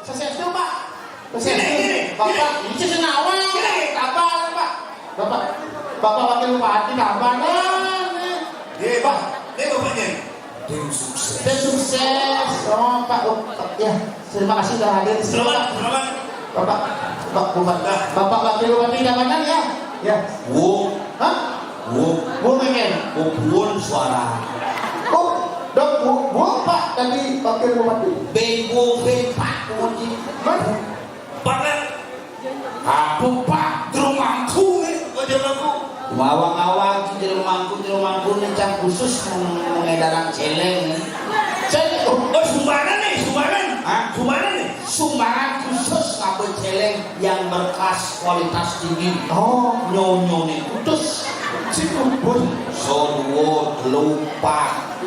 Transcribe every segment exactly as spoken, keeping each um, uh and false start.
Sukses tuh, Pak. Sukses. Sini, sini. Bapak, ini sih nawang. Sini. Kabar, Pak. Bapak, Bapak Wakil Bupati, kabar. Nah, nih. Iya, Pak. Ini bapaknya. Tim sukses. Tim sukses. Oh, Pak, oh, Pak. Ya, terima kasih sudah hadir. Selamat, selamat. Bapak, Pak Bupati. Nah. Bapak Wakil Bupati, kabar, ya? Ya. Wong. Hah? Wong. Wong pengen. Wong suara. Oh, dok, wong, wong, Pak, tadi Wakil Bupati. Beng, wong, beng, Pak, wong, Pak. Apa, Pak? Jero mangku nih, kok jero mangku? Wawang-wawang, jero mangku, jero mangku nih, cang khusus mengedaran celeng nih. Celeng? Oh, sumbangan nih, sumbangan. Hah? Sumbangan nih. Sumbangan khusus ngambil celeng yang berkelas kualitas tinggi. Oh. Nyonyo nih, putus. Si putus. So, dua, telu, empat.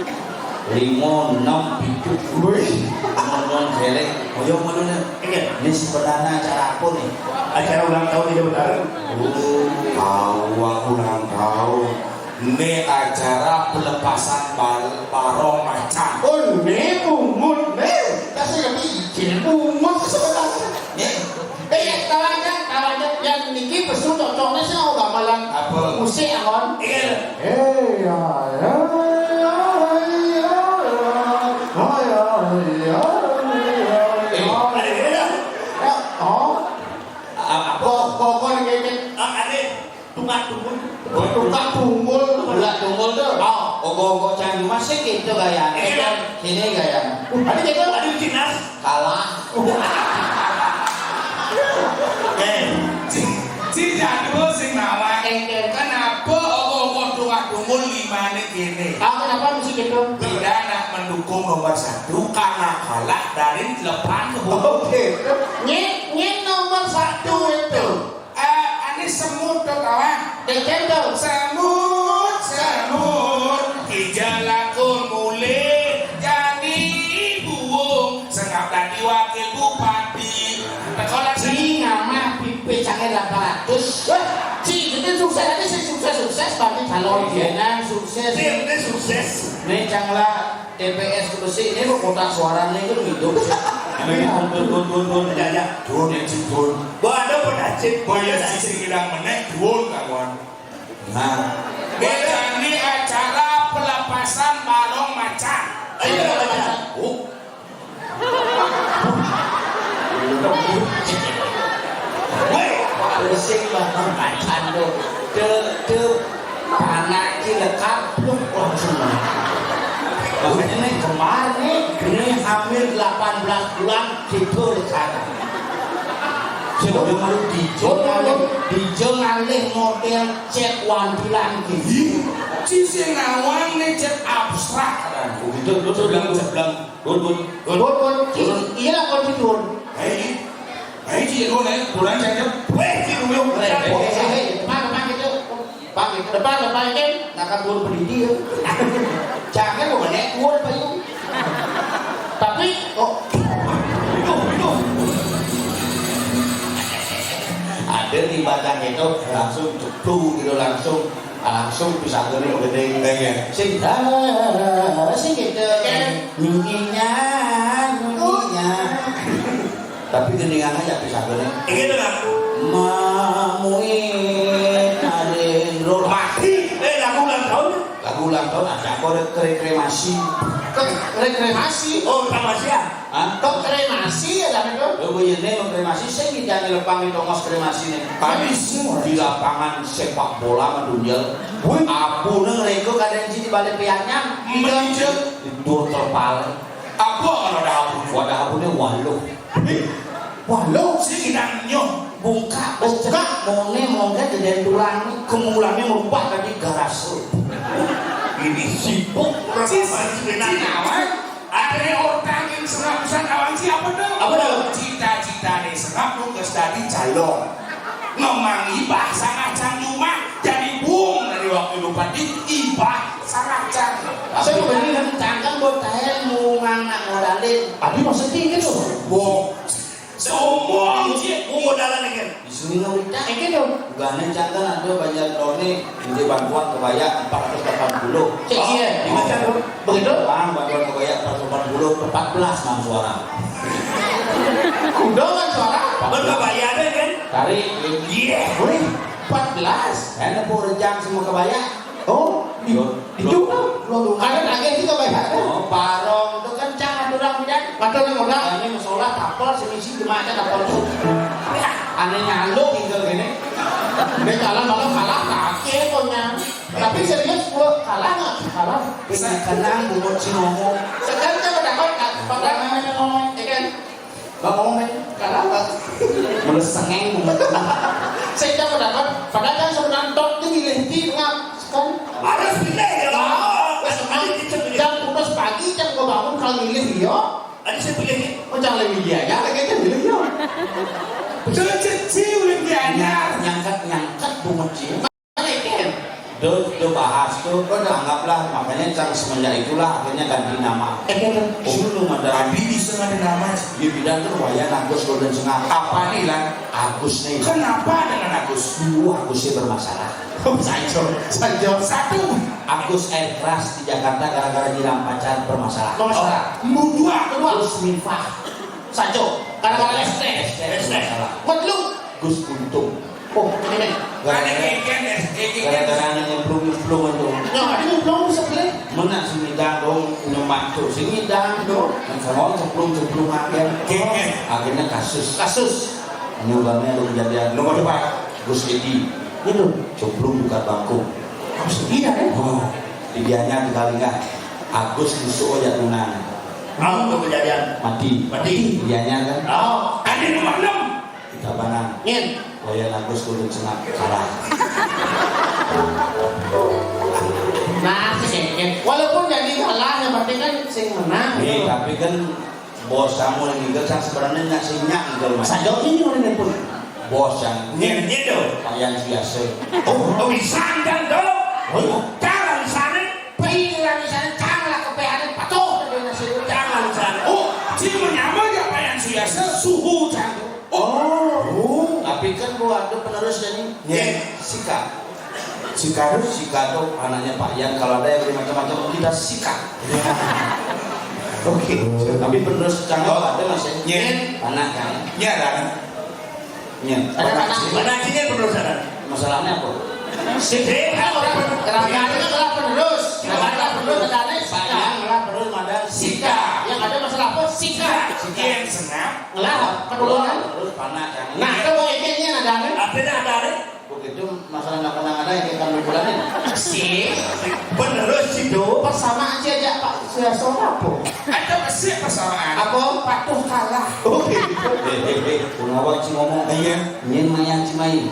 Lima, enam, pitu. Wih. Ngomong celeng. Oh, yang mana nih? Iya. Ini sebenarnya acara apa nih? Acara ulang tahun Ida Betara. Oh, tahu aku ulang tahun. Ini acara pelepasan bal barong macan. Oh, ini bungut nih. Kasih lebih izin bungut sebenarnya. Nih. Eh, tahu aja, tahu aja. Yang niki pesu cocoknya sih, oh, gamelan. Apa? Musik, Awan. Iya. Eh, ya, ya, ya, ya, ya, ya, ya, ya, ya. Eh, ada, ada. Ya, oh. A-, apa? Kok, kok, kok, ini, ini. Ah, ada. Tukang tunggul. Oh, tukang tunggul. Tukang tunggul tuh. Oh. Ogo-ogo cang masih gitu gaya. Iya. Sini gaya. Ada gitu, ada di Cina. Kalah. Eh, ci, ci jadul sing nawang. Engke. Kenapa ogo-ogo tukang tunggul limane kene? Ah, kenapa mesti gitu? Tidak nak mendukung nomor satu karena kalah dari delapan ke bawah. Oke. Nyet, nyet nomor satu itu. Eh, ane semut to, kawan. Dek, dek, dek. Semut, semut, ija lakon mule jadi buwung, sengap dadi wakil bupati. Teko lak sini ngamah pipe cange delapan ratus. Wah, ci, kita sukses aja sih, sukses, sukses, tapi calon. Iya. Dia nang sukses. Tim ini sukses. Nih, cang lah. T P S Gresik ini kok kotak suaranya itu hidup. Amin, dun, dun, dun, dun. Ya, ya. Dun, ya, cik, dun. Wah, ada pun acik. Wah, ya, cik, sing ilang meneh, dun, kawan. Nah. Ini acara pelepasan barong macan. Ayo, macan. Oh. Woi, pusing lah, macan tuh. Tuh, tuh. Anak ki lekapluk langsung. Makanya nih kemarin nih, ini hamil delapan belas bulan, gitu lekapluk. Coba dulu, dijo ngalih, dijo ngalih model cat wantilan gitu. Ih, ci sing nawang nih cat abstrak, kan. Oh, gitu, lu sebelah, sebelah. Dun, dun, dun. Dun, dun. Ci, iya lah, kon ci, dun. Hei, hei, ci, dun, hei, dun, aja, aja. Weh, ci, dun, yuk. Hei, hei, hei, hei, depan, depan, gitu. Depan, gitu. Depan, depan, ini. Nak kan dun pendidi, ya. Jangan, lu, nek, dun, apa, yuk? Tapi, oh. Itu, itu. Ada di batang itu, langsung ceplok, gitu, langsung. Langsung pisagane gedhe. Iya. Sing dah, sing gitu. Iya. Nyunyinya, nyunyinya. Tapi gendingan aja pisagane. Iya, benar. Mamuin Arindro. Mati. Eh, lagu ulang tahun. Lagu ulang tahun ada apa? Ada kre-, kremasi. Kre-, kremasi? Oh, kremasi ya? Hah? Kok kremasi ya, kan, itu? Lho, kok yen nek kremasi sing ngidani lepang di tongos kremasine. Tadi semua di lapangan sepak bola mendunia. Wih. Apune ngrenggo kadang siji balik piannya. Menijek. Itu terpale. Apa kalau ada apune? Wadah apune waluh. Waluh. Sing ngidang nyoh. Bungkak, bungkak. Mone mongke deden tulang, kemulane merubah tadi garase. Ini sibuk. Cis, Cinawan. Ada orang yang senang pisan awang ci apa tuh? Apa tuh? Cita-cita nih senang tuh ke tadi calon. Ngemangi bahasa ngacang cuma jadi bung dari waktu lupa di ibah sangat canggih. Saya kembali dengan cangkang buat tahan mau nganak modalin. Tapi maksudnya gitu. Bung. Seumur, iya, umur dalan iki. Disuruh ngawita iki lho. Gane cangkang ada banyak lone, ini bantuan kebaya empat ratus delapan puluh. Cek, iya. Dibaca tuh. Begitu? Bang, bantuan kebaya empat ratus delapan puluh, empat belas nang suara. Tarik. Iya. Wih, empat belas. Kan nepuk rejang sama kebaya. Oh, di, Lo, di lo, juga. Lo, lo, ada lagi juga banyak. Oh, parong itu kan cang aturan, Bidan. Aturan orang. Ini musola tapel, semisi jemaatnya tapel tuh. Aneh nyaluk gitu gini. Dia kalah, malah kalah kaki pokoknya. Tapi serius, gua kalah nggak? Kalah. Bisa kenang, bungut si ngomong. Sekarang kita mendapat, Pak, Bang ngomong, ya kan? Bang ngomong, kalah nggak? Mulai sengeng, bungut. Saya tidak mendapat, padahal kan sebenarnya tok itu milih tim, ngap. Kan? Harus pilih, ya, Bang. Jam putus pagi, jam gua bangun, kalau milih, yo. Tadi saya pilih. Oh, jangan lebih dia aja, lagi aja milih, yo. Betul, Ceci, udah dia aja. Nyangkat, nyangkat, bungut, Ci. Mana, Ken? Do, do bahas tuh, anggaplah, makanya cang semenjak itulah akhirnya ganti nama. Eh, Ken, Ken. Oh, lu mah dari Abi bisa ganti nama, Ci. Dia bilang tuh, wayah Agus Golden Sengak. Apa nih, Lan? Agus nih. Kenapa dengan Agus? Dulu Agusnya bermasalah. Oh, Sanjo, Sanjo. Satu. Agus air keras di Jakarta gara-gara nyiram pacar bermasalah. Bermasalah. Oh, dua. Kedua. Agus Mifah. Sanjo. Gara-gara es teh. Es teh. Es teh. Bermasalah. Buat lu. Gus Untung. Oh, ini. Gara-gara, gara-gara anak nyemplung-nyemplung itu. Nah, ini nyemplung sebelah. Mana sini dong, nyemak tuh, sini dong. Yang sama nyemplung-nyemplung akhirnya. Akhirnya kasus. Kasus. Ini ulamanya ada kejadian. Nomor empat, Gus Edi. Itu, cemplung buka bangku. Harus iya, kan? Oh, didianya tiga kali nggak? Agus musuh ya tunang. Mau tuh kejadian. Mati. Mati. Didianya kan? Oh, tadi nomor enam. Kita banang. Nyen. Wayah Agus turun senap kalah. Nah, sih, walaupun jadi kalah, yang penting kan sing menang. Iya, gitu. Tapi kan bos kamu yang ninggal, sang sebenarnya nggak sih nyak ninggal, Mas. Sajauh ini orang yang pun. Bos yang nyen, nyen dong. Pak Yan Suyase. Oh, oh, bisa nggak dong? Oh, iya. Jangan di sana. Pikiran di sana, janganlah kepehannya patuh dari nasi. Jangan di sana. Oh, si menyamar ya Pak Yan Suyase, suhu jangan. Oh. Oh. Tapi kan gua ada penerus jadi. Nyen. Sika. Sika tuh? Sika tuh anaknya Pak Yan. Kalau ada yang macam-macam, kita sikat. Oke. Tapi penerus canggung ada, Mas, ya? Nyen. Anak kan? Nyen, ada. Nyen. Ada anak. Anak sini penerus ada. Masalahnya apa? Sik. Sik, orang pen-, kerajaan itu adalah penerus. Kerajaan penerus, ada anak. Pak Yan adalah penerus, ada Sika. Yang ada masalah apa? Sika. Sika yang senang. Ngelah, keturunan. Terus panak kan? Nah, itu mau ikannya ada anak. Artinya ada anak. Begitu masalah nak pernah ada yang kita bulan ini. Si, penerus itu. Persamaan sih aja, Pak Suyaso apa? Ada sih persamaan. Apa? Patuh kalah. Oke. Eh, eh, eh, pengawa ci ngomong. Iya. Nyen maya ci mai.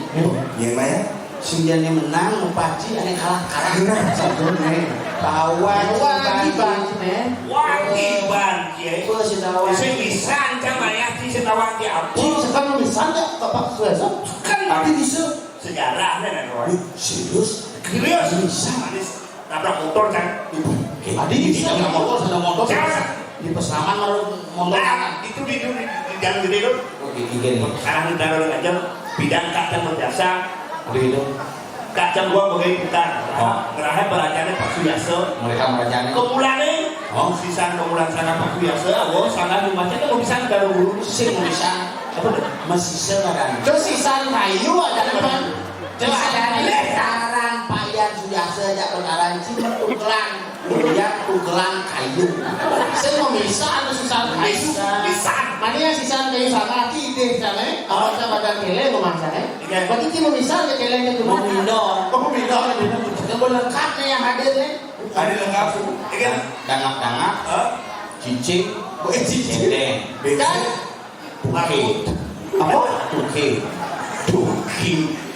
Nyen maya? Sing dia menang, paci, ane kalah, kalah. Nah, sabun, nih. Tawa, tawa, ci, tawa, ci, nih. Wajiban, ya. Itu si tawa. Sing bisa, cang maya, ci, si tawa, ci, apa? Ci, sekarang bisa nggak, Bapak Suyaso? Kan. Tapi bisa. Sejarah, kan, kan, Roy? Wih, serius? Serius? Bisa. Manis. Nabrak motor, kan? Ibu. Tadi bisa nggak motor, sudah motor. Jangan. Di pesaman baru motor. Nah, itu di, di, di, di jalan gede tuh. Oh, di, di, di. Sekarang kita baru aja, bidang kacang berjasa. Ada gitu. Kacang gua bagai bukan. Oh. Ngerahe berajaannya Pak Suyaso. Mereka berajaannya. Kemulane. Oh. Sisan kemulan sana Pak Suyaso. Oh, sana rumahnya kan bisa baru dulu. Sing bisa. Apa tuh? Masih sekarang. Terus sisan kayu ada kan? Terus ada nih. Sekarang Pak Yan Suyase aja perkara ini tukelan. Dia tukelan kayu. Saya mau misal atau sisan kayu? Misal. Mana yang sisan kayu sana? Tidak sana. Kalau saya badan kele rumah saya. Iya. Berarti kita misal ke kele itu. Mau minor. Mau minor. Yang lengkap nih yang hadir nih. Hadir lengkap. Iya. Dangap-dangap. Hah? Cicing. Oh, eh, cicing. Cendeng. Kan? Tuke. Apa? Tuke. Tuke.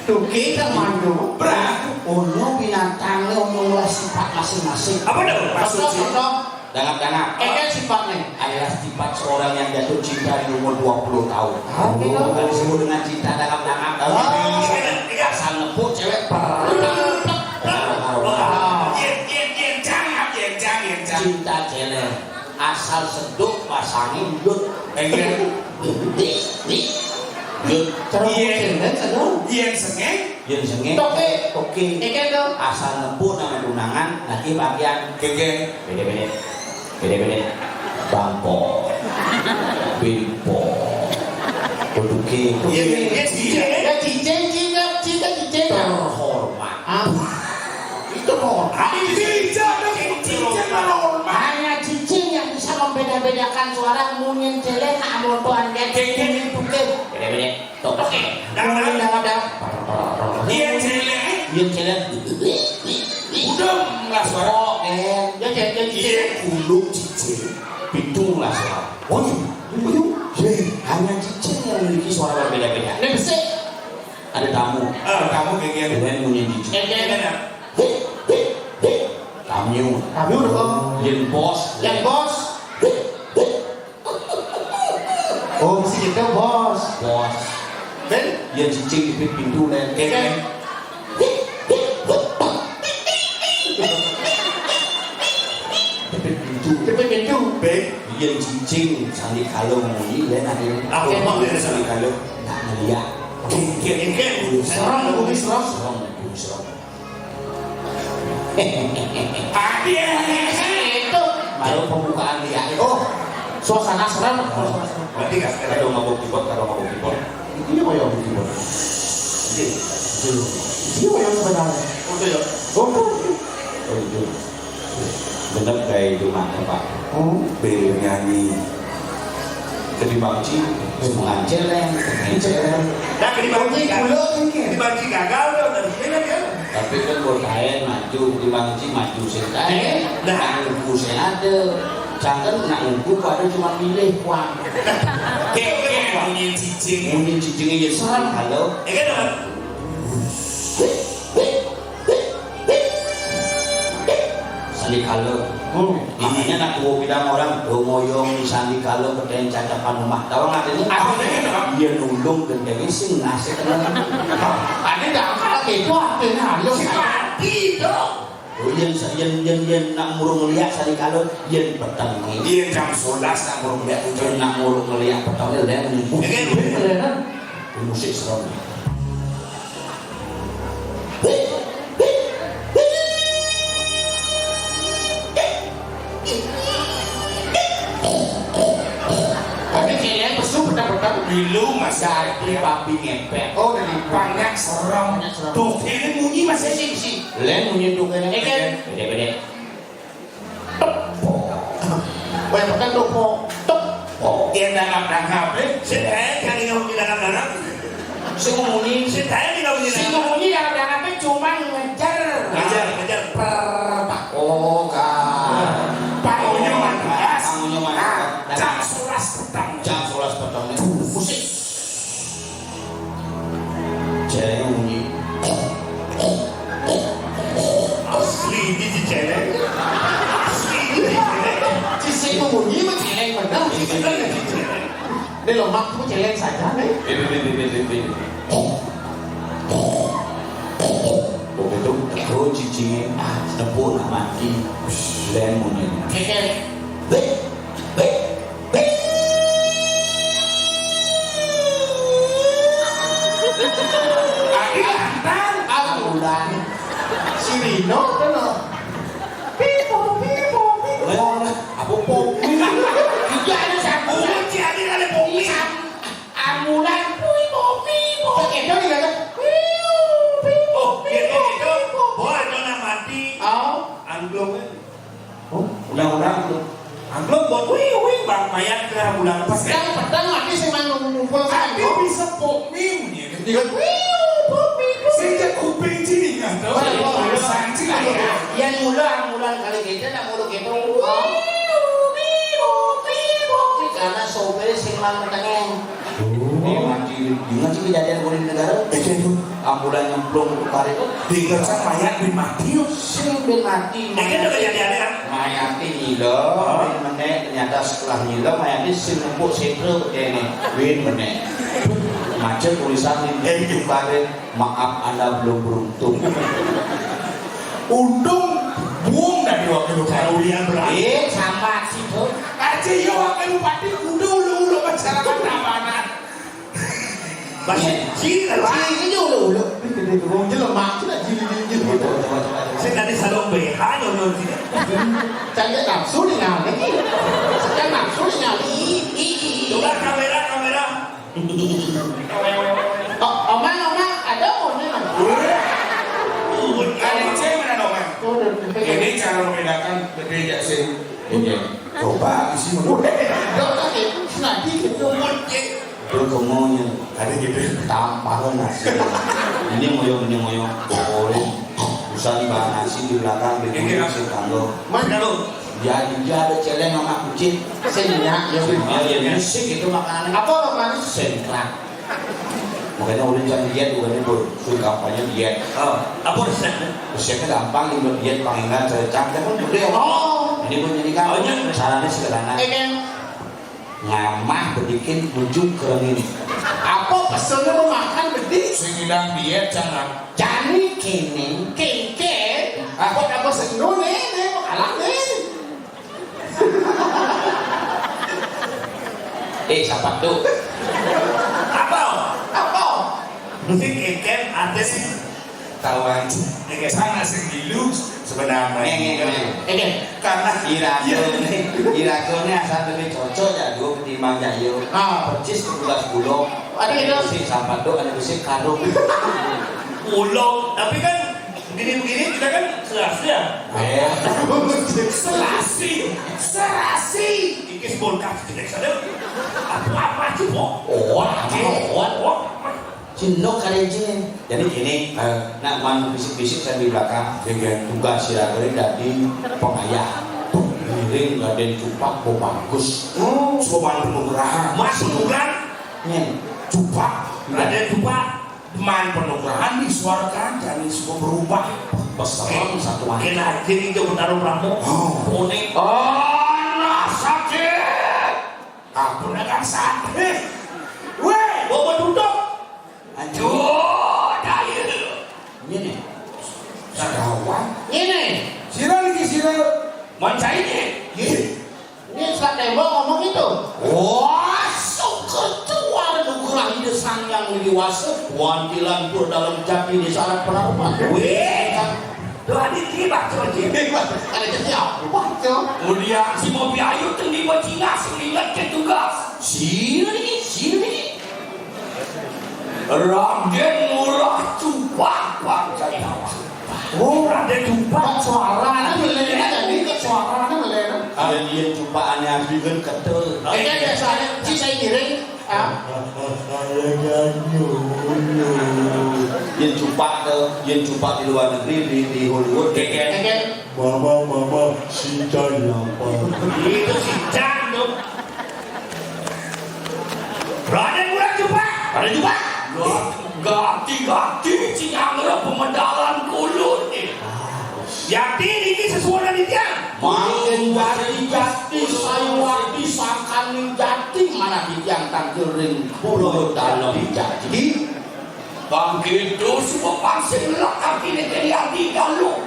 Tuke kan manuk. Bra. Ono binatangnya, ono lah sifat masing-masing. Apa tuh? Maksud sih? Contoh, contoh. Dangap-dangap. Kayak sifatnya. Adalah sifat seorang yang jatuh cinta di umur dua puluh tahun. Ah, gitu. Maka disebut dengan cinta dangap-dangap. Ah. Asal nepuk cewek, per. Yen, yen, yen, jangan, yen, jangan, yen, jangan. Cinta cewek. Asal seduk pasangi udut. Enggak. Di, di. Udut. Cara yen. Kucing, kan, seduk. Yen sengeng. Yen sengeng. Toke. Toke. Ikan dong. Asal nepuk nama tunangan, lagi bagian. Gege. Bede-bede. Bede-bede. Bangko. Bimpo. Duduke. Iya, iya, iya. Ya, cicing, cicing, cicing, cicing. Terhormat. Ah. Itu hormat. Cicing, cicing terhormat. Hanya cicing yang bisa membeda-bedakan suara munyin céléng nak montoan dia cicing itu ke. Beda-beda. Totok ya. Munyin dalam-dalam. Iya, céléng. Iya, céléng. Udah nggak suara. Eh, ya, ya, ya, cicing. Iya, kudu cicing. Pitung lah suara. Oh, iya. Iya, iya. Hanya cicing yang memiliki suara berbeda-beda. Ini besi. Ada tamu. Ah, tamu kayak gini. Dengan munyi cicing. Kayak gini. Hei, hei, hei. Tamu. Tamu dong. Yang bos. Yang bos. Hei, hei. Oh, si itu bos. Bos. Kan? Yang cicing di pintu, Len. Iya, kan? Jepit pintu. Jepit pintu. Bek, iya cicing, sandi kalo munyi, ya, nah, ini. Apa emang dia sandi kalo? Nah, ngeliat. Gengkel, gengkel. Serem, kumis serem. Serem, kumis serem. Tadi ya, itu. Baru pembukaan dia. Oh, suasana serem. Suasana serem. Berarti nggak sekedar dong mabuk keyboard, kalau mabuk keyboard. Iya, Pak, ya, gitu. Iya. Iya, Pak, ya, sebenarnya. Oh, itu ya. Oh, oh, oh. Oh, iya. Bener kayak itu mah, Pak. Oh. Beli nyanyi. Jadi bangci, mengancel, ya, mengancel. Nah, jadi bangci gagal. Jadi bangci gagal, udah, udah, udah, ya. Tapi kan buat saya maju, di bangci maju saya. Eh, nah. Nunggu saya ada. Jangan nak nunggu, pada cuma pilih, Pak. Kayak, kayak bunyi cicing. Bunyi cicing aja serem, halo. Ya kan, Pak? Sandi kalo. Hmm. Makanya nak gua bilang orang, gua ngoyong sandi kalo, ketemu cacapan rumah. Tahu nggak ini? Apa ini, Pak? Dia nulung gendengnya sing nasib tenang. Ada dangkal gitu, artinya halus. Si mati, dong. Oh, yang, yang, yang, yang nak murung ngeliat sandi kalo, yang peteng nih. Iya, jam sebelas nak murung ngeliat, yang nak murung ngeliat peteng nih, yang ini. Ini kan musik serem. Tapi kayaknya pesu petang-petang milu masih ada. Babi ngepet. Oh, dari banyak serem. Banyak serem. Tuh, ini munyi masih sih, sih. Len munyi tuh kayaknya. Eh, kan? Beda-beda. Wah, yang petang tuh, po. Tok. Po. Yang dangap-dangap, eh. Sing, eh, yang ini munyi dangap-dangap. Sing munyi. Sing, eh, ini munyi dangap-dangap. Sing munyi dangap-dangap, eh, cuma ngejar. Ngejar, ngejar. Per, pak. Oh, kan. Pak Unyu mantas. Pak Unyu mantas. Nah, jam sebelas petang. Jam sebelas petang. Musik. Céléng munyi. Asli ini si céléng. Asli ini si céléng. Sing munyi mah céléng bener. Ini lemak tuh céléng saja nih. Ini, ini, ini, ini, ini. Begitu, terus cicing, ah, tepuk nak mati. Len munyi. Kékék. Bek, bek, bek. Adi lantang. Ambulan. Si Rino, kono. Pipo, pipo, pipo. Oleh, oleh. Apa pomi? Iya, ada sapu. Oh, si Adi ada pomi. Ambulan, pipo, pipo. Kok itu nih, kata? Pipo, pipo, oh, pipo, pipo. Oh, ada nak mati. Oh. Angklung, eh. Oh, undang-undang tuh. Angklung buat wih, wih, bang, mayat ke bulan pas. Yang petang mati sing mau ngumpul. Tapi kan, bisa pomi, ya. Dia kan, wih, pomi, pomi. Sing kuping sini, kan? Tahu? Wah, wah, wah. Sanci, kan? Yang mula, ambulan kali kita, nak mulu kita. Oh. Karena sopir sing mang petengeng. Oh. Ini mati, ingat sih kejadian kulit negara. Itu, itu. Ambulan nyemplung ke parit. Tinggal sang mayat bin mati. Sing bin mati. Ini kan udah kejadian, ya? Mayat ini loh, bin menek, ternyata setelah nyilem, mayat ini sing nempuk setra begini. Bin menek. Macet tulisan ini, eh, itu parit. Maaf, Anda belum beruntung. Untung buang dari waktu lu. Kalau dia berani. Eh, sama situ. Aja ya wakil bupati kudu ulu-ulu masyarakat Tabanan. Masih cil lah. Cil aja ulu-ulu. Ini gede tuh, wong jelema, cil aja ulu-ulu. Saya tadi salon B H nyonyon sini. Cari nafsu nih, ngalih. Cari nafsu nih, ngalih. Coba kamera, kamera. Oh, Omang, Omang, ada Omang. Ada cewek mana Omang? Ini cara membedakan berbeda sih. Iya. Coba isi menurut. Dok, oke, senadi gitu. Dia ngomongnya, tadi gitu, tampar nasi. Ini ngoyong, ini ngoyong. Boleh. Usah dibahas nasi di belakang, di Ini sih tanggo. Mas, kalau jadi dia ada celeng sama kucing. Sing nyak, ya. Oh, iya, musik itu makanannya. Apa makanannya? Sengklak. Makanya udah jangan diet, udah nih, Bro. Suruh kampanye diet. Oh, apa resepnya? Resepnya gampang, nih, buat diet, panginan, cerecak, dia kan gede, ya. Oh. Ini buat jadi kan. Oh, iya. Caranya sederhana. Eh, kan. Ngamah bedikin, bujuk kerengin. Apa pesennya mau makan, bedi? Sing ngidang diet, jangan. Jani kene, kengke. Ah, buat apa sendu nih, nih, mau kalah nih. Eh, siapa tuh? Apa? Apa? Musik ikan artis tawan. Oke, sana sing dilu sebenarnya. Nggih, nggih, nggih. Oke. Karena Irago ini, Irago ini asal lebih cocok ya, dua ketimbang ya, yo. Ah. Percis tugas bulog. Ada itu. Musik siapa tuh? Ada musik karung. Bulog, tapi kan begini-begini kita kan serasi ya. Eh. Serasi, serasi. Iki spontan tidak sadar. Apa-apa sih, Pok? Oh, apa? Oh, oh. Cindok kali, Cin. Jadi gini, eh, nak man bisik-bisik saya di belakang. Iya, iya. Tugas si Ratu ini dari pengayah. Ngiring Raden Cupak, oh, bagus. Oh, sopan penugrahan. Mas penugrahan? Nih. Cupak. Raden Cupak. Man penugrahan di suara kerajaan ini semua berubah. Besar satuan. Kena jadi itu bertarung ramu. Oh. Kuning. Oh, nah, sakit. Aku dengan sakit. Weh, bawa tutup. Aduh, dalil. Ini nih. Sekawan. Ini. Sira niki sira. Manca ini. Iya. Ini Ustaz Tembok ngomong itu. Wah, syukur tuan nugrahi Sang Yang Widi Wasa. Wantilan pur dalam jati di syarat penaruhan. Weh, tuh ada jibat, tuh ada jibat. Ada jadi apa tuh? Kemudian si Mobi Ayu tuh di Cina, si ingat ke tugas. Sini, sini. Raden Murah Cupak Pancasila. Oh, Raden Cupak. Suaranya melena, jadi ke suaranya melena. Iya, iya, Cupak aneh asli kan ketel. Oke, biasanya si saya kirim. Ah. Yen Cupak tuh, yen Cupak di luar negeri, di, di Hollywood, kayak, kayak, mama, mama, si Cai lapar. Itu si Cai tuh. Raden Murah Cupak. Raden Cupak. Gati-gati si nyangera pemedalan kulun nih. Jati niki sesuai dengan titiang. Makin jati-jati sayuwakti sangkaning jati manah titiang tangkil ring pulo dalem jati. Bangkit suba pangsit ngelak kaki ning kene ati dalu.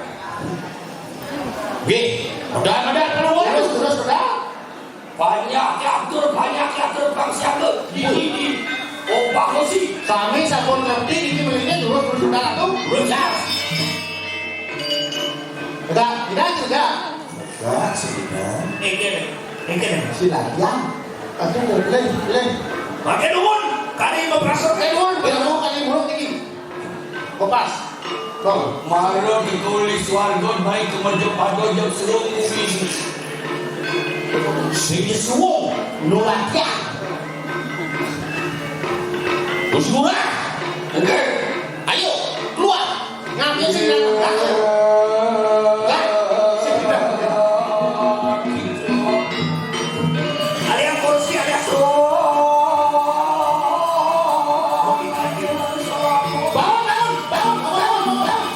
Nggih, medal-medal terus, terus medal. Banyak atur, banyak atur bangsa ke di, di, di. Oh, bagus sih. Kami sampun ngerti ini melihatnya terus, terus medal tuh. Terus ya. Enggak, tidak, tidak. Enggak, sebenarnya. Ini, ini. Silakan. Aduh, boleh, boleh. Pakai dumun, kali mau perasaan. Pakai dumun, biar mau kali buruk ini. Kopas. Kong. Mara ditulis warga baik ke meja pada jam serung kumis. Sing suwung nulatian. Terus murah. Enggak. Ayo, keluar. Ngambil sing datang. Lah, sing datang. Alias kursi, alias. Bangun, bangun, bangun, bangun,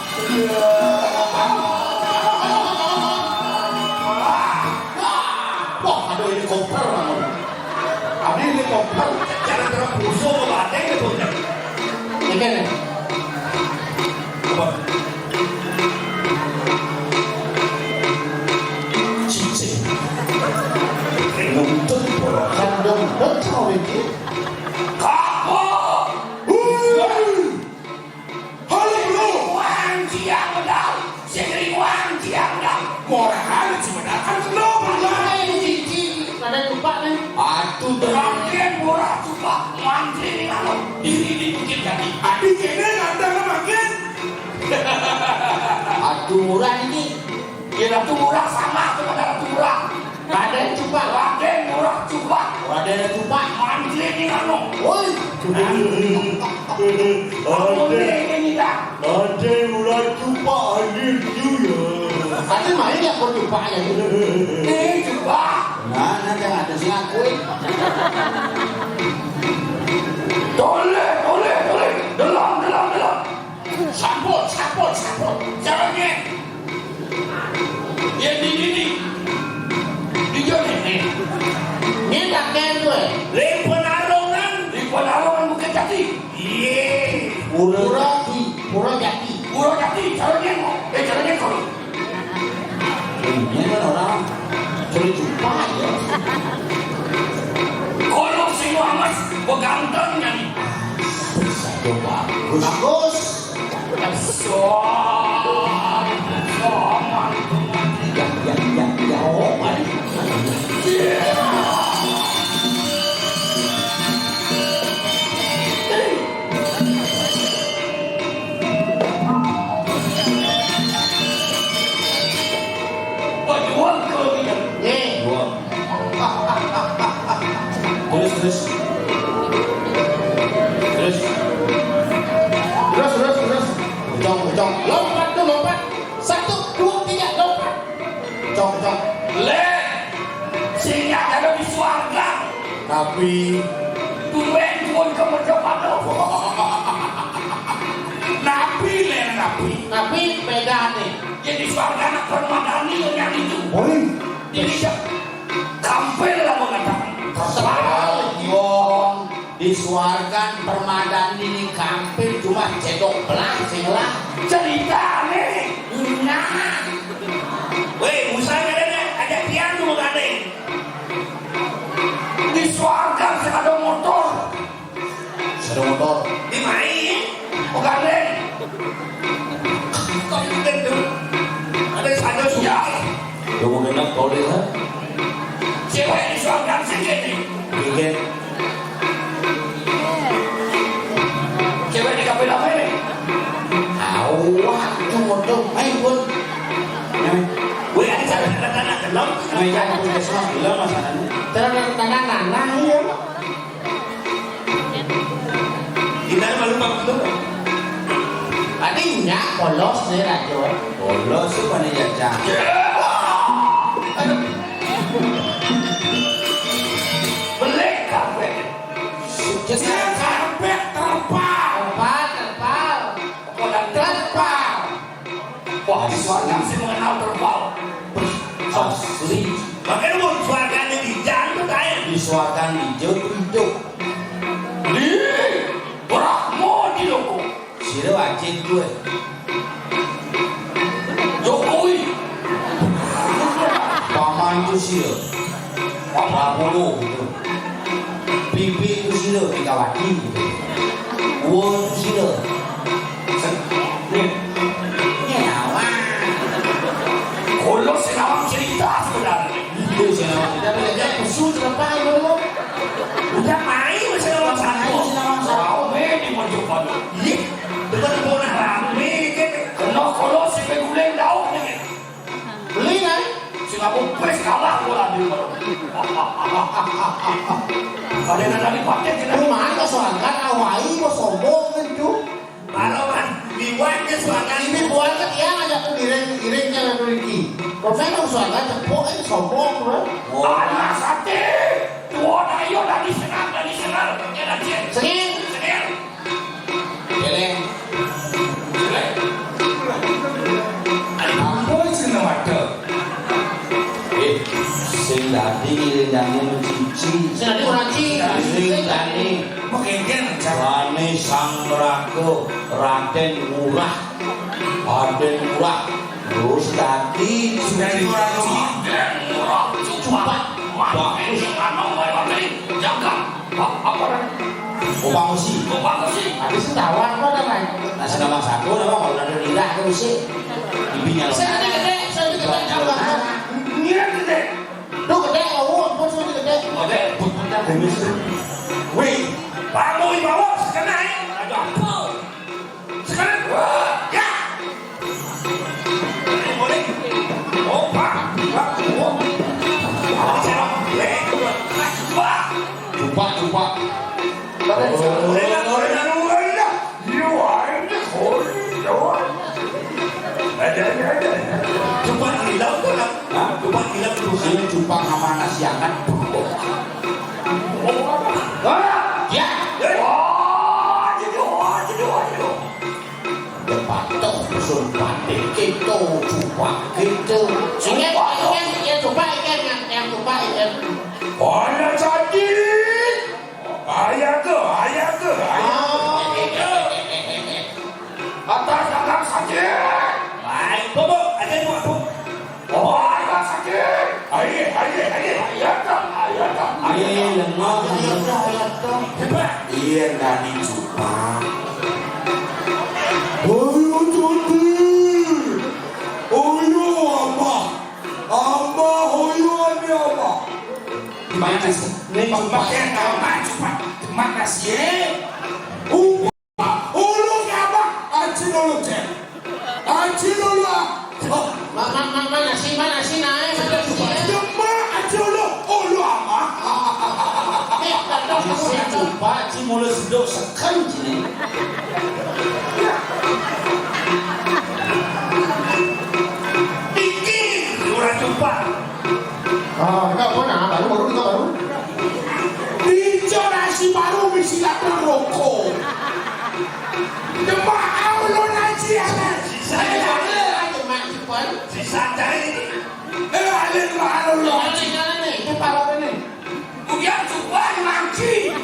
bangun. Wah, aduh, ini koper, bangun. Abi ini koper. Jangan terus busuk, apa ada gitu. Ini nih. Apa? Cicing. Nuntut bola kandang betul ini. Kapok. Halo, bro. Wang Ciang Medal. Sing ring Wang Ciang Medal. Morahan Cimedakan kenapa? Ada lupa nih. Aduh, terakhir murah coba mantri Murah ini. Ya, Ratu Murah sama tu, ada Ratu Murah. Raden Cupak. Raden Murah Cupak. Raden Cupak. Mantri di anu. Woi. Raden. Ini dah. Raden Murah Cupak hadir juga. Tapi main ya kau Cupak ya. Ini Cupak. Nah, nanti ada sih ngakuin. Toleh, toleh, toleh. Dalam, dalam, dalam. Sampun, sampun, sampun. Caranya. Ya, di, di, di. Di Joni, nih. Ini tak keren gue. Ring Penarongan. Ring Penarongan Bukit Jati. Iya. Pura Jati. Pura Jati. Pura Jati, caranya mau. Eh, caranya kau. Ini kan orang curi cupa aja. Kalau si Muhammad beganteng nyanyi. Satu bagus. Bagus. Soal, soal mantu mati. Ya, ya, ya, ya. Oh, mari. Berjuang kalau tidak. Nih. Juang. Terus, terus. Terus. Terus, terus, terus. Kencang, kencang. Lompat tuh, lompat. Satu, dua, tiga, lompat. Kencang, kencang. Le, sing ada di swarga. Tapi tumben pun ke mereka patuh. Napi, le, napi. Tapi beda nih. Jadi swarga anak permadani yang itu. Boleh. Jadi siap. Kampil lah mengatakan. Terserah, Wong. Di swargan permadani ini kampil cuma cedok belah, sing lah. Ceritane. Nah. Weh, usahanya ada, ada pian tuh, Gandeng. Di swarga sing ada motor. Sing ada motor. Di main. Oh, Gandeng. Kok itu tuh? Ada sing ada sudah. Lu mau dengar kau dengar? Cewek di swarga sing gini. Iya. Cewek di kafe apa ini? Awak itu motor. Ayo, Bun. Ayo. Weh, ada cara tanda-tanda gelap. Ayo, ya, aku punya semua gelap masalahnya. Tanda-tanda nanah, iya. Kita malu bang tu. Tadi nyak polos nih, Rajo. Polos tu mana jajah? Aduh. Belek kafe. Jadi kafe terpal. Terpal, terpal. Pokoknya terpal. Wah, di swarga sih mengenal terpal. Asli. Makanya mau swarganya di jantung kayak. Di swarga di jauh hidup. Di Brahmo di loko. Sira wajib gue. Jokowi. Paman itu sira. Pak Prabowo gitu. Bibi itu sira, Megawati gitu. Wong itu sira. Sen-, nih. Ini apa? Kalau sing awak cerita sebenarnya. Itu sing awak cerita, tapi dia pesu cerita itu. Udah main masih awak satu. Main sing awak satu. Tahu, main di Mojokerto. Iya. Bukan bola rame kan. Kena kalau si peguling daun nih. Beli kan? Singapura pes kalah bola di rumah. Pada nang tadi pakai kita. Lu mana soalkan awai mau sombong kan tu? Kalau kan dibuatnya suara ini buat dia ngajak tuh iring iring jalan lagi. Kau saya mau soalkan tepuk aja sombong bro. Anak sate. Tuh ayo dari senang dari senang. Ya dari sengir. Sengir. Geleng. Ampun sing waduh. Eh, sing dadi ngiring dadi cici. Sing dadi ora cici. Sing dadi. Mengengken. Wane Sang Meraga, Raden Murah. Raden Murah. Terus dadi. Sing dadi ora cici. Raden Murah. Cupak. Bagus. Anu, Pak Menteri. Jaga. Apa, apa, Ran? Gopang Musi. Gopang Musi. Tapi sing tawar apa namanya? Nah, sing nomor satu, nama kalau ada lirah ke Musi. Bibinya lo. Saya ada gede, saya ada gede, jauh banget. Iya, gede. Duh, gede, oh, ampun, saya gede. Gede, betul. Wih, Pak Lui bawa, sekena, ya. Ada apa? Sekena, wah, ya. Pak, Pak. Coba hilang tuh, Nak. Hah? Coba hilang tuh. Sini cupang sama nasi hangat. Ya. Wah, jadi, wah, jadi, wah, jadi. Ada patok, sumpah, gitu, cupang, gitu. Ingat, ingat, ya, cupang, ingat, yang, yang cupang, ingat. Mana cantik? Ayah ke, ayah ke, ayah ke. Atas tangan sakit. Baik, Bu, Bu. Ada dua, Bu. Oh, ayah sakit. Ayah, ayah, ayah. Ayah ke, ayah ke, ayah ke. Iya, lemah, ayah ke, ayah ke. Hebat. Iya, nggak dicupak. Ayo, cantik. Ayo, apa? Ama hoyo ane ama. Gimana sih? Ini cuma pakai nama cuma, cuma kasih. Uh, ulu apa? Aci dulu, Cek. Aci dulu, ah. Oh. Mana, mana, mana sih, mana sih, naik, mana sih? Cuma aci dulu, ulu ama. Eh, kalau saya lupa, Ci mulai sedok sekan, Ci. Iki, ora cupang. Ah, enggak, gua nah, baru, baru, kita baru. Bicara si baru, bisi lapar rokok. Demak, aku lo nanti, ya, kan? Sisa, ya, ya, ya, cuma cupang. Sisa, cari. Eh, ada mahal lo. Jangan nih, jangan nih, ini parah nih. Udah coba manci.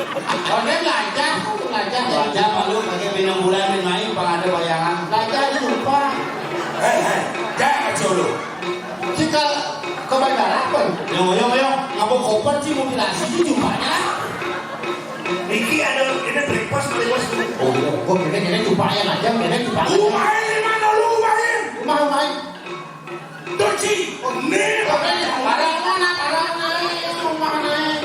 Kau dia belajar, aku belajar. Belajar malu pakai pinang bulan dan main, pang ada bayangan. Belajar di lupa. Hei, hei, jangan dulu. Jika kau belajar apa? Yo, yo, yo, ngapa koper sih mau dikasih sih jumlahnya? Iki ada, ini breakfast, breakfast dulu. Oh, iya, gua kira, kira jumpa ayam aja, kira jumpa ayam. Lumayan, lima dulu, lumayan. Lumayan, lumayan. Tuci, ini pakai barang mana, barang naik, rumah naik.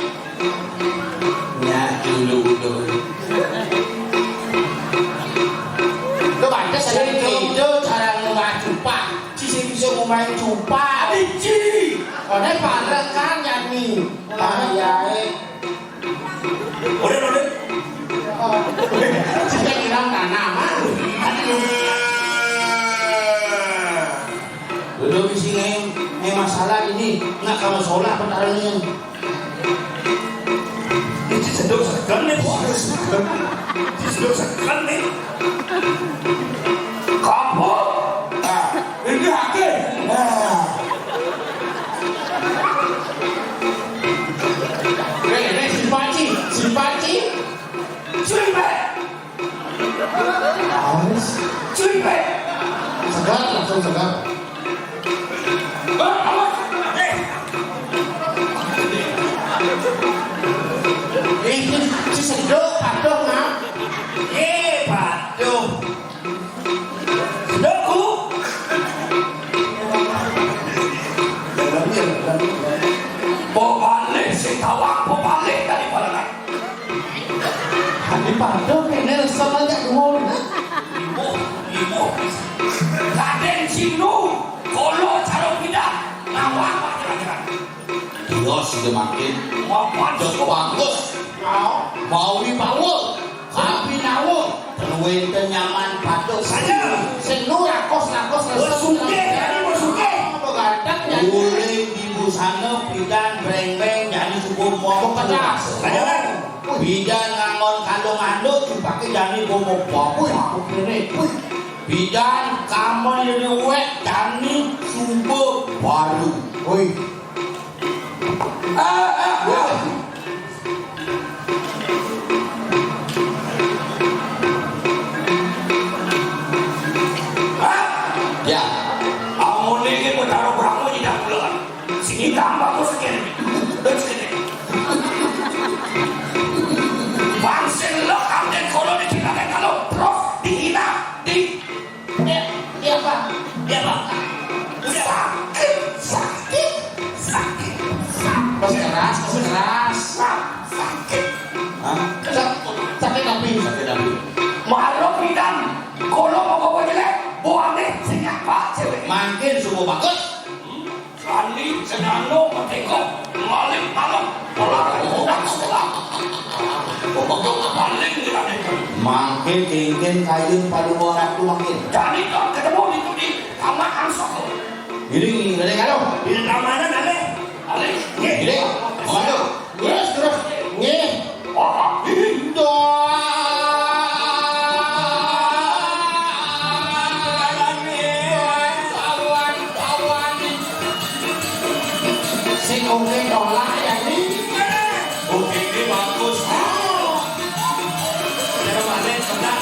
Ya, dulu, dulu. Coba ada saya itu cara ngomah cupang. Cici bisa ngomah cupang. Cici. Kone bareng kan, Yani. Lah, ya, eh. Udah, udah. Sing kira tanah, mah. Dulu di sini, ini masalah ini, nggak kalau sholat pertarungan. Ini sedok segan nih, Bu. Ini sedok segan nih. Kamu? Nah, ini hati. Nah. Weh, weh, simpati, simpati. Cuy, Pak. Awas. Cuy, Pak. Segar, langsung segar. Bang, awas. Eh. Eh, ini si sedok, patok, nah. Eh, patok. Sedokku. Bawa balik si tawang, bawa balik dari mana? Di Padang ini resep aja dulu. Ibu, ibu. Raden Sinu, kolo cara pindah. Nawang, Pak, kira-kira. Iya, sudah makin. Mapan. Sudah bagus. Mau. Mau dibawa. Tapi nawang. Wénten nyaman patuh. Saja. Sing nu rakos-rakos. Wis sugih, jadi wis sugih. Apa ganteng, jadi. Uling di busana pidan breng-breng, jadi subur mau. Pedas. Saja, kan? Pidan ngangon kalung anduk, dipakai jadi bomo babu, aku kene. Pidan kamar jadi wek, jadi sumber baru. Woi. Ah, ah, ah. Hah? Ya. Amune iki Betara Brahma tidak bulan. Sing hitam bagus sekali. Terus ini. Bangsin lo, ambil koloni kita, kalau prof dihina, di Dia, dia apa? Dia apa? Udah. Sakit, sakit, sakit, sakit. Masih keras, masih keras. Sa-, sakit. Hah? Sa-, sakit tapi. Sakit tapi. Makhluk hitam. Kalau mau bawa jelek, buangnya sing apa cewek? Makin sungguh bagus. Sani, senano, mateko, malik, malam, pola, pola, pola. Ojo kepaling kita nih. Mangke kengken kayun paling dua ratu mangke. Jadi kok ketemu di, di kamar angsok. Ini, ini, ini, aduh. Di kamar ada, ada. Ada. Ini. Waduh. Terus, terus. Nggih. Oh, ini. Sing oke tolak ya, ini. Oke, ini bagus. Cara balik, tenang.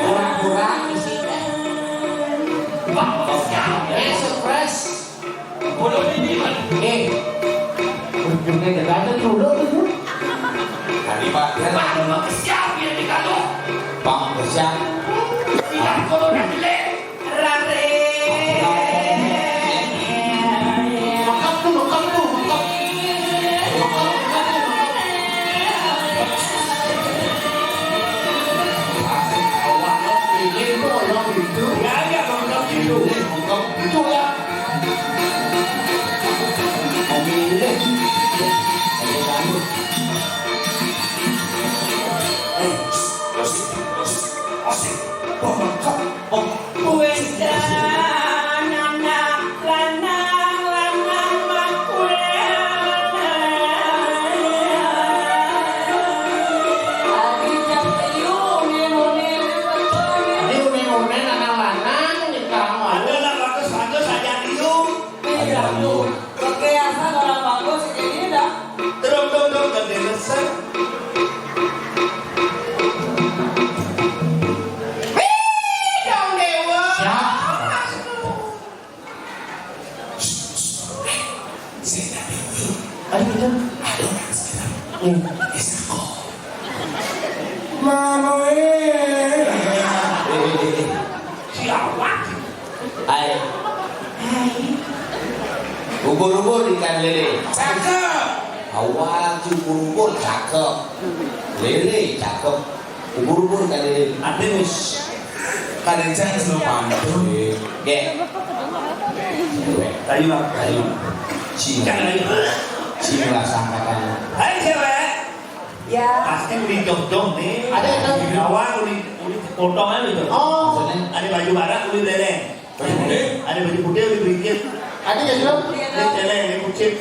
Pura-pura isi teh. Eh, surprise. Bodoh ini, Pak. Eh. Ujungnya ada dulu itu. Tadi, Pak, ya. Pak, lu mah kesian, ya, di kado. Bang, kesian. Iya, kalau udah jelek. Rare. Mekep tuh, mekep tuh, mekep. Mekep, mekep tuh, mekep. Awak pilih tuh yang itu. Ya, ya, mekep itu. Mekep itu ya. Memilih. Asik, asik, asik. Mekep, mekep. Wedan anak lanang, lanang makula. Adi jam telu, unin-unin, betul. Adi unin-unin, lanang-lanang, nikah mau. Ada lah, bagus-bagus, aja dulu. Iya, Bu. Oke, asal orang bagus, jadi dah. Terus, terus, terus, ganti resep. Wih, dong, Dewa. Siap. Sing tapi, ayo, kita. Aduh, sekarang. Hmm. Isako. Mama, eh. Eh, eh, eh, eh. Siapa? Hai. Hai. Ubur-ubur ikan lele. Cakep. Awal ubur-ubur cakep. Lele cakep. Ubur-ubur ikan lele. Artemis. Kadang saya selalu pantun. Oke. Tayu lah, tayu. Cina. Ikan lele. Cina lah sangkatan. Hai, cewek. Ya. Pasti uli jodoh nih. Ada yang tahu? Di bawah uli, uli potong aja gitu. Oh. Maksudnya? Ada baju barat, uli lele. Baju putih? Ada baju putih, uli berikit. Ada ya, Bro? Ini lele, ini kucing.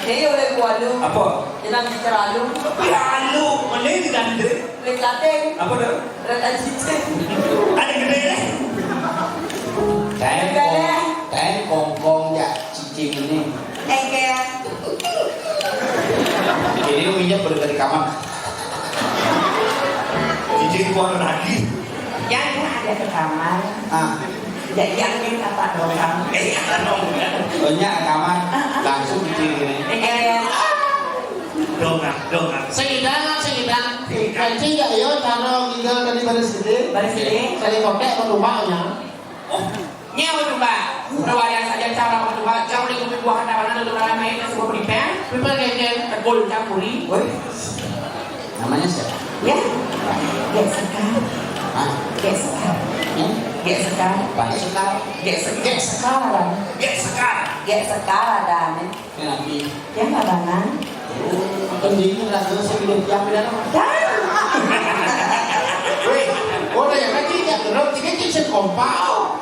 Ini oleh kualu. Apa? Jangan bicara lu. Tapi alu, mending tidak diri. Oleh kating. Apa dah? Rada cicing. Ada gede deh. Tengkong, tengkong, kong, ya, cicing ini. Engke. Ini minyak pada dari kamar. Izin keluar lagi. Yang ada ke kamar. Ah. Ya, yang ini apa doang? Eh, apa doang? Banyak kamar. Ah, ah. Langsung izin ini. Iya. Dongak, dongak. Sing idang, sing idang. Kancing ya, yo, cara tinggal tadi pada sini. Pada sini. Saya kontak apa tumbaknya? Oh, nyewa tumbak. Perwalian saja cara apa tumbak. Jauh dari kupi buah hadapan ada tumbak ramai, itu sebuah penipuan. Penipuan kengkeng. Tegul campuri. Woi. Namanya siapa? Ya. Gek Sekar. Hah? Gek Sekar. Hmm? Gek Sekar. Pak Sekar. Gek Se-, Gek Sekar. Gek Sekar. Gek Sekar ada, nih. Kenapa? Ya, Pak Banan. Oh, penting lah, terus saya bilang, "Siapa dah?" Dah. Weh, oh, dah ya, kan tidak, terus tiga cicit kompau.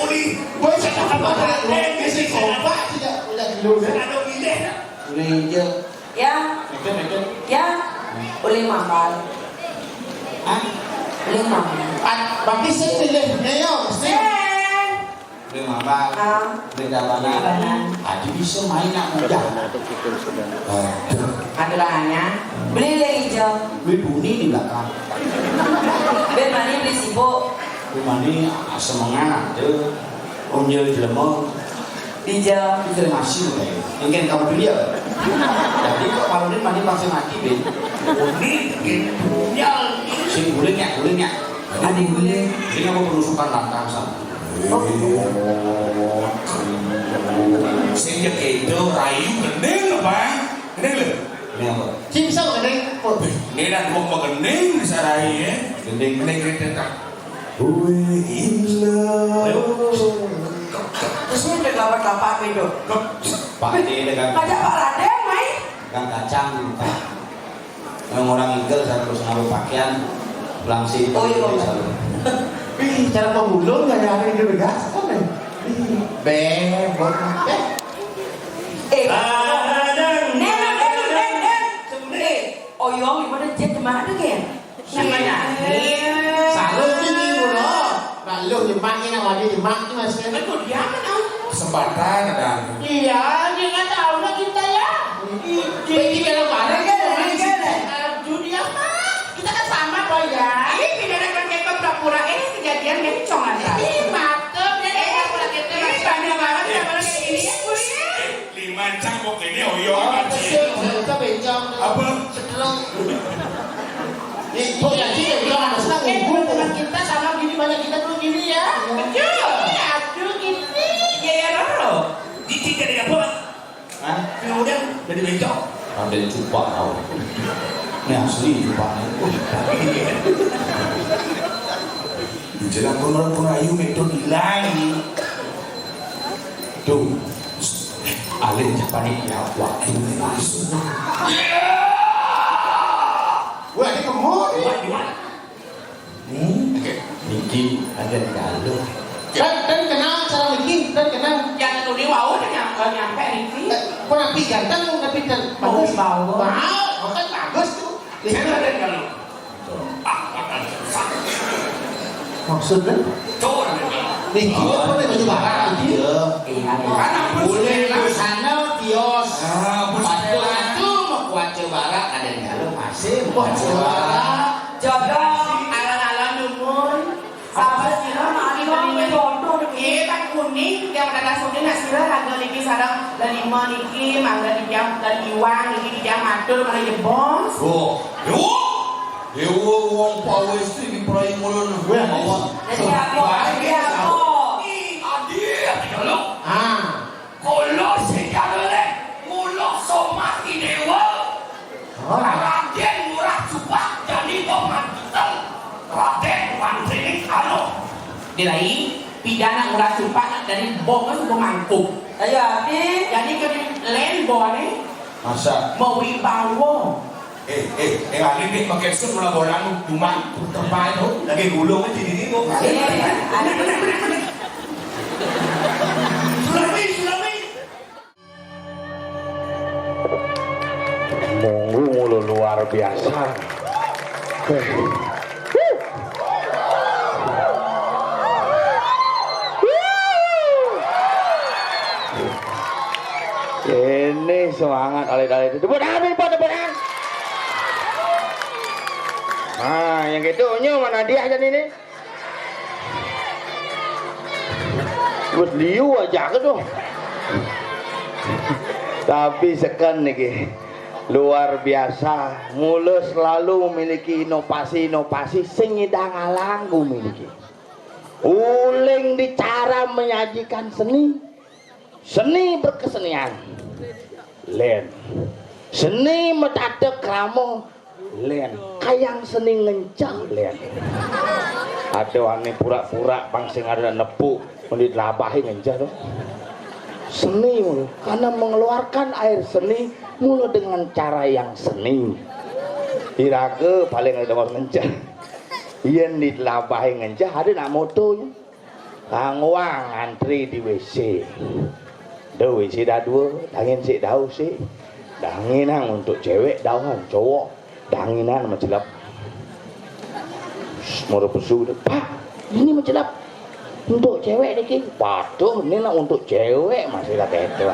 Uli, gue cakap apa? Eh, cicit kompau, tidak punya dulu. Ada ide. Uli, iya. Ya. Betul, betul. Ya. Uli mambal. Hah? Uli mambal. Ah, berarti saya pilih Neo, sih. Eh. Beli mambal, ah, beli dabanan. Dabanan. Adi bisa main nak muda. Aduh. Ada lahannya. Beli lagi hijau. Beli bunyi di belakang. Beli mani, beli sibuk. Beli mani, ah, semangat ada. Onjol jelema. Hijau. Itu masih, eh. Mungkin kamu beli ya. Jadi kok malam ini mandi pasti mati, Ben. Bunyi, bunyi. Si guling ya, guling ya. Adi guling. Ini aku berusukan lantang sama. Sing ya kedo, rayu, gendeng apa? Gendeng lho. Ini apa? Sing bisa magening. Oh, ini dah gua magening disarai, ya. Gending, gending, gending, gending. Gue ilah. Terus lu udah lapat-lapat itu. Pak, ini dengan Ada Pak Raden, mai. Kang Kacang, Pak. Yang orang Inggris harus ngaruh pakaian langsing. Oh, iya, Pak. Ih, cara pemulung nggak ada yang dibegas, kan, ya? Ih, bebot. Eh. Eh, Neng, Neng, Neng, Neng, Neng. Eh, oyong gimana, jet gimana, Ken? Siapa nangis? Salah ini, Bro. Lalu nyemak ini, lagi nyemak tuh, Mas. Kan kok dia kan tahu? Kesempatan ada. Iya, dia nggak tahu lah kita ya. Ih, dia tidak ada mana, kan? Aduh, dia mah. Kita kan sama, Pak, ya. Ih, tidak ada kan kita pura-pura. Eh, kejadian bencong ada. Ih, mantep, ya, pura-pura kita. Ih, banyak banget, sama kayak ini, ya, kuliah. Lima cang kok ini, oh, iya, amat sih. Apa? Nih, kok ya, sih, ya, udah, anak senang, Eh, ngumpul. Teman kita sama gini, banyak kita tuh gini, ya. Betul. Aduh, gini. Ya, ya, Roro. Cicing jadi apa, Pak? Hah? Yang udah jadi bencong. Ada cupak, tau. Ini asli cupak. Jelas pun orang pun ayu metode lain. Tuh, alih panitia wakil langsung. Wah, ini kemur. Kuat, kuat. Hmm? Oke. Niki ada di dalam. Dan, dan kenal cara niki, dan kenal. Yang tadi wau udah nyampe, nyampe niki. Eh, kok napi ganteng, tapi dan Bagus, bagus. Bau. Bau, kan bagus tuh. Jangan ada kalau. Maksudnya? Niki apa nih, baju barang? Iya. Boleh ke sana, kios. Ah, baju Patu-patu mau kuat barang, ada yang dalam masih mau kuat barang. Jodoh, alon-alon dumun. Sabar sira mari wong jodoh. Iya, tak kuning, yang ada sudah nak sira raga niki sareng lelima niki, mangga dijam dan iwang niki dijam matur mana ya, Bos? Oh, yo. Dewa wong pawis iki prai mulun. Weh, awak. Jadi apa? Jadi apa? Ih, adi, adi dulu. Ah. Kula sing kaleleh, mula somah ki dewa. Oh. Raden Ngurah Cupak jani pemantitan Raden Mantrining Anom. Dilai, pidana Ngurah Cupak dari bong suku mangkuk. Ayo, Abi. Jadi ke len bone. Masa? Mawibawa. Eh, eh, eh, lagi nih pakai sun mula bola nu cuma terpain tuh lagi gulung aja di sini kok. Iya, iya. Sulami, Sulami. Monggo mulu luar biasa. Eh. Ini semangat alit-alit. Tepuk tangan, tepuk tangan. Nah, yang gitu nyu mana dia aja nih? Terus liu aja ke tuh. Tapi seken niki luar biasa. Mula selalu memiliki inovasi-inovasi sing nyidang alang miliki. Uling di cara menyajikan seni. Seni berkesenian. Len. Seni metata krama. Len. Kayang seni ngencah, Len. Ada ane pura-pura pang sing ada nepuk, mendit labahe ngencah tuh. Seni mulu. Karena mengeluarkan air seni mulu dengan cara yang seni. Iraga paling ada dengar ngencah. Yen di labahe ngencah ada nak moto. Kang Wang ngantri di W C. Duh, W C dah dua, dangin sik dauh sik. Danginan untuk cewek, dauhan cowok. Danginan macelep. Moro pesu, "Pak, ini macelep. Untuk cewek niki." "Patuh, ini nak untuk cewek," masih lah keto.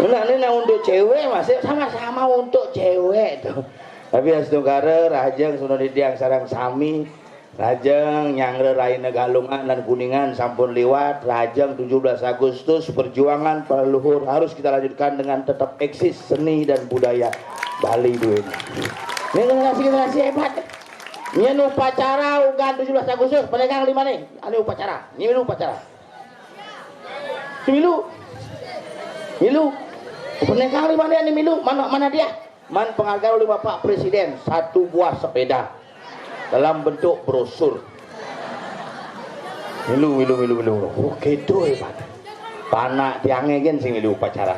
Nah, ini nak untuk cewek masih sama-sama untuk cewek tuh. Tapi astungkara, rahajeng sununitiang sareng sami. Lajeng nyanggra raina Galungan lan Kuningan sampun liwat. Lajeng tujuh belas Agustus, perjuangan para leluhur harus kita lanjutkan dengan tetap eksis seni dan budaya Bali duene. Ini generasi-generasi hebat. Nyen upacara unggahan tujuh belas Agustus, penegang lima nih, ane upacara. Nyen upacara. Milu. Milu. Pernikahan lima dia ni milu, mana, mana dia? Man penghargaan oleh Bapak Presiden, satu buah sepeda dalam bentuk brosur. Milu, milu, milu, milu. Oh, gitu hebat. Panak tiangnya kan sing milu upacara.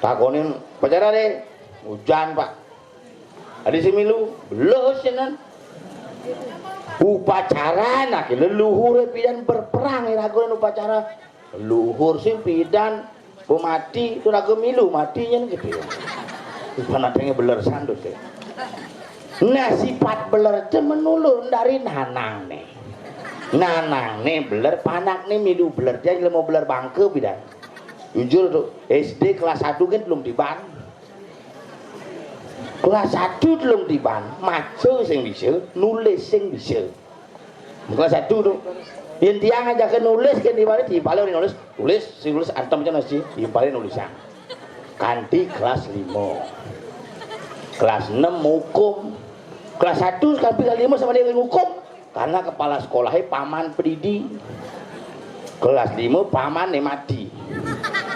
Takonin upacara deh. Hujan, Pak. Ada sing milu, beles ya nan. Upacara nak leluhur pidan berperang iragonin upacara. Luhur sing pidan, bemati, itu raga milu matinya gitu ya. Bukan adanya beler sandus ya. Nah, sifat beler itu menulun dari nanang nih. Nanang nih beler, panak nih milu beler, dia mau beler bangke pidan. Jujur tuh, S D kelas satu kan belum tiban. Kelas satu belum tiban, maca sing bisa, nulis sing bisa. Kelas satu tuh. Yang dia ngajak nulis kan di mana, di balik nulis, tulis, sing nulis antem aja nasi, di balik nulisan. Kanti kelas lima. Kelas enam hukum. Kelas satu sampai kelas lima sama dia hukum. Karena kepala sekolahnya paman pedidi. Kelas lima paman nih mati.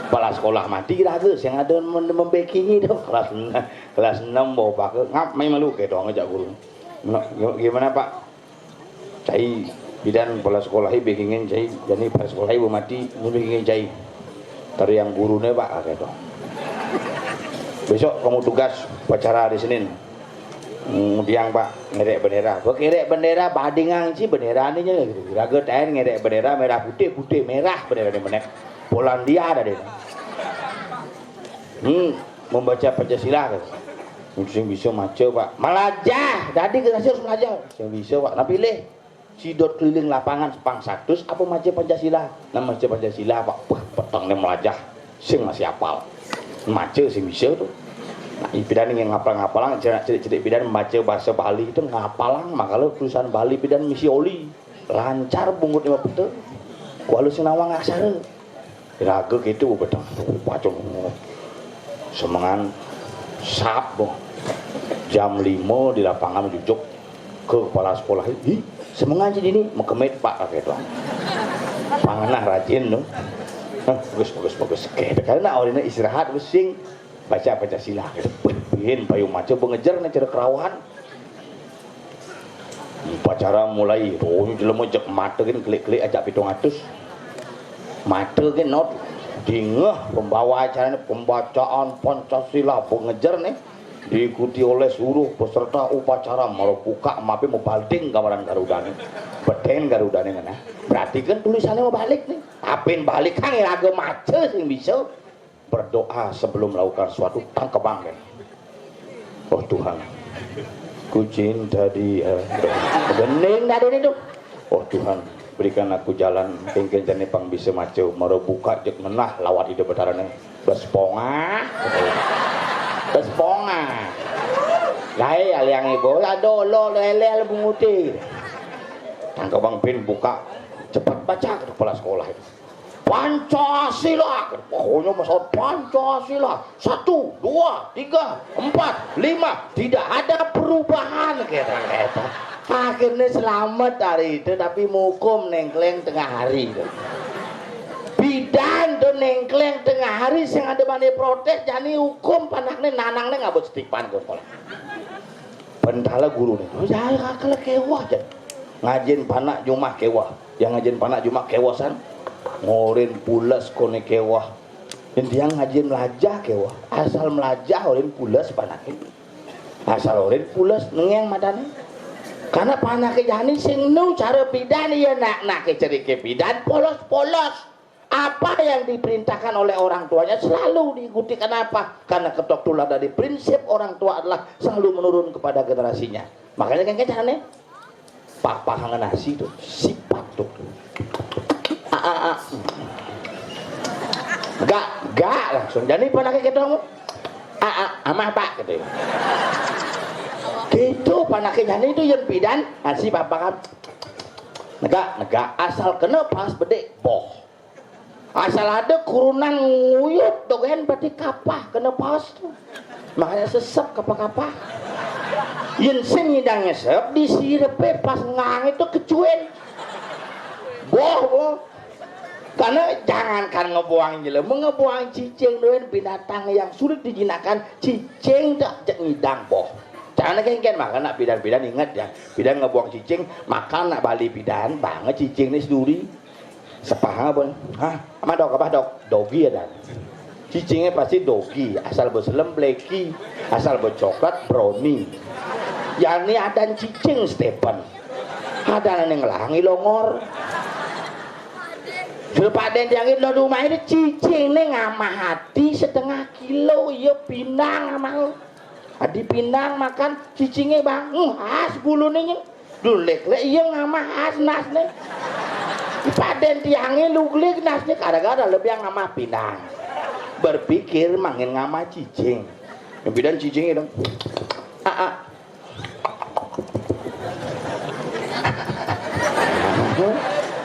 Kepala sekolah mati, raga yang ada mem- membekingi tuh. Kelas enam, kelas enam bawa pakai ngap main malu kayak doang aja guru. Gimana, Pak? Cai, pidan kepala sekolah ini bekingin cai, jadi kepala sekolah ini mati, ini bekingin cai. Tari yang gurunya, Pak, kayak doang. Besok kamu tugas upacara hari Senin. Mudiang, Pak, ngerek bendera. Pak, ngerek bendera, badingang sih bendera ini gitu. Raga tain ngerek bendera merah putih, putih merah bendera di mana? Polandia ada deh. Hmm, membaca Pancasila gitu. Sing bisa maca, Pak. Melajah, jadi generasi harus melajah. Sing bisa, Pak. Nah, pilih. Sidot keliling lapangan sepang satus apa maca Pancasila? Nah, maca Pancasila, Pak. Wah, petengnya melajah. Sing masih apal. Maca sing bisa tuh. Nah, pidan yang ngapal-ngapalang, cerik-cerik pidan maca bahasa Bali itu ngapalang, makanya tulisan Bali pidan misi oli. Lancar bungut lima pete. Kualu sing nawang aksara. Raga gitu betul. Pacul. Semengan sap boh. Jam lima di lapangan jujuk ke kepala sekolah. Ih, semengan jadi ini mekemit, Pak, kayak doang. Pangenah rajin tuh. Hah, bagus, bagus, bagus. Kayak karena orangnya istirahat, pusing. Baca Pancasila gitu. Wih, bihin payung maca bengejer nih cara kerawahan. Upacara mulai, rohnya jelema jek mata gin klik-klik ajak pitung atus. Mata gin not dingeh pembawa acaranya pembacaan Pancasila bengejer nih diikuti oleh seluruh peserta upacara mau buka mapi mau balding gambaran Garuda nih. Beten Garuda nih nah. Berarti kan tulisannya mau balik nih. Apin balik kan raga maca sing bisa. Berdoa sebelum melakukan suatu tangkebang kan. Oh Tuhan, ku cinta dia. Bening tadi itu. Oh Tuhan, berikan aku jalan. Kengken jane pang bisa maca mara buka jek ngenah lawat ide betarane. Bes ponga. Bes ponga. Lae aliang ibu ada lo lele bunguti. Tangkebang pin buka cepat baca ke kepala sekolah itu. Pancasila. Pokoknya masalah Pancasila. Satu, dua, tiga, empat, lima. Tidak ada perubahan, kata-kata. Akhirnya selamat hari itu, tapi mukum nengkleng tengah hari itu. Bidan tuh nengkleng tengah hari, sing ada mana protes, jani hukum panaknya nanangnya nggak buat setipan ke sekolah. Pentala guru nih, oh, ya, kalau kewah aja. Ngajin panak jumah kewah. Yang ngajin panak jumah kewasan. Ngorin pulas kone kewah. Intian ngajin melajah kewah. Asal melajah orin pulas panakin. Asal orin pulas nengeng matane. Karena panake jani sing nu cara pidan ya nak nake cerike pidan polos-polos. Apa yang diperintahkan oleh orang tuanya selalu diikuti. Kenapa? Karena ketok tular dari prinsip orang tua adalah selalu menurun kepada generasinya. Makanya kan caranya papa kangen nasi tuh sifat tuh. Ah, ah, ah. Gak, gak langsung. Jadi panake kita ngomong, ah, ah, amah pak gitu ya. Gitu panake jani itu yang pidan nasi papa kan. Negak, negak asal kena pas bedik boh. Asal ada kurunan nguyup dogen berarti kapah kena pas tuh. Makanya sesep kapah-kapah. Yen sing ngidang nyesep disirepe pas ngang itu kecuin. Boh, boh. Karena jangankan ngebuang jelema, ngebuang cicing doang binatang yang sulit dijinakkan, cicing tak cek ngidang boh. Caranya kayak gini, makanya bidan-bidan inget ya, bidan ngebuang cicing, makan nak bali bidan, banget cicing nih seduri. Sepaham pun, hah, apa dok, apa dok? Dogi ya dan. Cicingnya pasti dogi, asal beselem bleki, asal becoklat brownie. Yani adan cicing Stephen. Adan yang ngelangi longor. Sudah Pak Den tiangin lo rumah ini cicing nih ngamah hati setengah kilo, iya pinang ngamah. Adi pinang makan cicingnya bang, hmm, as bulu nih. Dulek le iya ngamah as nas nih. Pak Den tiangnya luglik nas nih gara-gara lebih yang ngamah pinang. Berpikir mangin ngamah cicing. Yang bidan cicingnya dong. Ah, ah.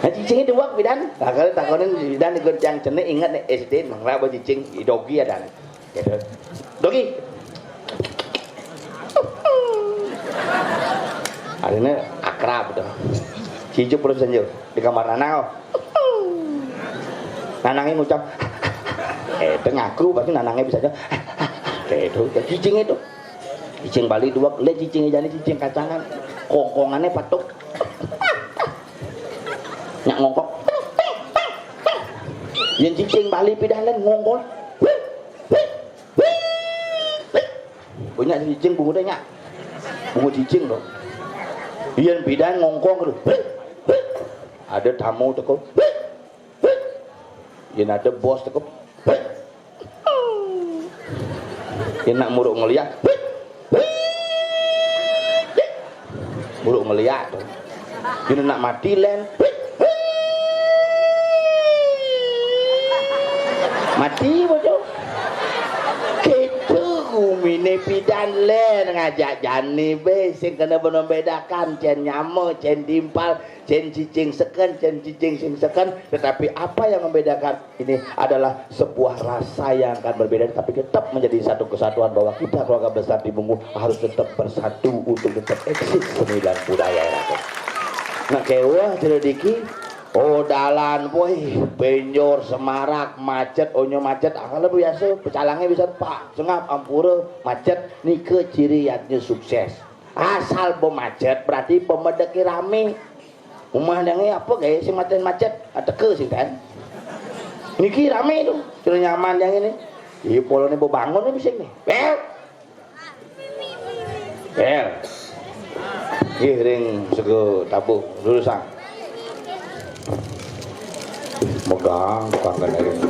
Nah, cicingnya dua bidan. Nah, kalau takonin bidan ikut yang cene ingat nih S D nang raba cicing idogi ada. Gitu. Dogi. Akhirnya akrab tuh. Cijuk terus senjur di kamar nanang. Nanangnya ngucap. Eh, itu ngaku pasti nanangnya bisa aja. Kayak itu, kayak cicing itu. Cicing Bali dua, le cicing jadi cicing kacangan. Kongkongannya patuk. Nyak ngongkok. Yang cicing Bali pidalan ngongkok. Punya cicing bungut nyak. Bungut cicing loh. Yang pidan ngongkong tuh. Ada tamu teko. Yang ada bos teko. Yang nak muruk ngeliat. Muruk ngeliat tuh. Yang nak mati len. Mati bocah. Gitu gumine pidan len ngajak jani be sing kena benombedakan cen nyama, cen timpal, cen cicing seken, cen cicing sing seken. Tetapi apa yang membedakan ini adalah sebuah rasa yang akan berbeda, tapi tetap menjadi satu kesatuan bahwa kita keluarga besar di Bungu harus tetap bersatu untuk tetap eksis seni dan budaya rakyat. Nah, kewah tidak diki, oh dalan, woi, benjor, semarak, macet, onyo macet, akal biasa, pecalangnya bisa pak, sengap, ampura, macet, nike ciri yatnya sukses. Asal pemacet berarti pemedeki rame. Rumah yang ini apa gaya si maten macet? Ateke sih kan. Niki rame tuh, sudah nyaman yang ini. Iya polone bebangun nih sing nih. Bel. Bel. Ih ring sego tabuh lulusan. Megang tukang kena ring.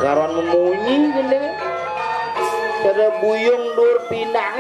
Karuan memunyi gendeng. Cara buyung dur pinang.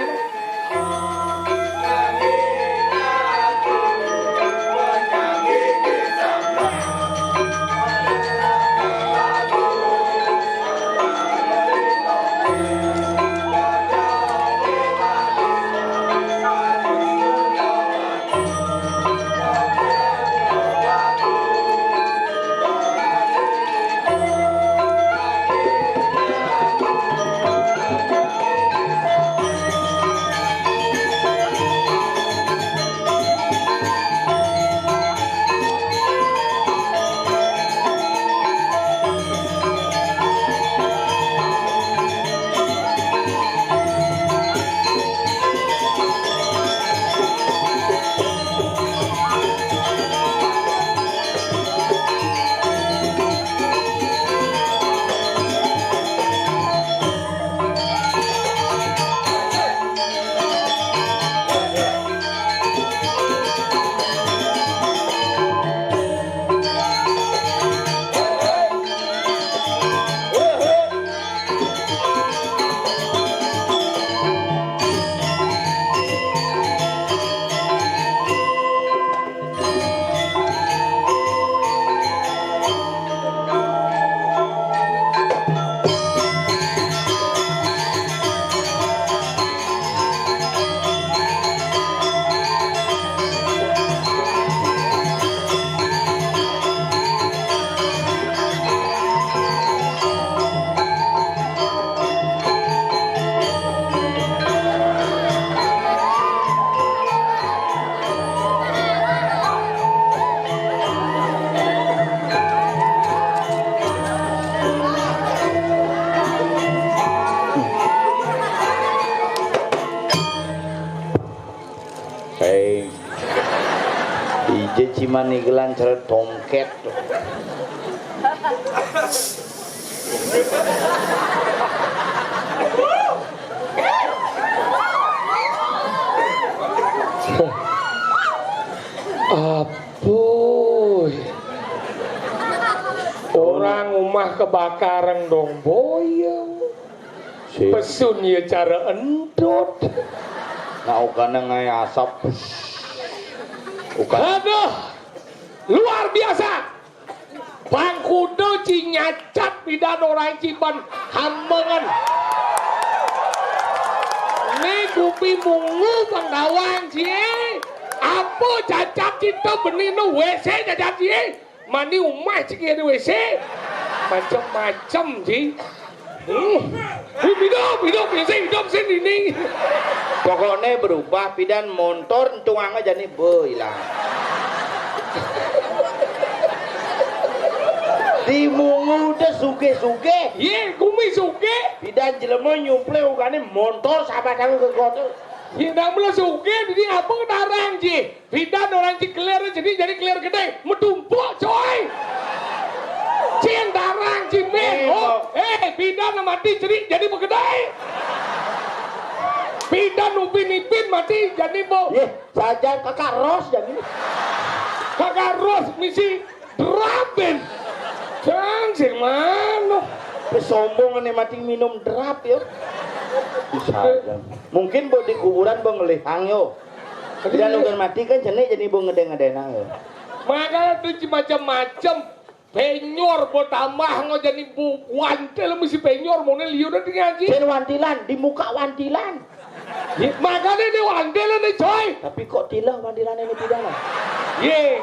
Hei. Ije ciman igelan ceret tomket. Apuy. Orang umah kebakaran dong boyong. Si. Pesun ya cara entut. Nah, ukana ngaé asap. Ukan. Aduh, luar biasa. Pangkuda ci nyacat pidan orang ciban hambengan. Né kupi mungu pangdawang cie. Apa cacat kita benih no W C cacat cie. Mani umah ciki ada W C. Macem-macem, Ji. Hmm. Hidup, hidup, sing, hidup, sing ini. Pokoknya berubah, pidan montor, entung angga jani, be, hilang. Di mungu udah suge-suge. Ye, kumi suge. Pidan jelema nyuple ugane montor sahabat aku ke kota. Ye, nang mula suge, jadi apa kedarang, Ji? Pidan orang ci kelir jadi, jadi kelir gedé, metumpuk, coy. Cin darang, cin men. Eh, oh, eh, pidan mati jadi, jadi begedé. Pidan Upin Ipin mati jadi bo. Yeh, saja kakak Ros jadi. Kakak Ros misi drap, Ben. Jang sing mano. Wis sombong né mati minum drap ya. Bisa aja. Mungkin bo di kuburan bo ngelihang yo. Dia nunggu mati kan cenik jadi bo ngedeng-ngedeng yo. Makanya tuh macam-macam. Penyor bo tambah ngo jadi bo wantil mesti penyor mau liu dan ngaji. Jen wantilan di muka wantilan. Ye, makanya ini wantilan nih, coy. Tapi kok tilah wantilan ini pidana? Ye.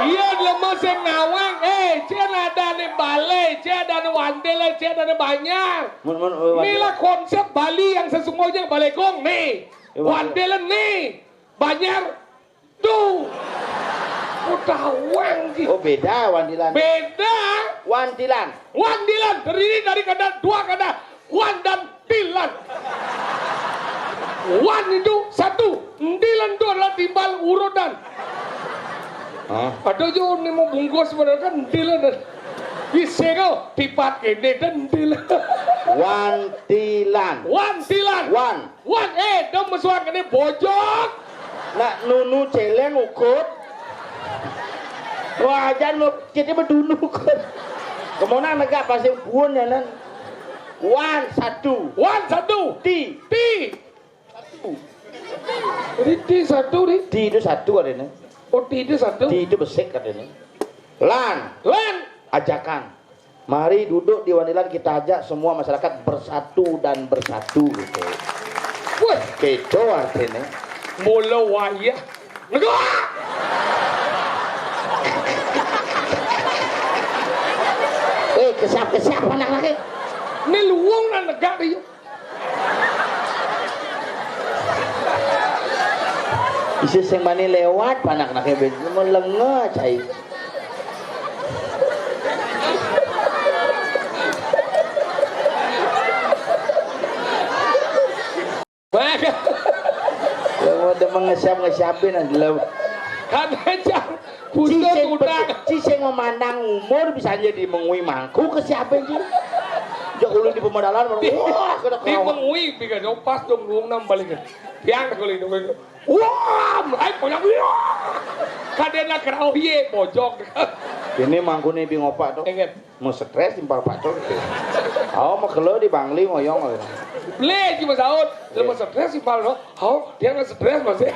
Iya, dia masih nawang. Eh, jen ada nih balai, jen ada nih wantilan, jen ada nih banyak. Mun, mun, mun, Inilah konsep Bali yang sesungguhnya, balekong nih. Iya, Bang. Wantilan nih. Banyak. Tuh. Ketahuan, Ji. Oh, beda wantilan. Beda. Wantilan. Wantilan terdiri dari kata, dua kata, wan dan tilan. Wan itu satu, tilan itu adalah timbal urutan. Hah? Ada juga nih mau bungkus padahal kan tilan. Bisa kok tipat gini dan tilan. Wantilan. Wantilan. Wan. Wan, eh, dong mesuang ini bojok. Nak nunu celeng ukut. Wah, jangan mau jadi bedunu ukut. Kemonang negak pasing buun ya, nan. Wan satu. Wan satu. Ti. Ti. Satu. Ri, ti satu, ri. Ti itu satu artinya. Oh, ti itu satu. Ti itu besik katanya. Lan. Lan. Ajakan. Mari duduk di Wanilan, kita ajak semua masyarakat bersatu dan bersatu gitu. Wah, keco artinya. Mula wayah. Negak! Eh, kesiap-kesiap anak lagi. Ini luwung nang negak dia. Isi sing mani lewat, panak-nake ben melenge cai. Lha mau demen ngesiap-ngesiapin aja lho. Katanya, Ci sing, ci sing memandang umur bisa aja di mengui mangku ke siapa, Ci? Ya ulun di pemodalan, wah, kena di mengui, tiga dong, pas dong, dong, enam balikin. Yang kalau itu, wah, mulai punya, wah. Kadena kerau, iye, bojok. Ini mangku nih, bingopak tuh. Ingat. Mau stres timpal patung. Au, mau kelo di Bangli ngoyong. Ble, cuma saut. Lu mau stres timpal, no? Au, dia nggak stres, masih.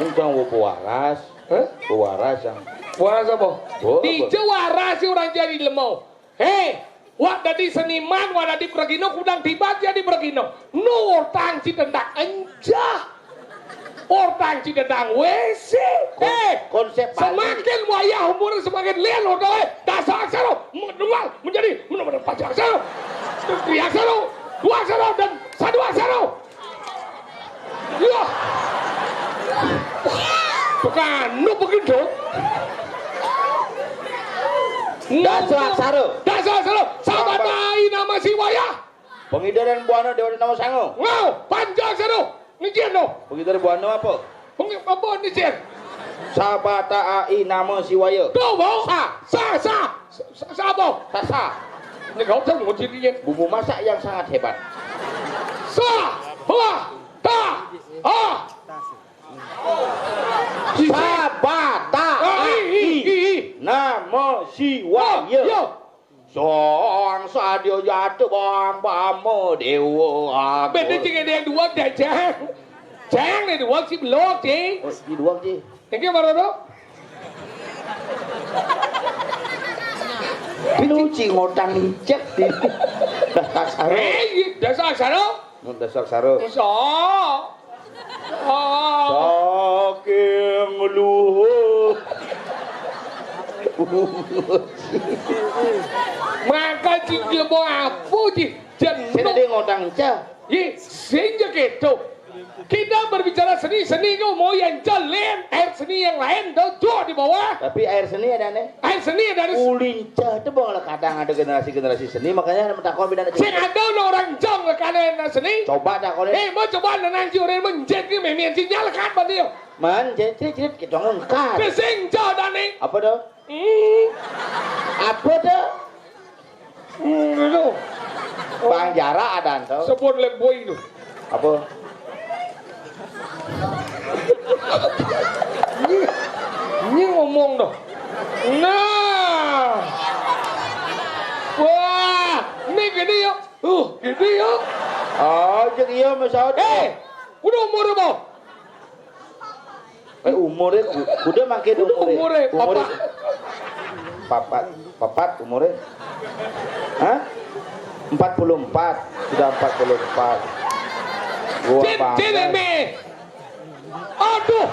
Untung gua pewaras. Hah? Pewaras yang. Pewaras apa? Oh, dijo waras sih orang jadi lemau. Hei, wak dadi seniman, wak dadi pragina, kudang tiba jadi pragina. No, orang ci tendak enjah. Orang ci dedang W C. Kon-, eh, konsep Bali. Semakin wayah umur semakin lian, orang, eh. Dasar aksara, mendengar, menjadi, benar-benar panjang aksara. Tiga aksara, dua aksara, dan satu aksara. Ya. Bukan, nu begitu. Dasar aksara. Dasar aksara. Sabata ai nama siwaya. Pangidaran buana Dewa Nama Sango. Ngau, panjang aksara. Ngijen no. Begitu ada buana apa? Pengi-, apa ngijen? Sabata ai nama siwaya. Tuh, bau. Sa. Sa, sa. Sa, sa apa? Sasa. Ini kau tahu ngijen ngijen. Bumbu masak yang sangat hebat. Sa. Hua. Ta. Ha. Sabata. Ah, i, i, ai i, i. Nama siwaya. Oh, iya. Sang sadia jatuh bang pama dewa agung. Beda cing ada yang dua dah, Cang. Cang, ada dua si belok, Cing. Oh, di dua, Cing. Ini mana tu? Ini Cing ngotang icek di. Dah tak saru. Eh, iya, dah tak saru. Mun dasar sara. Sa. Ah. Saking luhur. Maka cing lebo apa, Ji? Jeneng. Saya tadi ngotang ca. Ye, sing ja keto. Kita berbicara seni, seni kau mau yang jelen, air seni yang lain, tuh, tuh di bawah. Tapi air seni ada nih. Air seni dari s- Ulincah tuh, Bang, lah kadang ada generasi-generasi seni, makanya ada takon bidang seni. Sing ada no orang jong lekana seni. Coba takon. Eh, mau coba nenang si orang menjet ni, memian si nyalakan bantu. Man, jerit, jerit, jerit, kita ngengkat. Sing jauh dani. Apa tuh? Hmm. Apa tuh? Hmm, itu. Bang Jara ada tuh. Sebut lek boy itu. Apa? Ini, ini ngomong dong. Nah. Wah, ini gini ya. Uh, gini ya. Oh, jeung iya, Mas Saud. Eh, udah umur apa? Eh, umure ku-, kuda makin umure. Umure, umure papat. Papat, papat umure. Hah? Empat puluh empat. Sudah empat puluh empat. Gua Cin, bangga. Cin, Mek. Aduh.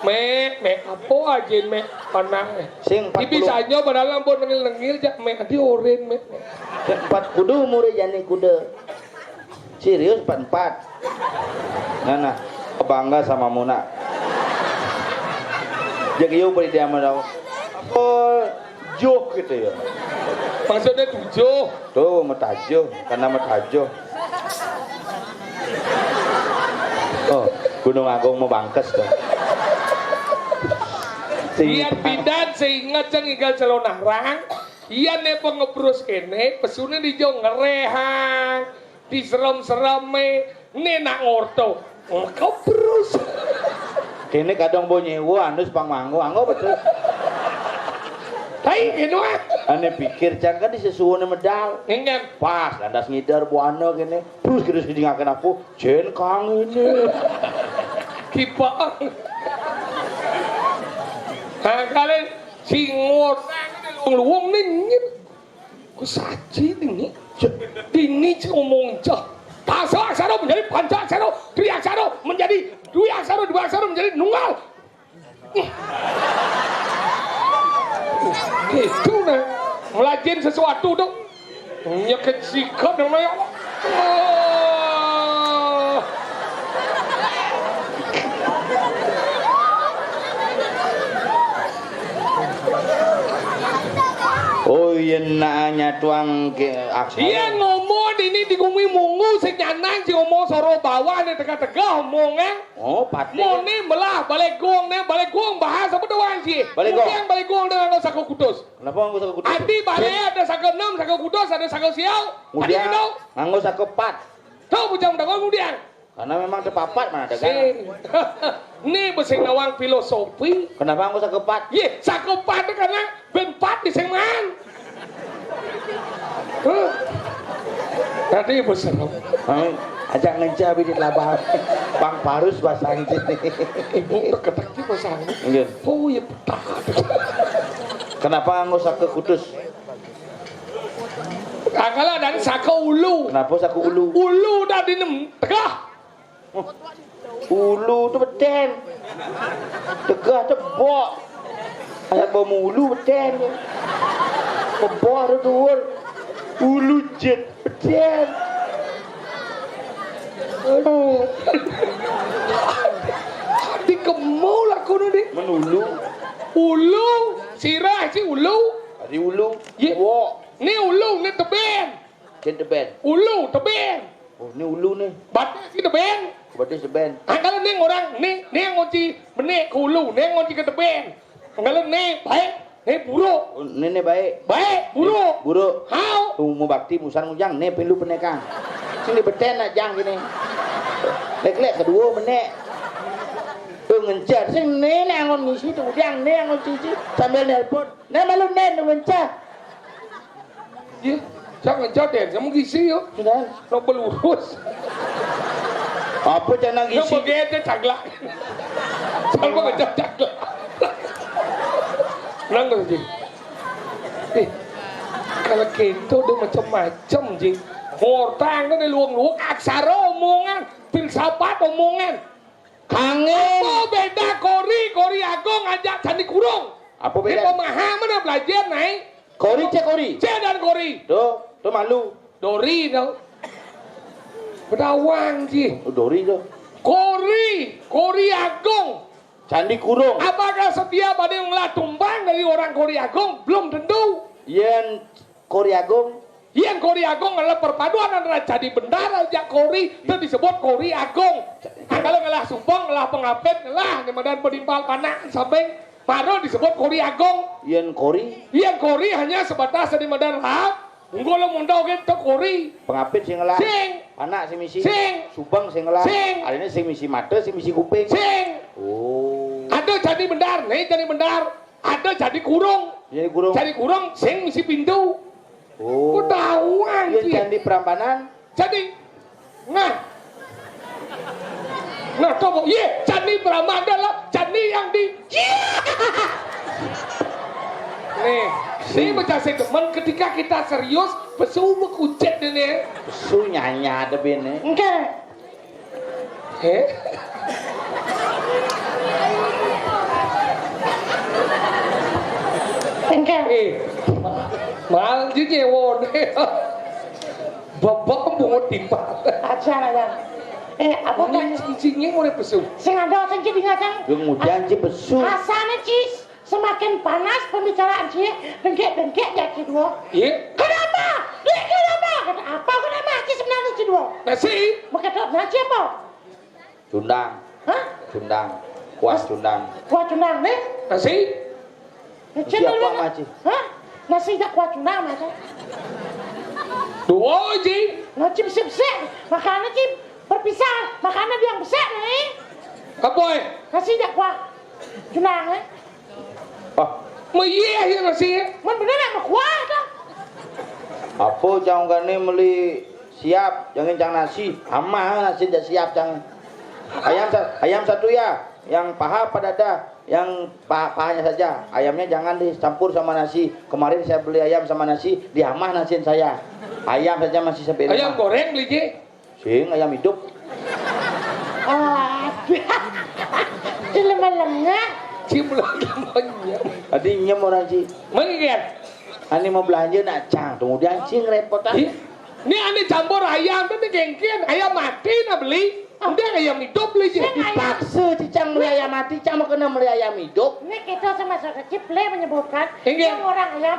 Mek, Mek, apa aja, Mek? Panang, Mek. Sing empat puluh. Bisa nyo padahal ampun nengil-nengil, jak, Mek. Adi oren, Mek. Empat kuda umure jani kuda. Serius, empat empat. Nah, nah, kebangga sama Muna. Jeung ieu beri dia mah, oh, joh gitu ya. Maksudnya tujuh. Tuh, metajuh, karena metajuh. Oh, Gunung Agung mau bangkes tuh. Lihat bidan seingat ceng igal celonarang. Iya ne pengebrus kene, pesune di jo ngerehang. Diserem-sereme, né nak ngorto. Kebrus. Kéné kadang mbok nyéwa, andus pang manggo, anggo betul. Tai, kéno ah. Ané pikir cang kan di sesuwuné medal. Nggih. Pas lantas ngidar buana kéné. Terus kita sing ngaken apa? Jén kang ini. Kipaan. Nah, kalian sing ngorang luwung-luwung né nyip. Ku saji dini. Dini sing ngomong cah. Pasa aksara menjadi panca aksara, tri aksara menjadi dwi aksara, dwi aksara menjadi nunggal. Gitu nah. Ngelajen sesuatu tuh. Nyeket sikat namanya. Ah. Oh, yén nak nyatuang ke aksara. Iya, ngomong ini di gumi mungu sing nyanang sing ngomong soro bawah né tegah-tegah omongan. Oh, pati. Moné melah Balégong né, Balégong bahasa apa doang sih? Balégong. Kemudian Balégong dengan saka kutus. Kenapa nganggo saka kutus? Adi balé ada saka enam, saka kutus, ada saka siau. Kemudian nganggo saka empat. Tuh bujang tangan kemudian. Karena memang ada papat mana ada kan? Sing. Né besing nawang filosofi. Kenapa nganggo saka empat? Yé, saka empat karena ben empat di sing man. Huh? Tadi besar. Hah? Ajak ngencah bidit labah. Bang Parus bahasa Inggris. Ibu ketek di bahasa Inggris. Iya. Oh, iya betul. Kenapa nganggo saka kutus? Angkala dan saka ulu. Kenapa saka ulu? Ulu tadi nem tegah. Ulu tuh bedén. Tegah tebok. Ayo bawa ulu bedén. Tebok tuh tuwur. Ulu jét bedén. Aduh. Dikemul aku nanti. Menulu. Ulu, sirah si ulu. Di ulu. Yé. Wok. Né ulu, né tebén. Jén tebén. Ulu tebén. Oh, né ulu né. Batis si tebén. Batis tebén. Angkala né orang, né, né ngunci bené ke ulu, né ngunci ke tebén. Angkala né baik, né buruk. Oh, né, né baik. Baik, buruk. Buruk. Hau. Tuh mau bakti musan ngujang né pilu penekang. Sini beten nak jang gini. Lek-lek kedua menek. Tuh ngencer sing né né angon ngisi tuh ujang né angon cici sambil nelpon. Né malu né ngencah. Yé, cang ngencah deh, kamu gisi yo. Sudah. Lo pelurus. Apa cang nang gisi? Yang bagian aja caglak. Cang mau ngencah caglak. Nang ngerti. Eh, kalau gitu udah macam-macam, Ji. Ngortang kan luang-luang aksara omongan, filsafat omongan. Kangen. Apa beda kori, kori agung ajak candi kurung? Apa beda? Ini pemahaman yang belajar naik. Kori cek kori. Cek dan kori. Tuh, tuh malu. Dori tuh. Bedawang sih. Oh, dori tuh. Kori, kori agung. Candi kurung. Apakah setiap ada yang ngelah tumbang dari orang kori agung? Belum tentu. Yén kori agung. Yén kori agung adalah perpaduan antara candi bendar ajak kori, itu disebut kori agung. Nah, kalau ngelah sumbang, ngelah pengapit, ngelah di medan penimpal panak samping, baru disebut kori agung. Yén kori. Yén kori hanya sebatas di medan lahap. Munggo lo mondok gitu kori. Pengapit sing ngelah. Sing. Panak sing misi. Sing. Sumbang sing ngelah. Sing. Artinya sing misi mata, sing misi kuping. Sing. Oh. Ada candi bendar, nih candi bendar. Ada candi kurung. Candi kurung. Candi kurung sing misi pintu. Oh. Ketahuan. Iya, candi Prambanan. Candi. Nah. Nah, coba. Iya, candi Prambanan lah. Candi yang di. Iya. Nih, ini bocah sedemen ketika kita serius, pesu mekucet ini. Pesu nyanya ada bini. Enggak. Eh? Enggak. Eh, mal juga won. Bebek bungut timpal. Aja lah ya. Eh, apa kan? Ini cincingnya mulai pesu. Sing ada sing jadi ngacang. Yang mudian ci pesu. Asane ci semakin panas pembicaraan ci, dengkek-dengkek ya ci dua. Iya. Kenapa? Iya kenapa? Kata apa kenapa ci sebenarnya ci dua? Nasi. Makadok nasi apa? Cundang. Hah? Cundang. Kuah cundang. Kuah cundang nih? Nasi. Nasi apa, Maci? Hah? Nasi jak kuah cundang, Maci. Dua, Ji. Nasi besik-besik. Makanya ci berpisah. Makanya dia yang besik nih. Apa, eh? Nasi jak kuah cundang, eh. Oh. Meyeh ya nasi. Mun bener nak mekuah dah. Apa cang gane meli siap, jangan cang nasi. Amah nasi dah siap cang. Ayam sa-, ayam satu ya, yang paha apa dada, yang pa-, pahanya saja. Ayamnya jangan dicampur sama nasi. Kemarin saya beli ayam sama nasi, diamah nasiin saya. Ayam saja masih sampai rumah. Ayam goreng beli je. Sing ayam hidup. Ah, cile malamnya. Cim lagi monyet. Tadi nyem orang ci. Mengkian. Ani mau belanja nak cang, tunggu dia cing repot ah. Ih, ini ane campur ayam tuh di gengkian, ayam mati nak beli. Udah ayam hidup beli sih. Sing ayam. Dipaksa cicang beli ayam mati, cang mau kena beli ayam hidup. Ini kita sama kecil play menyebutkan Iya. Yang orang ayam,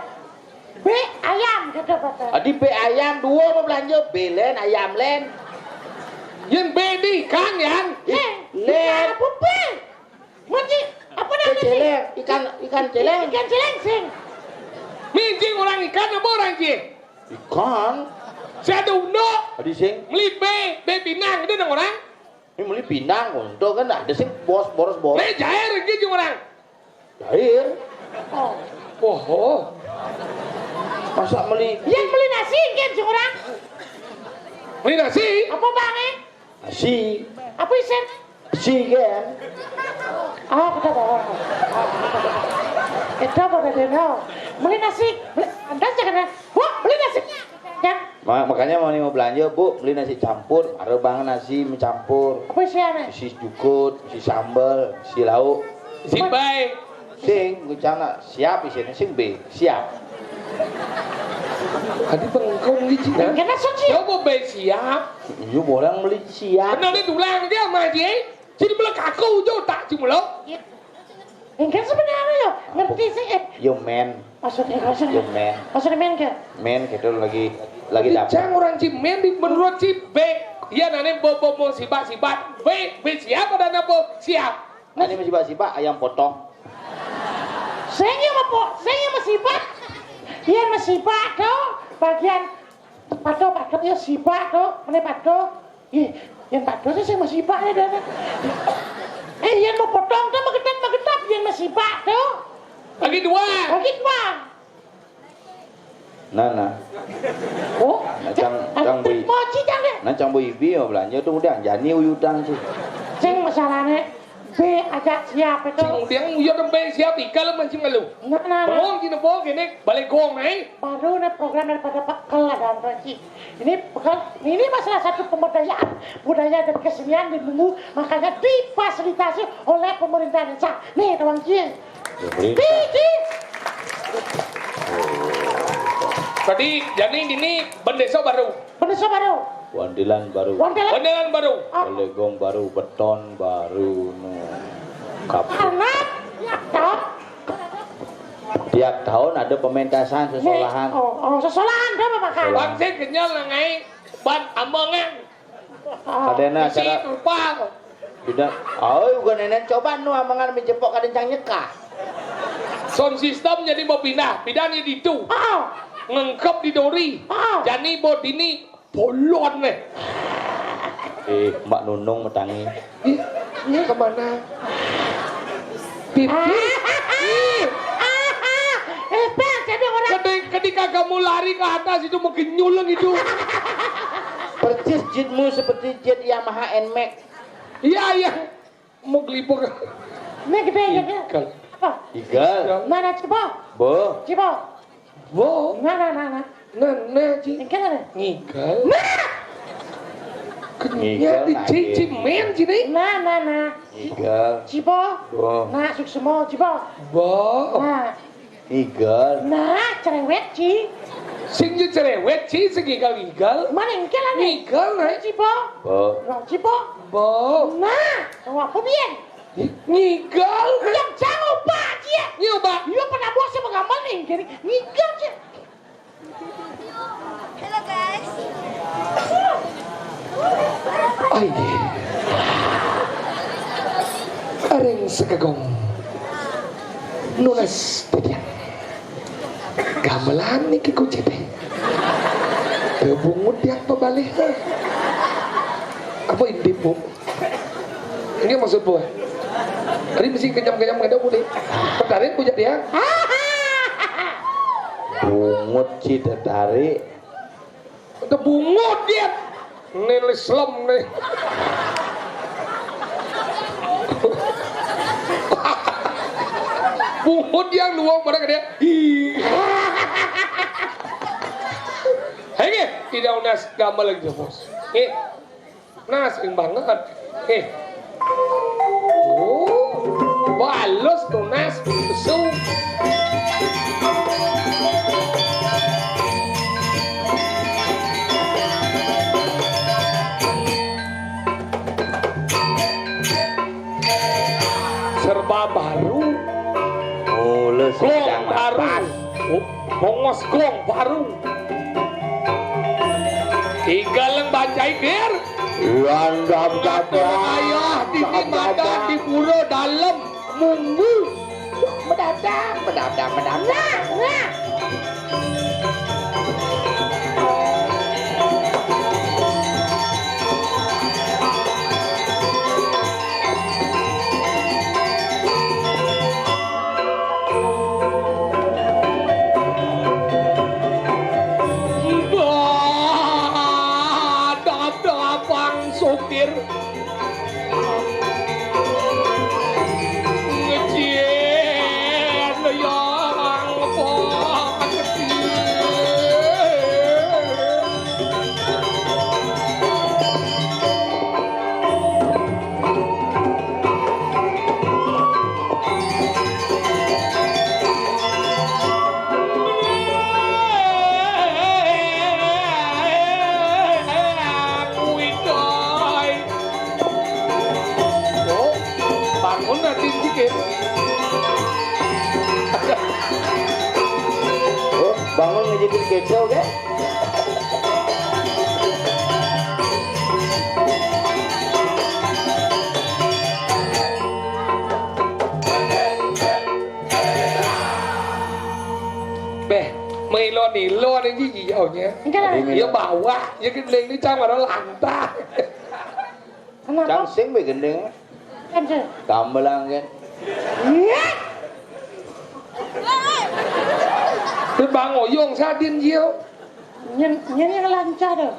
be ayam gitu betul. Adi be ayam dua mau belanja, belen ayam len. Yang be di ikan yang. Eh, Len. Apa be? Munci, apa Be namanya sih? Celeng, ikan, ikan celeng. Ikan celeng sing. Minjing orang ikan apa orang ci? Ikan. Saya ada unduk. Adi sing. Meli be, be pinang itu nang orang. Ini meli pinang, untuk kan ada sing bos, boros, boros. Be jair gitu orang. Jair. Oh. Oh. Masa meli? Yang meli nasi kan orang. Meli nasi? Apa bang eh? Nasi. Apa isen? Nasi kan. Oh, kita bawa. Kita pada dia. Meli nasi. Beli, anda jangan. Bu, beli nasi. Ya. Ma-, makanya mau nih mau belanja, Bu, beli nasi campur, ada banget nasi mencampur. Apa isiannya? Isi jukut, isi sambal, isi lauk. Isi bae. Sing, gue cana, siap isinya, sing be, siap. Tadi bengkong gitu ya. Enggak masuk sih. Coba be siap. Iya, orang beli siap. Bener nih tulang dia sama aja. Jadi belek aku jo tak cuma lo. Iya. Enggak sebenarnya ya, ngerti sih eh. Yo men. Maksudnya, maksudnya. Yo men. Maksudnya men ke? Men kita lagi lagi Tapi dapat. Cang orang ci men di menurut ci be. Iya nane bobo mau sibat-sibat. Be, be siap ada napa? Siap. Ini masih sibat ayam potong. Saya mau po, saya mau sibat. Iya mau sibat tuh bagian pato pato ya sibat tuh, mana pato? Ih, yang pato sih saya mau sibat ya dah. Eh, yang mau potong tuh magetap magetap yang mau sibat tuh. Lagi dua. Lagi dua. Nah, nah. Oh, nah, cang, cang bui. Moci cang deh. Nah, cang bui bi belanja tuh udah jani uyudan sih. Cing masalahnya be ajak siap itu. Cing udah uyut sampai siap ikan masih ngeluh. Nah, nah, nah. Bengong sini bengong gini balik gong eh. Baru nih program daripada pekel ada Antonci. Ini pekel, ini masalah satu pemberdayaan budaya dan kesenian di Bungu, makanya difasilitasi oleh pemerintah desa. Nih, Tuan Cie. Pemerintah. Di, di. Tadi jadi ini bendesa baru. Bendesa baru. Wandilan baru. Wandilan. Wandilan baru. Ah. Legong baru, beton baru, no. Kapur. Anak, ya, toh. Tiap tahun ada pementasan sesolahan. Oh, oh, sesolahan, berapa makan? Sesolahan. Bang, saya kenyal lah, ngai. Ban ambangan. Kadena isi acara rupa. Sudah. Oh, bukan nenek coba nu amangan menjepok kadang cang nyekah. Sound system jadi mau pindah, pindahnya di itu. Ah. Ngengkep di dori. Ah. Jani bo dini polon nih. Eh, Mbak Nunung metangi. Ih, ini kemana? Pipi. Ih. Eh, Bang, jadi orang. Ketika, ketika kamu lari ke atas itu menggenyulang itu. Persis jitmu seperti jit Yamaha Nmax. Iya, iya. Mau gelipuk. Ini gede ya, Kak? Igal. Apa? Igal. Mana, Cibo? Bo. Cibo. Bo. Mana, mana? Nah, nah, Ci. Igal ada? Ngigal. Nah! Ngigal, nah, Ci, Ci, men, Ci, nih. Nah, nah, nah. Igal. Cibo. Bo. Nah, suksma, Cibo. Bo. Nah. Ngigal. Nah, cerewet, Ci. Sing yo cerewet, Ci, sing ngigal-ngigal. Mana ngigal, ane? Ngigal, nah. Cibo. Bo. Nah, Cibo. Bo. Nah, apa biyen? Ngigal. Yang jangan opak, Ci. Iya, Pak. Iya, pernah bos sama gampang nih, jadi ngigal, Ci. Halo, guys. Ai. Areng sekagong. Nunas tadian. Gamelan niki kucite. Kebungut yang pebalih. Apa ini, Bu? Ini maksud Bu? Tadi mesti kenyam-kenyam kada boleh. Tertarik ku jadi ya. Bungut si tertarik. Kebungut dia. Ini slem nih. Bungut yang luang pada dia. Ih. Hei, nggih, tidak unas gambar lagi, Bos. Nggih. Nah, sering banget. Eh. Oh, balas tunas. Su. Serba baru. Oh, le Gong sedang baru. Napas. Oh, bongos gong baru. Tiga leng bancai, Gir. Landam Ngatur gagah. Ayah, dini madan di pura dalem. Munggu. Bedadang, bedadang, bedadang. Nah, nah. Dadapang sopir. Ngején yang pasti. Oh, bangun nanti dikit. Oh, bangun ngejepit kecil, ke? Beh, milo-nilo nih, Ji, ji, jauhnya. Enggak lah. Iya, bawa. Ya, gendeng ini cang marang lantah. Kenapa? Cang sing be gendeng. Kan sih. Gamelan kan. Iya. Te Bang Oyong sadin jio. Nyen, nyen yang lancar tuh.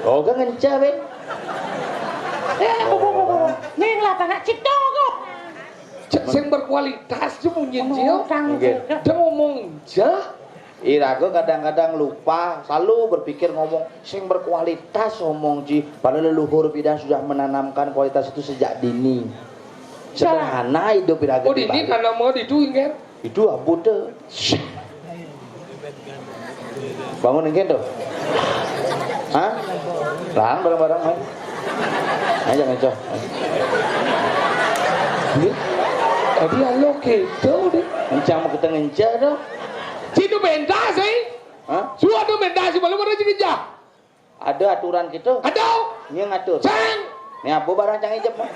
Oh, kan ngencar, be. Eh, bu, bu, bu, bu, bu. Ini yang latah nak cipta kok. Cek sing berkualitas je munyin jio. Kang Nggih. Cipta. Dia ngomong jah. Iraga kadang-kadang lupa, selalu berpikir ngomong sing berkualitas, ngomong ji. Padahal leluhur pidan sudah menanamkan kualitas itu sejak dini. Sederhana hidup iraga. Oh, di dini Bali. Tanam mau di itu, enggak? Itu abut deh. Bangun enggak tuh? Hah? Lahan bareng-bareng, main. Ayo, ngencah. Ini, tadi alo gitu deh. Ngencah mau kita ngencah dong. Situ pentas, eh? Hah? Suatu pentas, malu mana sih kerja? Ada aturan gitu? Ada. Ini ngatur. Sang. Ini apa barang cang ijep, mah?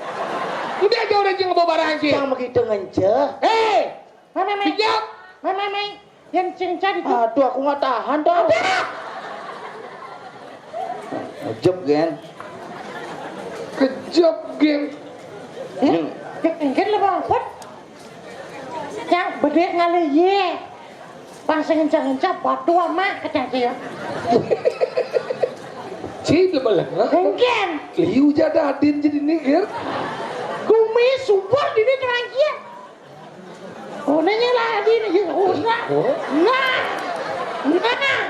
Udah ada orang yang bawa barang sih. Cang begitu ngenceh. Eh. Mana, Mai? Pinjam. Mana, Mai? Yang cinca di. Aduh, aku nggak tahan dah. Ada. Ijep, Gen. Kejep, Gen. Ya? Hmm. Gen, Gen, lebih ampun. Cang, bedek ngalih ye. Pang sing ngencang-ngencang, batu amat, kacang sia. Ci, lebelan, ha? Engken. Liu jada adin jadi nigir. Gumi subur dini terangkian. Oh, nanya lah adin, ya, oh, nah. Oh. Nah. Nah.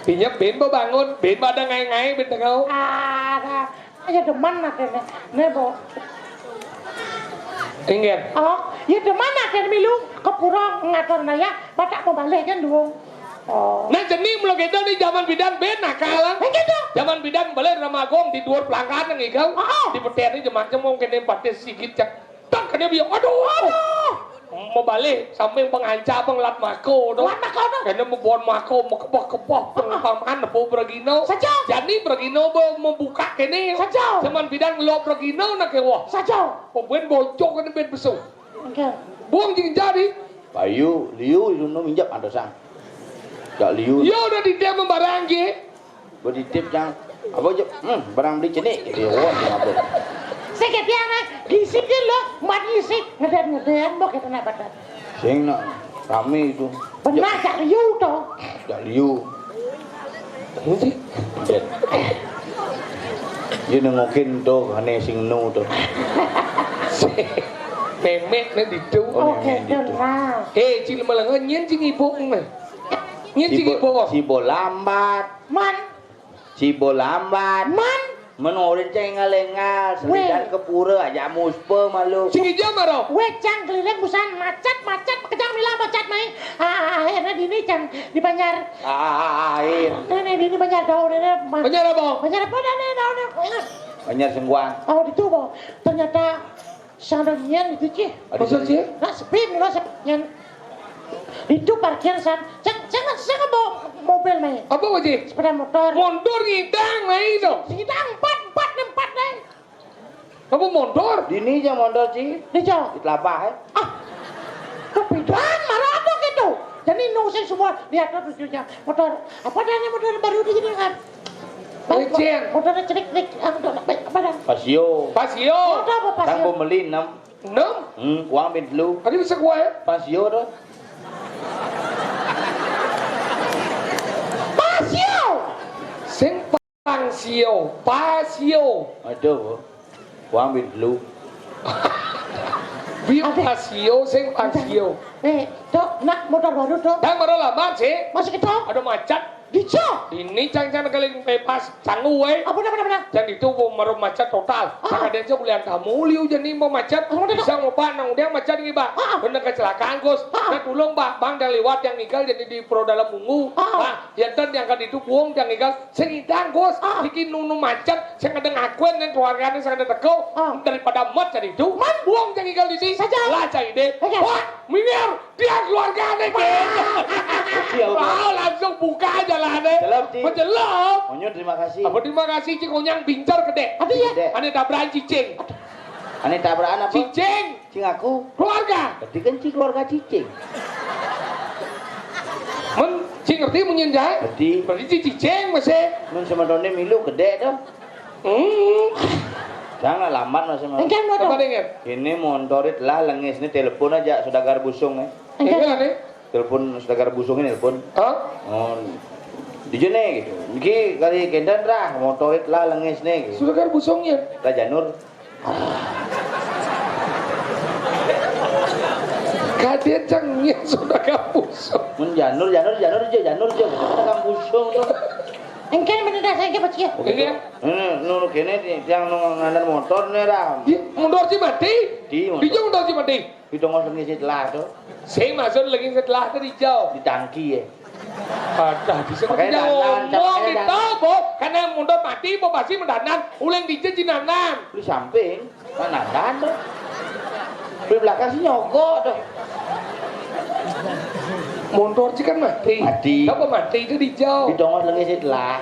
Pinya ben bebangun, ben pada ngai-ngai, ben tengau. Ah, dah. Ya demen akhirnya. Nih, Bu. Inggih. Oh, ya demen akhirnya milu ke pura ngatur naya, batak mau balik kan, Dung. Oh. Nah, jeni mula kita ni zaman bidan ben nakal. Nah, gitu. Zaman bidan balik Ramagong di dua pelanggan yang igal. Oh. Di peten ni zaman cemong kene batis sigit cak. Tak kena biar, aduh, aduh. Mau balik, samping penganca, penglat mako tu. Lat mako tu. Kena membuat mako, mekebah-kebah, pengkaman, apa beragino. Saja. Jani beragino be-, membuka kene. Saja. Zaman bidan ngelok beragino nak kewah. Saja. Pembuat bocok kena ben besok. Okey. Buang jing jari. Bayu, liu, liu, nu minjak ada sang. Tak liu. Ya udah di dia membarang je. Beditip jang. Apa je? Hmm, barang beli cenik. Dia won apa? Sing gedhe ana, gisi ki lho, mat ngisi, ngeden-ngeden, mbok gedhe nak badan. Sing nak rame itu. Benar, jak liu to. Jak liu. Ngendi? Yen. Yen nengokin to, ane sing nu to. Memek nek ditu. Oh, Oh, memek gedhe ditu. Lah. Eh, cil melengo nyen sing ibu. Nyen sing Cibo, ibu. Cibo lambat. Man. Cibo lambat. Man. Men ora ceng ngalengal, Weh. Selidan ke pura aja muspe malu. Sing ijo maro. Weh, cang keliling busan macet, macet, kejang mila macet main. Ah, akhirnya dini cang di Banjar. Ah, air. Rene dini Banjar daun, rene ma- Banjar apa? Banjar apa dah nih daun? Banjar Sengguang. Oh, itu, Bo. Ternyata sing ada nyen itu, Ci. Ada Maksud, Ci? Nah, sepi, mula sepi nyen. Itu parkir san. Sing, sing, sing bawa mobil, Mai. Apa, Ci? Sepeda motor. Motor ngidang, Mai, to. Ngidang empat, empat, empat, Mai. Apa motor? Dini aja motor, Ci. Di jo. Di Telabah, eh. Ah. Kepidan, marah apa gitu? Jadi nusik semua. Lihat tuh tujuhnya. Motor. Apa adanya motor baru di sini kan? Licin. Motornya celik-celik. Ah, udah, baik, apa dah? Pasio. Pasio. Motor apa Pasio? Tang pembeli enam. Enam? Hmm, uang bin lu. Tadi bisa gua ya? Pasio tuh. Pasio. Sing Pangsio, Pasio. Aduh, uang bin lu. Bi Aduh. Pasio, sing Pasio. Eh, Dok, nak motor baru, Dok. Dah baru lamar sih. Masih ketok? Ada macet. Dijo. Ini cang-cang kali pepas, canggu, weh. Apa dah, apa dah, apa dah? Dan itu mau meru macet total. Ah. Cang ada aja kuliah kamu, liu jadi mau macet. Apa dah, Dok? Bisa mau pak, nang udah macet nih, Pak. Ah. Bener kecelakaan, Gus. Ah. Nah, tolong, Pak, Bang, yang lewat, yang ninggal jadi di pro dalam bungu. Ah. Pak, ya, dan yang kan itu buang, yang ninggal. Sing ngidang, Gus. Ah. Iki nunu macet, sing ada ngakuen yang keluarganya sing ada teko. Ah. Daripada mot jadi itu. Man. Buang yang ninggal di sini. Saja. Lah, jadi deh. Oke. Wah, minggir. Dia keluargane, Ki. Iya, Pak. Mau langsung buka jalane. Jelep, Ci. Menjelep. Monyet, terima kasih. Apa terima kasih, Ci, konyang bincar gede. Apa ya? Gede. Ane tabrakan cicing. Ane tabrakan apa? Cicing. Cing aku. Keluarga. Berarti kan Ci keluarga cicing. Men, Ci ngerti menyen jahe? Ngerti. Berarti Ci cicing masih. Men sementone milu gede to. Hmm. Jangan lambat, Mas, Mas. Engke, Mas. Apa dengan? Ini montorit lah lengis, ini telepon aja saudagar busung, eh. Engke. Enggak nih. Telepon saudagar busung ini, telepon. Hah? Oh. Di jene gitu. Iki kali kendan rah, montorit lah lengis nih gitu. Saudagar busungnya. Lah Janur. Kaget cengnya saudagar busung. Mun Janur, Janur, Janur aja, Janur aja. Saudagar busung tuh. Engke bener dah, saya engke, Pak, ya. Oke, ya. Ini, nunu kene, tiang nunu nganan motor nih, Ram. Di, mundur sih mati. Di, mundur. Di, mundur sih mati. Di tongos lengis setelah tuh. Sing maksud lengis setelah tuh dijauh. Di tangki ya. Ada di sini. Pakai dijauh. Dandan, ngomong pakai gitu, dandan. Bo. Karena mundur mati, bo pasti mendanan. Ulang di jinanan. Di samping. Mana dandan tuh? Di belakang sih nyogok tuh. Mundur sih kan mati. Mati. Apa mati itu dijauh? Di tongos lengis setelah.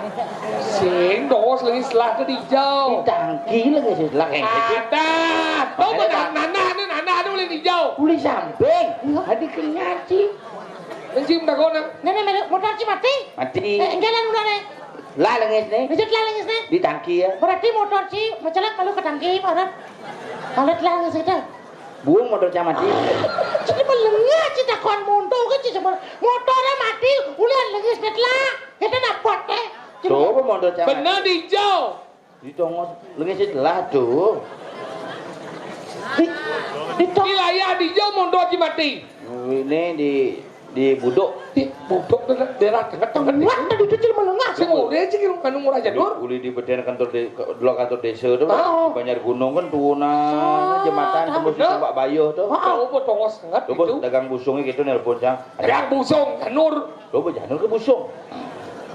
Sing tongos lengis setelah itu dijauh. Di tangki lengis setelah. Ada. Tuh, makanya mendanan, nana, nana, nana, ulang dijauh. Uli samping. Iya. Hadi kenyal sih. Sing tak kona. Nenek, nenek, mundur sih mati. Mati. Eh, enggak lah, udah, Nek. Lah lengis nih. Lanjut lah lengis nih. Di tangki ya. Berarti motor sih, masalah kalau ke tangki, Pak. Kalau lah lengis itu. Buang motor camat sih. Jadi melengah sih takon motor kan sih sama motornya mati, ulian lengis nih lah. Kita dapat eh. Coba motor camat. Bener dijauh. Di tongos lengis setelah tuh. Di, di tong- Wilayah dijauh mundur sih mati. Ini di, di Buduk. Di Buduk tuh daerah tengah-tengah nih. Wah, tadi itu cil melengah. Sing ora sih kanu murah aja, Uli, Dur. Uli di beden kantor de-, ke-, dulu kantor desa tuh, Ah. Di Banjar Gunung kan turunan Ah, jembatan ah, tembus di bener. Tombak Bayuh tuh. Ah, ah. Oh, tongos banget Coba itu. Dagang busungnya gitu nelpon, Cang. Dagang busung, Janur. Coba Janur ke busung.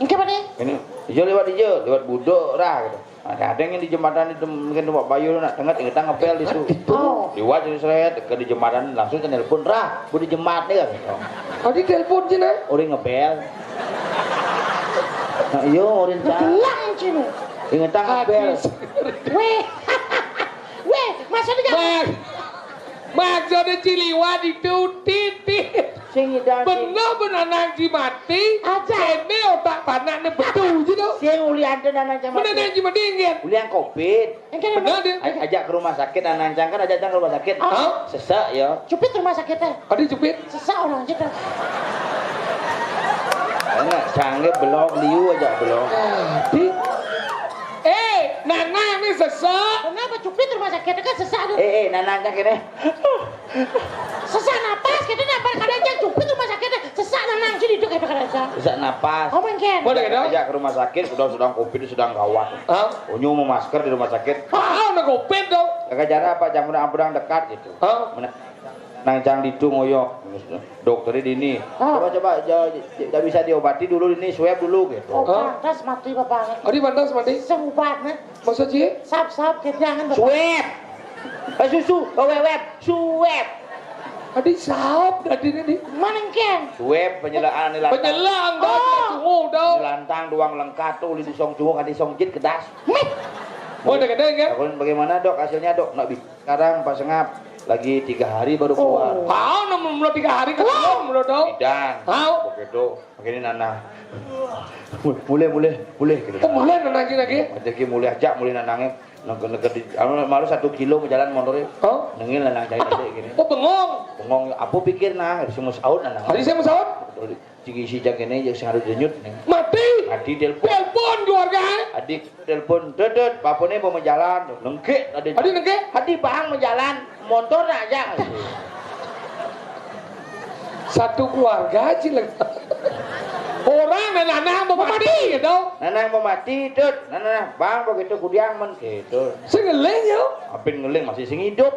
Engke apa nih? Ini, ijo lewat ijo, lewat Buduk rah gitu. Ada, ada yang di jembatan itu mungkin Tombak Bayuh nak tenget ingetan ngebel di situ. Oh. Liwat itu seret ke di jembatan langsung ke nelpon rah, bu di jembatan kan. Tadi telepon sih, nah. Orang ngebel. Nah, iya orang cak. Gelang sih, nah. Ingetan ngebel. Habis. Weh. Weh, maksudnya Mak, maksudnya ciliwat itu titit. Sing ngidang sing. Bener, bener Nanang Ji mati. Aja. Kéné otak panakné bedu ji to. Sing ulian to Nanang Ji mati. Bener Nanang Ji mati, nggih. Ulian covid. Engké bener dia. Aj-, ajak ke rumah sakit, Nanang Cang kan ajak Cang ke rumah sakit. Hah? Sesek ya. Cupit rumah sakitnya. Ada cupit? Sesek orang aja dah. Enak, canggih belok liu aja belok. Jadi, eh, Nanang nih sesek. Kenapa cupit rumah sakitnya kan sesek tuh? Eh, eh, Nanang Cang ini. Sesak napas, kita napas kada aja cupit rumah sakitnya. Sesak Nanang sih duduk apa kada aja. Sesak napas. Oh, mungkin. Boleh, dong? Ajak ke rumah sakit, sudah sedang covid, sedang gawat. Hah? Unyu mau masker di rumah sakit. Ah, ada covid dong. Kakak jarak apa? Jangan udah dekat gitu. Hah? Mana Nang Cang ditu ngoyok. Dokternya dini. Ah. Coba, coba, ja-, ja-, bisa diobati dulu ini, swab dulu gitu. Oh, hah? Pantas mati bapaknya. Adi pantas mati? Sing ubat nih. Masa sih? Sap, sap, kejangan. Swab. Eh, susu, oh, web, web, swab. Adi sap, adi ini. Mana engken? Swab, penyelaan, ini lantang. Penyelaan, dong, oh. Cunguh, dong. Ini lantang, doang lengkap tuh, uli di song cunguh, adi song jit, kedas. Mih. Oh, ada, ada, ya? Aku, bagaimana, Dok, hasilnya, Dok? Nggak bisa. Sekarang Pak Sengap lagi tiga hari baru keluar. Oh. Tahu, namun belum tiga hari keluar, belum, dong. Bidan. Tahu. Begitu. Begini, Nana. Mulai, mulai, mulai gitu. Oh, mulai Nanang lagi, lagi? Jadi mulai aja, mulai Nanangnya. Nengke, nengke di, anu, malu satu kilo jalan motornya. Oh? Nengil Nanang cari tadi gini. Oh, bengong. Bengong, apa pikir, Nang? Harus mau sahur, Nanang. Hari saya mau sahur? Ciki isi jang ini, yang sing harus denyut nih. Mati. Mati telepon. Telepon keluarga. Adik telepon, "Dedet, bapaknya mau menjalan." Nengke, ada. Adi nengke? Adi bang menjalan, motor aja. Satu keluarga aja lagi. Orang dan Nanang mau mati, gitu. Nanang mau mati, Dut. Nanang, bang, begitu kudiang men, gitu. Sing ngeling, yo. Apin ngeling, masih sing hidup.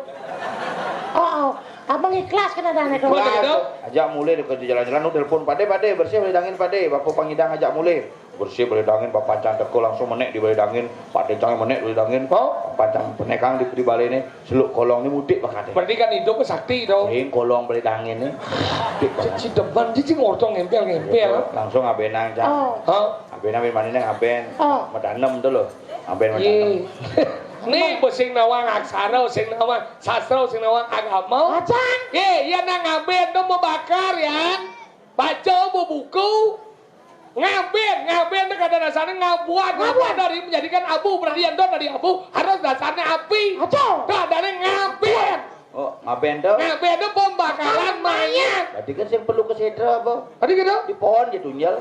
Oh, oh. Abang ikhlas kena dana dong. Ikhlas. Ajak mulai dekat di jalan-jalan, nu telepon, "Pade, pade, bersih, boleh dangin, pade. Bapak pangidang ajak mulai." Bersih, boleh dangin, Pak Pancang teko langsung menek di balai dangin. Pak Dencang menek di balai dangin. Oh. Pak Pancang penekang di, di balai ini. Seluk kolong ini mudik bakatnya. Berarti kan hidup sakti dong. Sing kolong balai dangin ini. Mudik bakatnya. Cici demen, cici ngortong ngempel-ngempel. Langsung abenang, Cang. Oh. Hah? Abenang, aben mana nang aben? Oh. Medanem tuh loh. Aben medanem. Nih, sing nawang aksara, sing nawang sastra, sing nawang agama. Acan. Ye, ya nang aben tuh mau bakar, ya. Baca buku. Ngaben, ngaben itu kata dasarnya ngabuat. Ngabuat. Ngabuat dari menjadikan abu, berarti yang dari abu harus dasarnya api. Aco. Itu adanya ngaben. Oh, ngaben tuh? Ngaben itu pembakaran mayat. Berarti kan sing perlu kesedra apa? Tadi gitu? Di pohon gitu, nyel.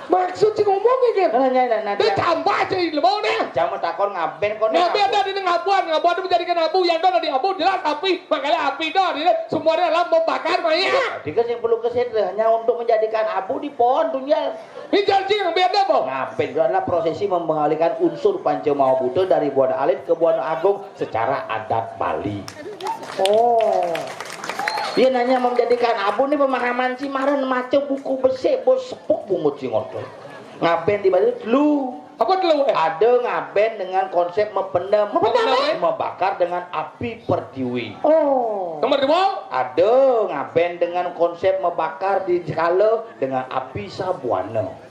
Maksud sing ngomong ya, kan? Nah, nah, nah, nah, dia tambah aja ilmu nih. Jangan takon ngaben kok. Ngaben tadi ini ngabuat, ngabuat itu menjadikan abu, yang dari abu jelas api, makanya api itu artinya semuanya adalah membakar mayat. Jadi kan yang perlu kesedra hanya untuk menjadikan abu di pohon tunjal. Ini janji ngaben apa? Ngaben itu adalah prosesi mengalihkan unsur panca maha buta dari Buana Alit ke Buana Agung secara adat Bali. Oh. Dia nanya menjadikan abu nih pemahaman si Maren maca buku besik bos sepuk bungut si ngorto. Ngaben di Bali dulu. Apa dulu, eh? Ada ngaben dengan konsep mependem. Mependem, eh? Membakar dengan api pertiwi. Oh. Nomor dua? Ada ngaben dengan konsep membakar di sekala dengan api sabuana.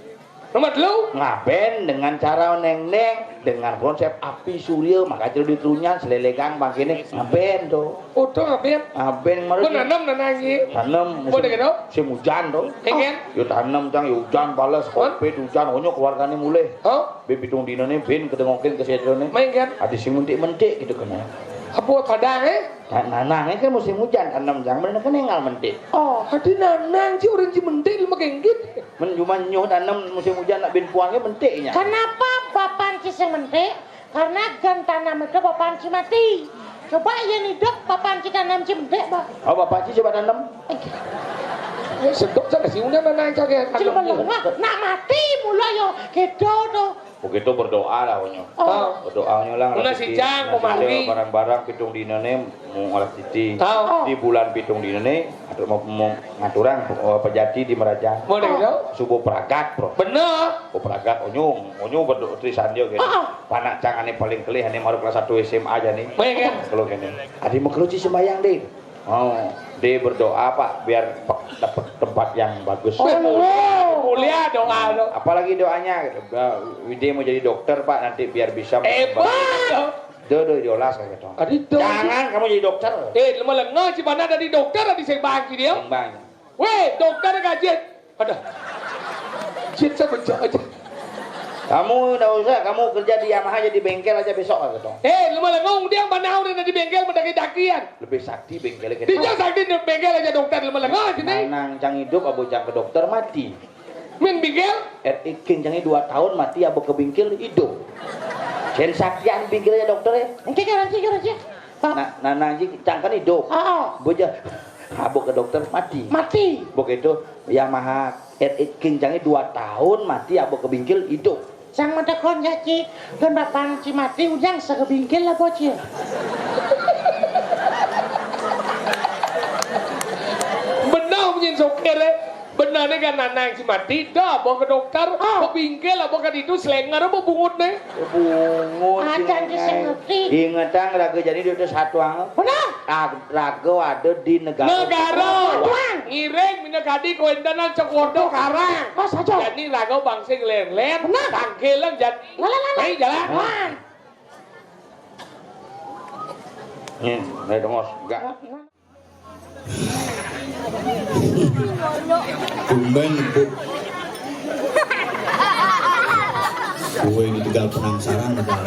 Nomor dulu? Ngaben dengan cara neng-neng, dengan konsep api surya, maka jadi di Trunyan, selelegang, bangkene, ngaben tuh. Udah ngaben? Ngaben, malu. Gua nanam, nanam, iya. Tanam, musim, musim hujan tuh. Iya, kan? Yo tanam, Cang, yo hujan, balas, covid, hujan, onyo keluargane mulih. Hah? Be pitung dina ne, ben kedengokin ke sedro ne. Main, kan? Adi sing mentik-mentik gitu kan ya. Apa padang, eh? Nah, nanang kan musim hujan, tanam, Cang, bener kan engal mentik. Oh, adi nanang, ci orang ci mentik, lu makin gitu. Men, cuma nyuh tanam musim hujan nak bin puangnya mentiknya. Kenapa Bapak Ci sing mentik? Karena gan tanam itu Bapak Ci mati. Coba yang hidup Bapak Ci tanam ci mentik, Pak. Oh, Bapak Ci coba tanam. Eh, sedok sana sih, udah mana yang cakap tanam. Nak mati mula yo, gitu tuh. Begitu berdoa lah, onyo. Oh. Berdoa onyo lah. Mula si Jang, barang-barang pitung dina ne mau ngolah titi. Oh. Di bulan pitung dina ne, atau mau, mau ngaturang, oh, pejati di Meraja. Boleh, dong. Subuh pragat, bro. Bener. Oh, pragat, onyo, onyo berdoa trisandia gitu. Ah. Panak Cang ane paling kelih, ane maru kelas satu S M A aja nih. Baik, ya. Kalau gini, adi mau keluci sembahyang deh. Oh, dia berdoa, Pak, biar pe-, dapat tempat yang bagus. Oh, mulia doa, dong. Apalagi doanya, gitu. Dia mau jadi dokter, Pak, nanti biar bisa. Hebat, dong. Do, do, diolas kayak gitu. Adi do. Jangan kamu jadi dokter. Eh, lemah lengah si bana dari dokter adi sing bang ki dia. Sing bang. Weh, dokter kajian. Ada. Cit sebecok aja. Kamu ndak usah, kamu kerja di Yamaha aja, di bengkel aja besok kayak gitu. Eh, lemah lengah dia bana udah di bengkel mendaki-dakian. Lebih sakti bengkelnya kita. Tidak sakti di bengkel aja dokter lemah lengah sini. Nanang cang hidup, abu cang ke dokter mati. Min bingkil? Eh, ikin jangi dua tahun mati, abu ke bingkil hidup. Sen saktian bingkilnya dokter ya. Engke garansi garansi. Nah, nah, nah, ji cangkan hidup. Ah, boja. Abu ke dokter mati. Mati. Begitu Yamaha, eh, ikin jangi dua tahun mati, abu ke bingkil hidup. Sang mata kon jaci, kan bapak ci mati ujang sakebingkil lah bocil. Benar nyin sokir eh. Benarnya kan nanang si mati, dah bawa ke dokter, ah, bingkil lah bawa ke itu selenger apa bungut nih? Bungut. Acan ki sing ngerti. Ingetang raga jadi dia udah satu ang. Benar. Ah, raga ada di negara. Negara. Tuan. Ngiring mina kadi koindanan cek wordo karang. Mas aja. Jadi raga bangsa ler-ler. Benar. Tangkilan jadi. Lah, lah, lah, lah. Ayo jalan. Wan. Hmm, ayo dongos, enggak. Tumben, Bu. Kue di Tegal Penangsaran, Tegal.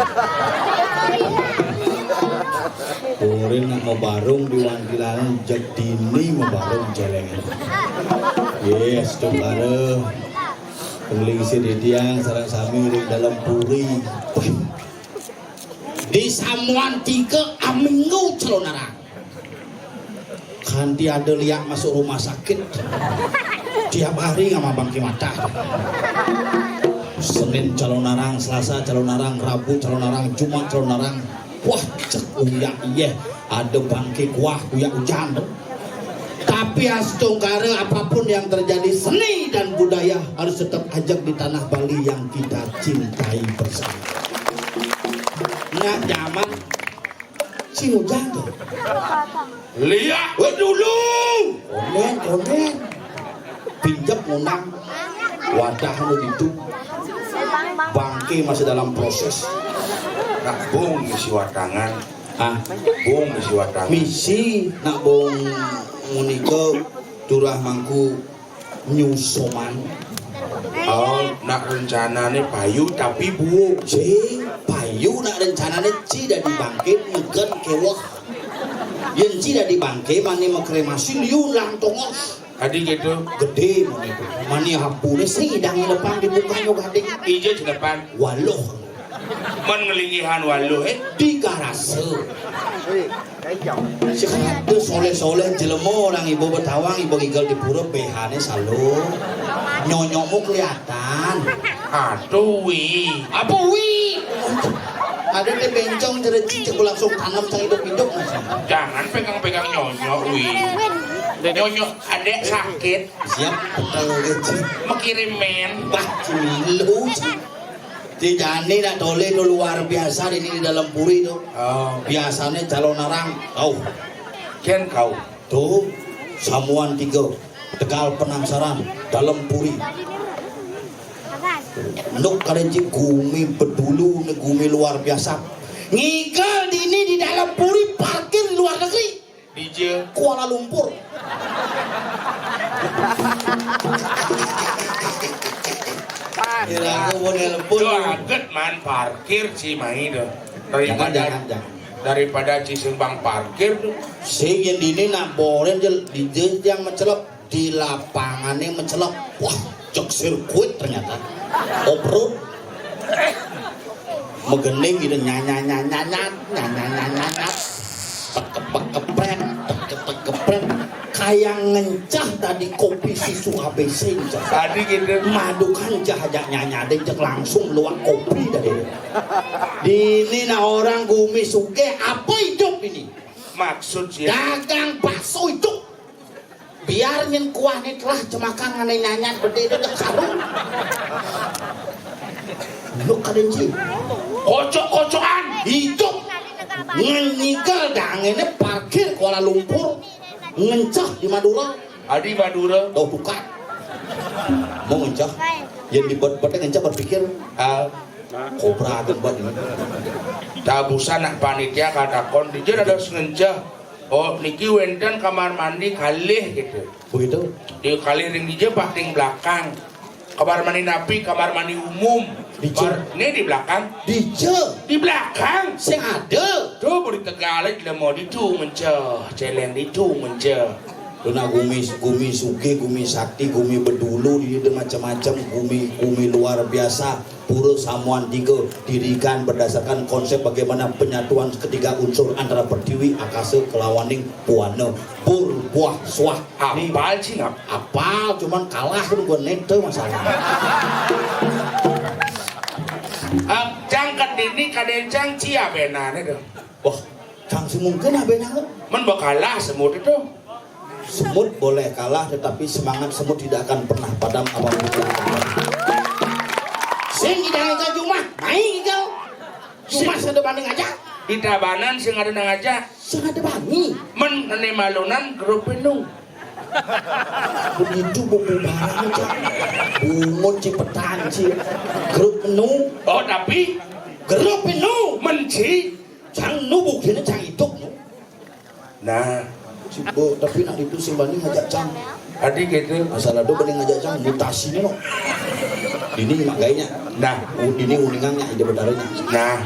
Kurin nak mau barung di Wangkilanan, jeg dini mau barung celengan. Yes, tuh bareng. Pengeling si Didiang, sareng sami ring dalam puri. Di Samuan tiga aminggu celonarang. Kanti ada liak masuk rumah sakit. Tiap hari sama bangki mata. Senin calonarang, Selasa calonarang, Rabu calonarang, Jumat calonarang. Wah, cek uyak iye, ada bangki kuah, uyak ujan. Tapi astungkara apapun yang terjadi, seni dan budaya harus tetap ajak di tanah Bali yang kita cintai bersama. Nah, zaman si Ujang tuh. Lihat dulu. Konden, konden. Pinjam ngundang. Wadah lu itu. Bangke masih dalam proses. Nak bung isi watangan. Ah, bung isi watangan. Misi nak bung muniko turah mangku nyusoman. Oh, nak rencanane payu tapi buuk. Ci, payu nak rencanane ci dadi bangke nyegen keweh. Yen ci dadi bangke mane makremasi liu lang tongos. Adi gitu. Gede mane itu. Mane apune sidang depan di mukanya gading. Ijo depan. Waluh. Men ngelingihan waluh, eh? Tiga rasa. Sing ada soleh-soleh jelema orang ibu betawang, ibu gigal di pura, B H-ne salo. Nyonyokmu kelihatan. Aduh, Wi. Apa, Wi? Ada di bencong jerejik, cek langsung tanam sang hidup-hidup, Mas. Jangan pegang-pegang nyonyok, Wi. Nyonyok adek sakit. Siap, betul, gitu. Mekirim men. Bah, cilu. Dijani nak tole tu luar biasa ini di dalam puri tu. Oh. Biasanya calon arang kau. Ken kau. Tu, Samuan tiga, Tegal Penangsaran, dalam puri. Nuk karenci gumi bedulu ni gumi luar biasa. Ngigal dini di dalam puri parkir di luar negeri. Dija. Kuala Lumpur. Kira aku mau nelpon. Yo, aget man parkir si mai do. Daripada, jangan, jangan, jangan. Daripada ci sing bang parkir tu. Sing yang dini nak boren jel di jenjang mencelep di lapangannya mencelep. Wah, cek sirkuit ternyata. Off-road. Megening gitu, nyanya nyanya nyat, nyanya nyanya nyat. Tekepek kepret, tekepek kepret. Kayak ngencah tadi kopi susu A B C, cah. Tadi gitu. Madu kancah aja nyanya deh, cek langsung luak kopi tadi. Dini nah orang gumi suge, apa hidup ini? Maksud sih. Dagang bakso hidup. Biar nyen kuah ni telah cemakan ngane nyanyan bede itu cek sarung. Lu kadenci. Kocok-kocokan. Hidup. Ngen ngigal dangene parkir Kuala Lumpur. Ngencah di Madura. Adi Madura. Tuh buka. Mau ngencah. Yang dibet-bete ngencah berpikir. Ah. Kobra ageun banget ini. Tabusan nak panitia katakon, dija dados ngenceh. Oh, niki wénten kamar mandi kalih gitu. Begitu? Di kalih ring dija, paling belakang. Kamar mandi napi? Kamar mandi umum. Dija. Bar-, ini di belakang. Dija. Di belakang. Sing ada. Tuh, beri tegal aja jelema ditu ngenceh, céléng ditu ngenceh. Dona gumi, gumi sugih, gumi sakti, gumi bedulu, di ditu macam-macam, gumi, gumi luar biasa. Pura Samuan tiga dirikan berdasarkan konsep bagaimana penyatuan ketiga unsur antara pertiwi, akasa, kelawaning buana. Pur, buah, suah. Apal, Ci, ngap-, apal, cuman kalah kan gua nete masalah. Ah, cang kedini kadén cang Ci abénana tuh. Wah, cang sing mungkin abénana. Men bakalah semut itu. Semut boleh kalah, tetapi semangat semut tidak akan pernah padam apapun yang terjadi. Sing idang ka jumah, naik ka jumah, sing ada banding aja. Di Tabanan sing ada nang aja. Sing ada banding. Men né malunan grup nu. Begitu bububaran aja. Bungut Cipetan, Ci. Grup nu. Oh, tapi grup nu. Men Ci. Cang nu buktinya cang hidup nu. Nah, Cibo, tapi nak itu sing banding ngajak cang. Adi gitu. Masalah tu banding ngajak cang mutasi ni no. Ini mak gayanya. Nah, u-, ini uningannya ide betaranya. Nah.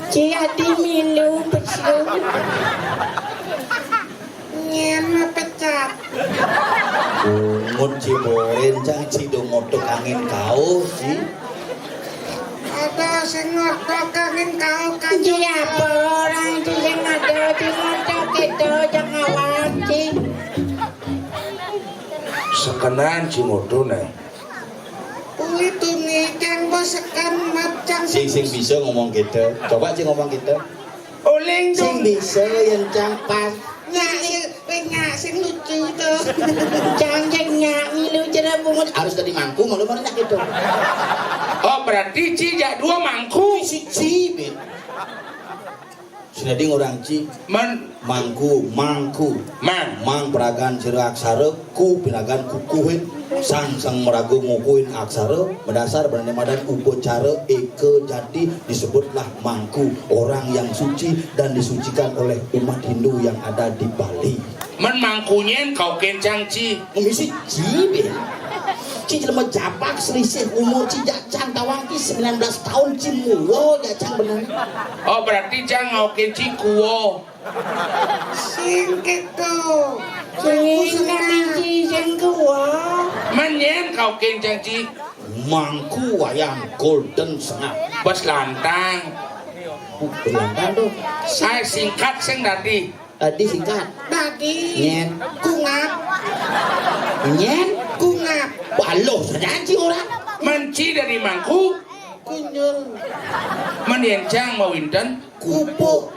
Ci adi milu pesu. Nyén pecat. Bungut Cibo, rencang Ci do ngotok angin kau, Ci. Ada sing ngotok angin kau, kacau. Iya, apa orang itu yang ada di ngotok itu, jangan awak, Ci. Sekenan Ci ngotok, nah. Kuwi tuni kang bos sekan mat cang. Sing, sing bisa ngomong gitu. Coba Ci ngomong gitu. Uling sing dong. Bisa yang cang pas. Nyak sing, kowe nyak sing lucu to. Cang sing nyak ngilu jero bungut. Harus tadi mangku, malu mana nyak itu. Oh, berarti Ci jak dua mangku. Siji, Bin. Sing dadi orang Ci. Men. Mangku, mangku. Mang. Mang peragan jero aksara, ku peragan kukuhin. Sang, sang meraga ngukuhin aksara, berdasar bernama dan upacara eka jati disebutlah mangku, orang yang suci dan disucikan oleh umat Hindu yang ada di Bali. Men mangku nyén kau kencang, Ci. Misi Ci, Bin. Ci jelema jabak selisih umur Ci jak cang tawang Ci sembilan belas tahun, Ci muwo jak cang bener. Oh, berarti cang ngaukin Ci kuwo. Sing kéto. Sing nang Ci sing kuwo. Men nyén kau kencang, Ci. Mangku wayang Golden Sengap. Bos lantang. Uh, bos lantang tuh. Saya singkat sing dadi. Dadi singkat. Dadi. Nyén. Kungap. Nyén. Kungap. Baloh saja Ci orang. Men Ci dadi mangku. Kunyul. Men yén cang mau winten. Kupuk.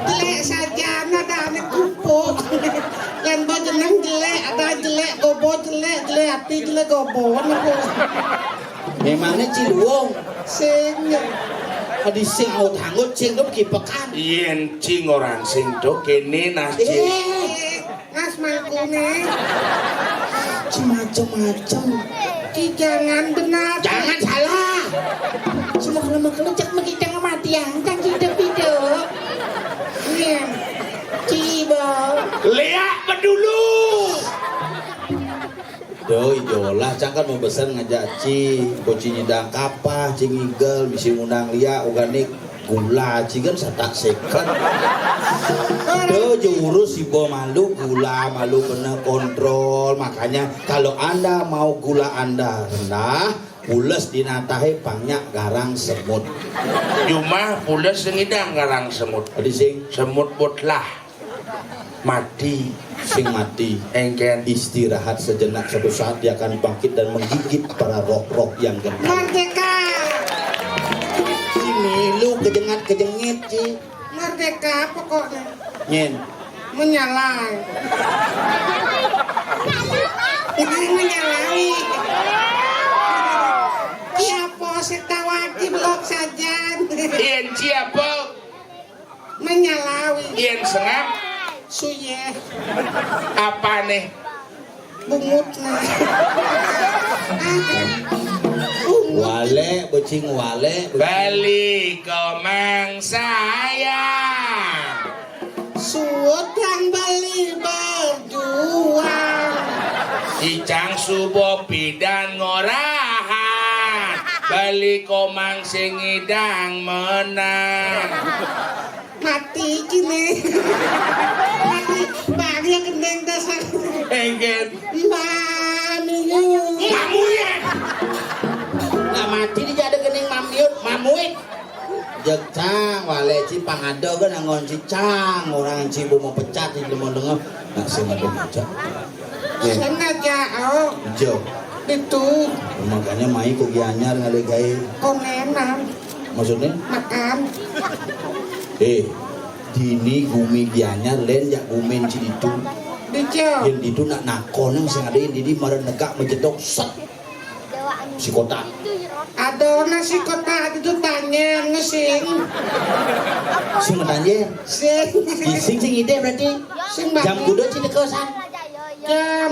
Jelék saja, nadane kupuk. Lan mbok jeneng jelék, ada jelék, gobo jelék, jelék ati, jelék gobo. Memangnya Ci luwung. Sing. Adi sing aut hangut, sing tuh kipekan. Yén Ci ngoran sing tuh kéné nas Ci. Eh. Mas mangkune. Macem-macem. Ki jangan benar. Jangan salah. Semua kalau makan cek mengidang mati yang kan kita pido. Iya. Cibo. Lihat bedulu. Doi, jolah, cang kan mau pesan ngajak Ci, boci nyidang kapah, Ci ngigel, bisi ngundang lia, organik, gula, Ci kan satak seket. Tuh, jurus ibo malu, gula, malu kena kontrol. Makanya, kalau Anda mau gula Anda rendah, pules dinatahe pangnya garang semut. Jumah pules ngidang garang semut. Tadi sing. Semut botlah. Mati. Sing mati. Engken. Istirahat sejenak, suatu saat dia akan bangkit dan menggigit para roh-roh yang gentar. Merdeka. Si milu kejengat-kejengit, Ci. Merdeka pokoknya. Nyen. Menyalai. Ini menyalai. Siapa sing tawaki belum sajan? Yen siapa? Menyalawi. Yen sengap. Suyeh. Apane? Bungut nah. Lek becing walek, becing. Beli komang saya. Suwut yang beli berdua. Icang subo pidan ngorahan. Beli komang sing idang menang. Mati kini. Mati. Bang ya gendeng dasar. Engken. Mbak Miyu. Mbak Muyek. Lah mati dijada gendeng Mamiut, Mamuik. Jek cang, wale ci pangada kan angon ci cang, orang ci bu mau pecat di lemon dengah. Nak sing ada macam. Sengaja, oh. Jo. Itu. Makanya mai kok gianyar ngale gawe. Kongenan. Maksudnya? Makan. Eh, dini gumi gianyar len jak gumen ci ditu. Dijo. Yen ditu nak nakon sing ada yen dini mara negak mejedok set. Si kotak. Ada nasi kotak itu tanya ngesing. Sing tanya. Sing. Ising sing ide berarti. Sing jam kudu ci teko san. Jam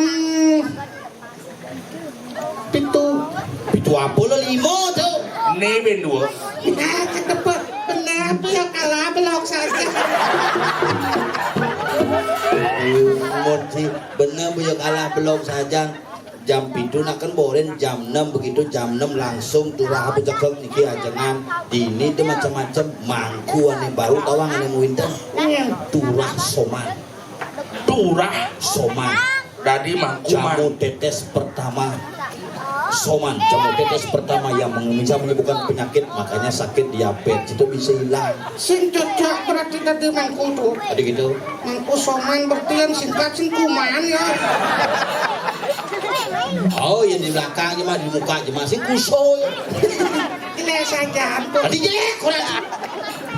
pitu. Pitu apa lo lima tu? Ni ben dua. Nah, ketepet. Benar, apa ya kalah belok saja. Mesti benar, bu ya kalah belok saja. Jam pitu nak kan boren jam enam begitu, jam enam langsung turah apa cekek niki ajengan. Dini dia macam-macam mangku ane baru tawang ane muinten. Turah soman. Turah soman. Dadi mangku man. Jamu tetes pertama. Soman, jamu tetes pertama yang meng- bisa menyembuhkan penyakit, makanya sakit diabetes itu bisa hilang. Sing cocok berarti tadi mangku tu. Tadi gitu. Mangku soman berarti yang singkat sing kuman ya. Oh, yang di belakang cuma di muka cuma sing kuso. Ini saja ampun. Tadi jelek kurang.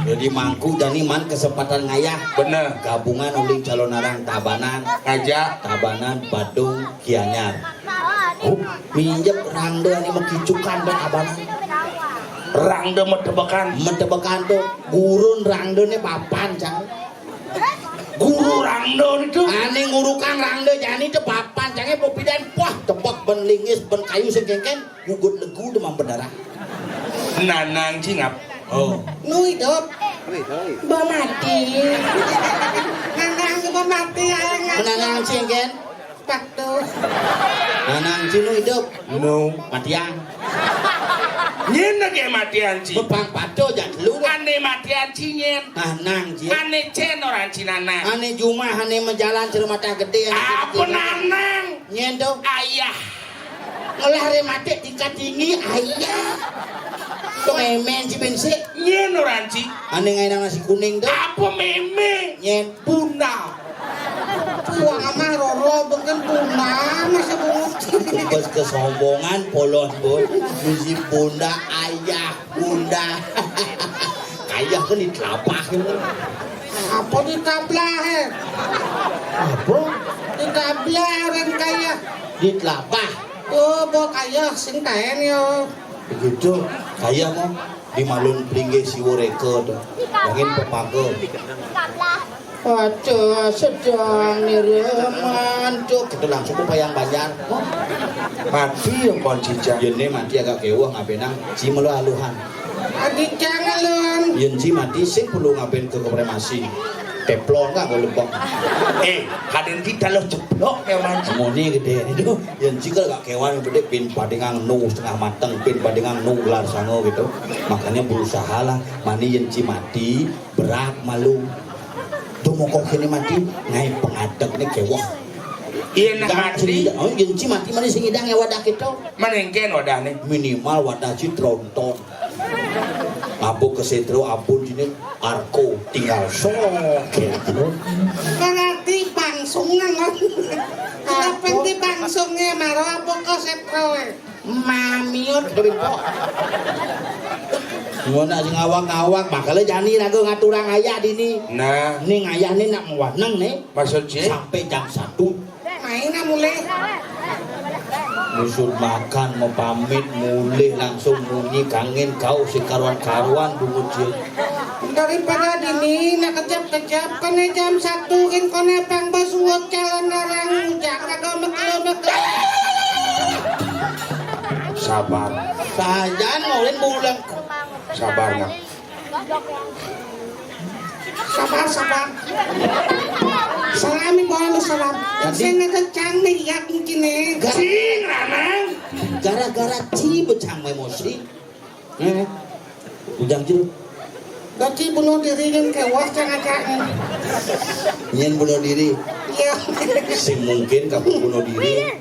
Jadi mangku jani man kesempatan ngayah. Bener. Gabungan uling calon arang Tabanan. Ngajak. Tabanan, Badung, Gianyar. Oh, minjek rangda ni mekicukan dek Tabanan. Rangda metebekan. Metebekan tu gurun rangda ni papan cang. Guru rangda ni tu. Ane ngurukan rangda jani tu papan cang e popidan puah tebek ben lingis ben kayu sing kengken. Gugut legu demam berdarah. Nanang cingap. Oh. Nu hidup. Ba mati. Nanang ba mati ae. Nanang cingken. Patu. Nanang ci nu hidup. Nu. Matian. Nyen lagi matian ci. Bepang patu jak lu. Ane matian ci nyen. Nanang ci. Ane cen orang ci nanang. Ane jumah ane mejalan cermatah gede. Apa nanang? Nyen tu. Ayah. Ngelah rematik tingkat tinggi, ayah. Tu memen ci bensik. Nyen orang ci. Ane ngai nang nasi kuning tu. Apa meme? Nyen. Bunda. Puang amah roro beken bunda masa bungut. Bos kesombongan polon bos. Musim bunda ayah bunda. Kayah kan di telapah. Apa di tablah eh? Apa? Di tablah orang kaya. Di telapah. Oh, bo kaya sing taen yo. Begitu. Kaya mo di malun pelinggih siwa reka tu. Angin pepaka. Aja sedang nirem mantuk. Kita langsung ke payang banjar. Mati yang kon cicak. Yene mati agak kewah ngabenang. Ci melu aluhan. Adi jangan lun. Yen ci mati sing perlu ngaben ke kremasi. Teflon kan kalau lebok. Eh, kadang kita lo ceplok ya man. Moni gede itu. Yen ci kalau gak kewan gede pin padingang nu setengah mateng, pin padingang nu gelar sango gitu. Makanya berusahalah mani yen ci mati berat malu. Tuh mokok ini mati ngai pengadek nih kewah. Iya nak mati. Oh, yen ci mati mani sing idang ya wadah kita. Manengken wadah nih. Minimal wadah ci tronton. Ngabuk ke sentro ampun sini arko tinggal sok gitu. Berarti bangsung nang. Apa di bangsungnya maro apa ke sentro? Mamiut dari kok. Ngono sing ngawang-ngawang, makanya jani raga ngaturang ayah dini. Nah. Ning ayah nih nak mewaneng nih. Maksud sih? Sampai jam satu. Main ah mulai. Musuh makan mau pamit mulih langsung munyi kangen kau si karuan-karuan bungut jil. Daripada dini nak kejap-kejap kena jam satu kin kena pang basuwut calon narang ujang kado mekelo-mekelo. Sabar. Sajan ngulin bulan. Sabar, Nak. Sabar, sabar. Salam, Ibu, salam. Jadi sing ngecang nih, ya, mungkin nih. Sing, Ranang. Gara-gara ci becang emosi. Eh, ujang jeruk. Berarti bunuh diri kan kewah, cang acaknya. Nyen bunuh diri. Iya. Sing mungkin kamu bunuh diri.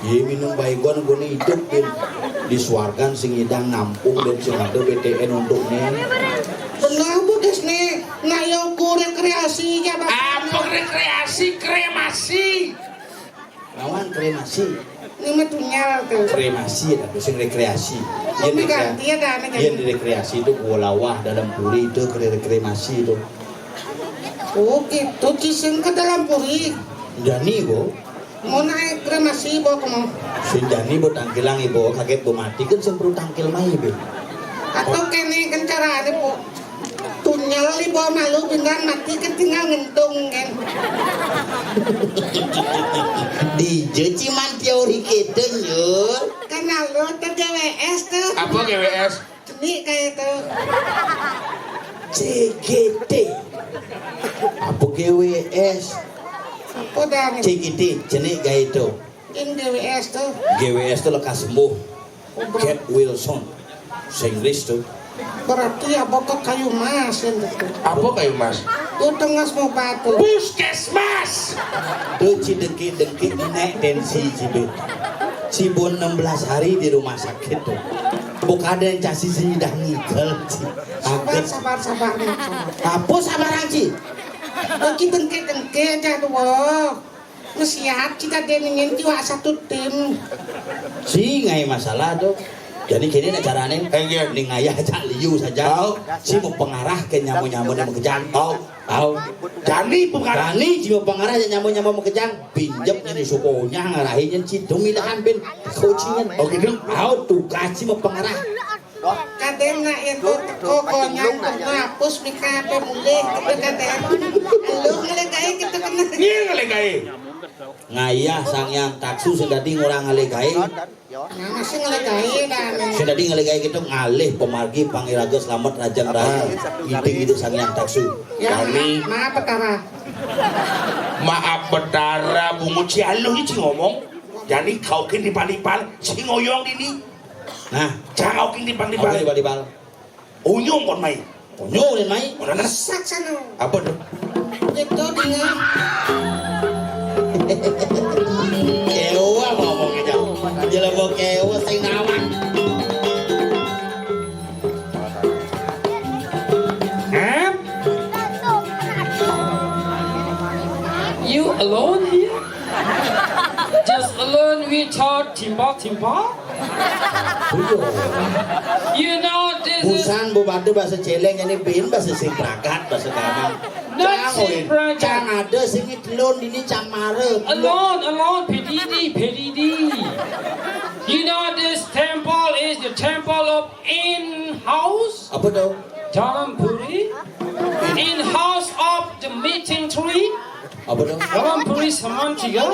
Iya, minum Baygon guna hidup, Din. Di suargan sing idang nampung dan sing ada B T N untuk nih. Benar, Bu Des, nih. Nah, yo, ku rekreasi ya, Pak. Apa rekreasi? Kremasi. Lawan kremasi. Ini mah tunyal tuh. Kremasi, ada sing rekreasi. Yang ganti ya, dah, ganti. Yang di rekreasi itu gua lawah dalam puri itu kre-, kremasi itu. Oh, gitu, ciseng ke dalam puri. Jani, Bu. Mau naik kremasi, Bu, kamu. Sing jani, Bu, tangkilang, Ibu, kaget, Bu, mati, kan sing perlu tangkil mai, Bu. Atau kene kan caranya, Bu. Tunyal, Ibu, malu, beneran mati, kan tinggal ngentung, kan. Di je ciman teori kita, Nyul. Kan lalu tuh G W S tuh. Apa G W S? Cenik kayak itu. C G T. Apa G W S? Apa dah? C G T, cenik kayak itu. Ini G W S tuh. G W S tuh lekas sembuh. Oh, ber- Get well soon. Sing Inggris tuh. Berarti apa ke kayu mas yang itu? Apa kayu mas? Itu tengah mau batu. Puskesmas. Tuh cidengki-dengki nek tensi cibe. Cibun enam belas hari di rumah sakit tuh. Bukan ada yang casi sini dah ngigel, Ci. Sabar, agak. Sabar, sabar, sabar. Apa sabar, Ci? Bagi dengke-dengke aja tuh. Mesiat kita denengin jiwa satu tim. Si ngai masalah tuh. Jadi kini nak carane. Eh, iya. Ning ayah cak liu saja. Tahu. Si mau pengarah ke nyamu-nyamu yang kejang. Tahu. Tahu. Jani pengarah. Jani si mau pengarah ke nyamu-nyamu yang kejang. Pinjep nyani sukonya ngarahin yang si demi lahan bin. Coachingan. Oh, gitu. Tahu tugas si mau pengarah. Kadén nak itu teko konyang ngapus mika ape mulih gitu kadén. Lu ngelegai gitu kena. Iya ngelegai. Ngayah Sang Hyang Taksu sing dadi ngurang ngelegai. Nah, masih ngelegai dah. Sing dadi ngelegai gitu ngalih pemargi pangiraga selamat rajang rayu. Iting itu Sang Hyang Taksu. Ya, kami maaf Betara. Maaf Betara bungut si aluh iki ngomong. Jadi kau kini di palipal si ngoyong dini. Nah, cang oking timbang-timbang. Oking timbang-timbang. Unyung kon mai. Unyung ulin mai. Ora nesak sana. Apa tuh? Itu dia. Kewa ngomong aja. Jelema kewa sing nawang. Hah? You alone here? Just alone without timba timba? You know this is busan bu batu bahasa celeng ini bin bahasa sing prakat bahasa gaman. Not sing prakat. Cang ada sing alone ini cang mare. Alone, alone, pedidi, pedidi. You know this temple is the temple of in house? Apa tuh? Dalampuri? In house of the meeting tree? Apa tuh? Dalampuri Samantiga?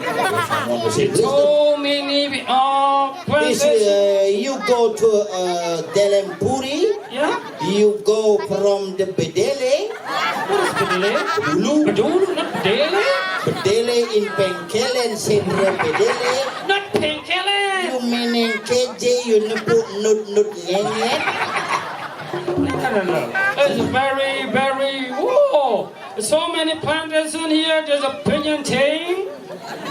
Apa tuh? So many uh, places. Uh, you go to uh, Dalampuri, yeah? You go from the Bedele. What is Bedele? Bedulu. Bedulu, not Bedele. Bedele in Pengkelen, Central Bedele. Not Pengkelen. You meaning K J, you nepuk nut-nut ngenyet. No, no, no. It's very, very, whoa. So many plantation here. There's a pinyon thing.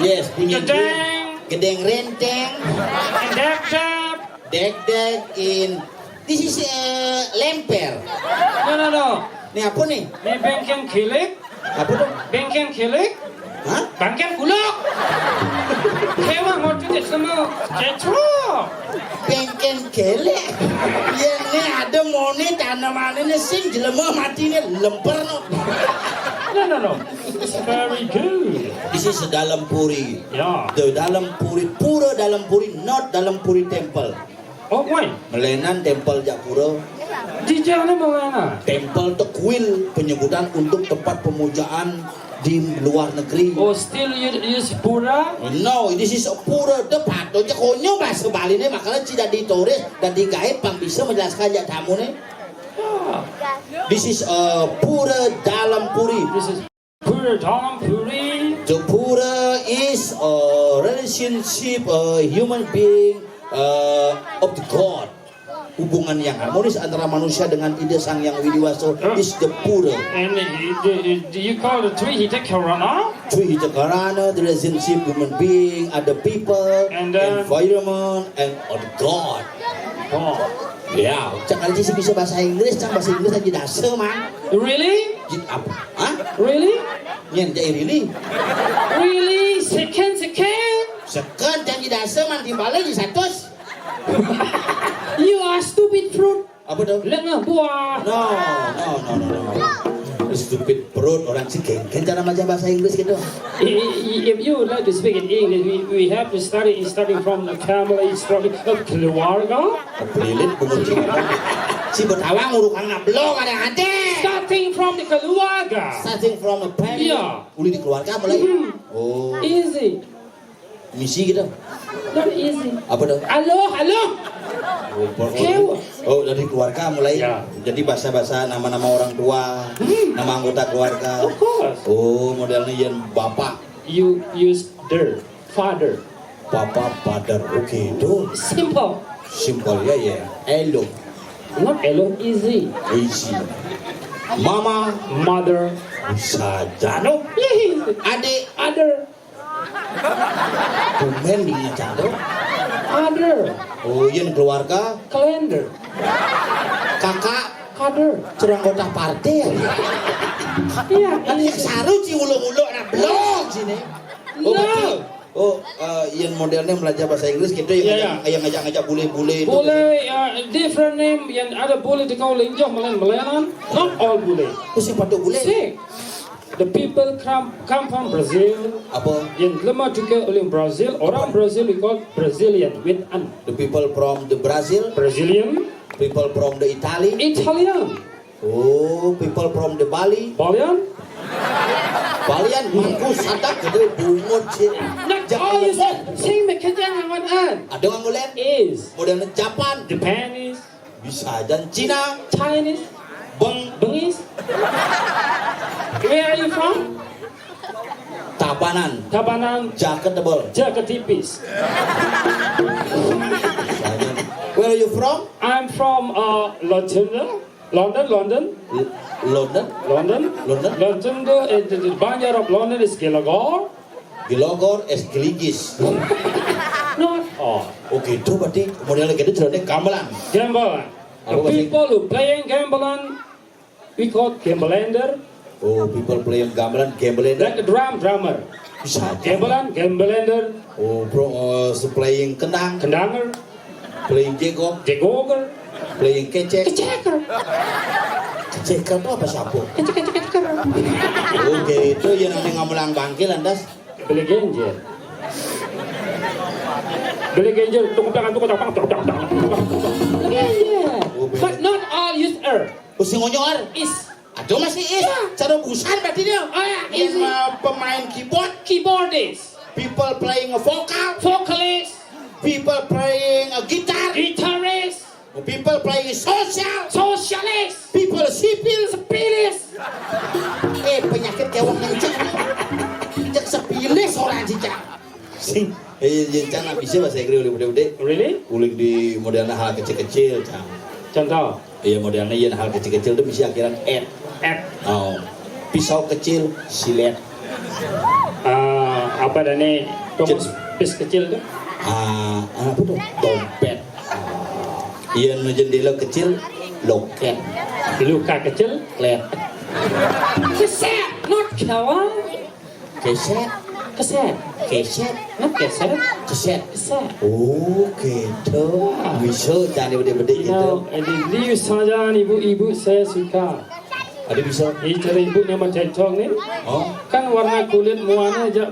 Yes, pinyon thing. Gedeng. Gedeng renteng. And dab dab. Deg deg in. This is uh, lemper. No, no, no. Ini apa nih? Ini bengkeng kilik. Apa tuh? Bengkeng kilik. Hah? Bengkeng kuluk. Hewan mau cuci semua. Kecoh. Bengkeng kilik. Ya ini ada moni tanaman ini sing jelema mati ini lemper no. No, no, no. It's very good. This is Dalampuri. Yeah. The Dalampuri, pura Dalampuri, not Dalampuri temple. Oh, why? Melainkan temple Japura. Di mana mana? Temple tekuil penyebutan untuk tempat pemujaan di luar negeri. Oh, still you use pura? No, this is a pura. Tepatnya konyo bahasa Bali nih, makanya tidak ditulis dan digaib pang bisa menjelaskan jak tamu nih. Yeah. This is a pura dalam puri. This is pura dalam puri. The pura is a relationship, a human being uh, of the God. Hubungan yang harmonis antara manusia dengan Ida Sang Yang Widi Wasa is the pura. And uh, you, you call the three Hita Karana? Three Hita Karana, the relationship, human being, other people, And, uh, environment, and of God. Oh. Ya, cak aja sih bisa bahasa Inggris, cang bahasa Inggris aja dasa, man. Really? Jit apa? Hah? Really? Nyen jai really? Really? Second, second? Second janji dasa, man, timbal lagi satus. You are stupid fruit. Apa tuh? Lengah buah. No, no, no, no, no. Stupid perut orang si Genggen cara baca bahasa Inggris gitu. I- i- If you would like to speak in English, we, we have to study starting from the family, starting of keluarga. Pelilit bungut si. Si Betawa ngurukang nak belok ada hati. Starting from the keluarga. Starting from a family. Iya. Uli di keluarga mulai. Hmm. Oh, Easy. Misi gitu. Not easy. Apa tuh? Halo, halo. Oh, Kewa. Oh, dari keluarga mulai. Ya. Jadi bahasa-bahasa nama-nama orang tua, nama anggota keluarga. Of course. Oh, modelnya yang bapak, You use their father. Papa, father. Oke, itu Simple. Simple ya, ya. Elo. Not alone, easy. Easy. Mama, Mother. Sadano. Yes. Adik, Other. Tumen di Ngacado. Other. Oh, yang keluarga, Calendar. Kakak, Other. Curang kota partai ya. Iya. Tapi yang saru ci ulo-ulo nak belok sini. Oh, No. berarti- Oh, eh, yang modelnya belajar bahasa Inggris gitu, yang Iya, ngajak- yang ngajak-ngajak bule-bule itu. Bule, uh, different name. Yang ada bule dikau linjoh melain melayanan. Not all bule. Terus yang patut bule. See, the people come, come from Brazil. Apa? Yang lemah juga oleh Brazil. Orang Brazil we call Brazilian with an The people from the Brazil, Brazilian, people from the Italy. Italian, Oh, people from the Bali. Balian. Balian mangku sadak gitu bungut sih. Nak Jangan all you ngomong. Sing me kerja ngawan an. Ada orang boleh. Is Modern Japan. Japanese, Bisa dan Cina. Chinese, Beng Bengis. Where are you from? Tabanan. Tabanan, Jaket tebal. Jakarta tipis. Where are you from? I'm from uh, London, London, London, L- London. London. London? London, eh, the, the Banjar of London is Gilagor. Gilogor es geligis. Not all. Oke, itu berarti modelnya gitu ceritanya gamelan. Gambler. Apa The bahasa people who playing gambling, we call gambler. Oh, people playing gamelan, gambling. Like a drum, drummer. Bisa aja. Gambler, gambler. Oh, bro, uh, playing kendang, Kendanger, playing jegok, jegoger, playing kecek. keceker, Kecek itu apa siapa? kecek kecek keceker. Oke, itu yang namanya gamelan bangke lantas. Beli genjer. Beli genjer, tukuk tangan, tukuk tangan, tukuk tangan, tukuk tangan. Genjer. But not all use er. Usi ngonyor. Is. Aduh masih is. Cara busan berarti dia. Oh ya, Yang is uh, pemain keyboard, keyboardist, people playing a vocal, vocalist, people playing a guitar, guitarist, people playing social, socialist, people sipil. spilis. Eh, penyakit kewok kenceng. Cek sepilis orang cicak. Sing. Eh, yang cang bisa bahasa Inggris udah udah. Really? Uling di modelnya hal kecil-kecil, cang. Contoh. Iya, modelnya iya hal kecil-kecil tuh bisa akhiran et. At. Oh. Pisau kecil, silet. Ah, apa dah ni? Tunggu pis kecil tu. Ah, apa tuh? Dompet. Iya, nu jendela kecil, loket. Luka kecil. Klet. Keset, not kawan. Keset, Keset, keset, not keset. keset. Keset. Oh, gitu. Bisa jangan gede-gede You gitu. know, and then liu saja ibu-ibu saya suka. Ada bisa. Ini cara ibu ni macam cong ni. Oh, Kan warna kulit muana aja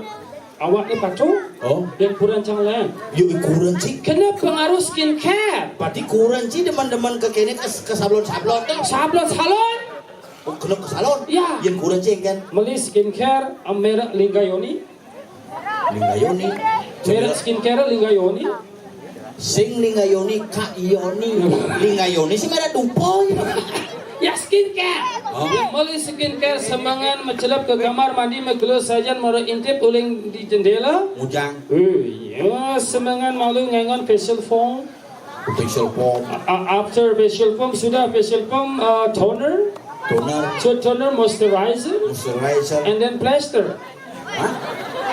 awak ni patuh. Oh. Dia kurang cang lain. Yuk kurang sih. Kena pengaruh skincare. Berarti kurang sih teman-teman ke kene ke, ke sablon-sablon tuh. Sablon salon. Oh, kena ke salon? Ya. Yén kurenceng kan? Meli skincare, eh, merek Linggayoni. Linggayoni. Merek skincare Linggayoni. Sing Linggayoni, Kak Yoni. Linggayoni sih merek dupa. Ya, skincare. Oh. Meli skincare semengan, macelep ke kamar mandi, magelo sajan, mara intip uling di jendela. Ngujang. Eh, ya, semengan malu nganggon facial foam. Facial foam. A-, after facial foam, sudah facial foam, uh, toner. Toner. So toner, moisturizer. Moisturizer. And then plaster. Hah?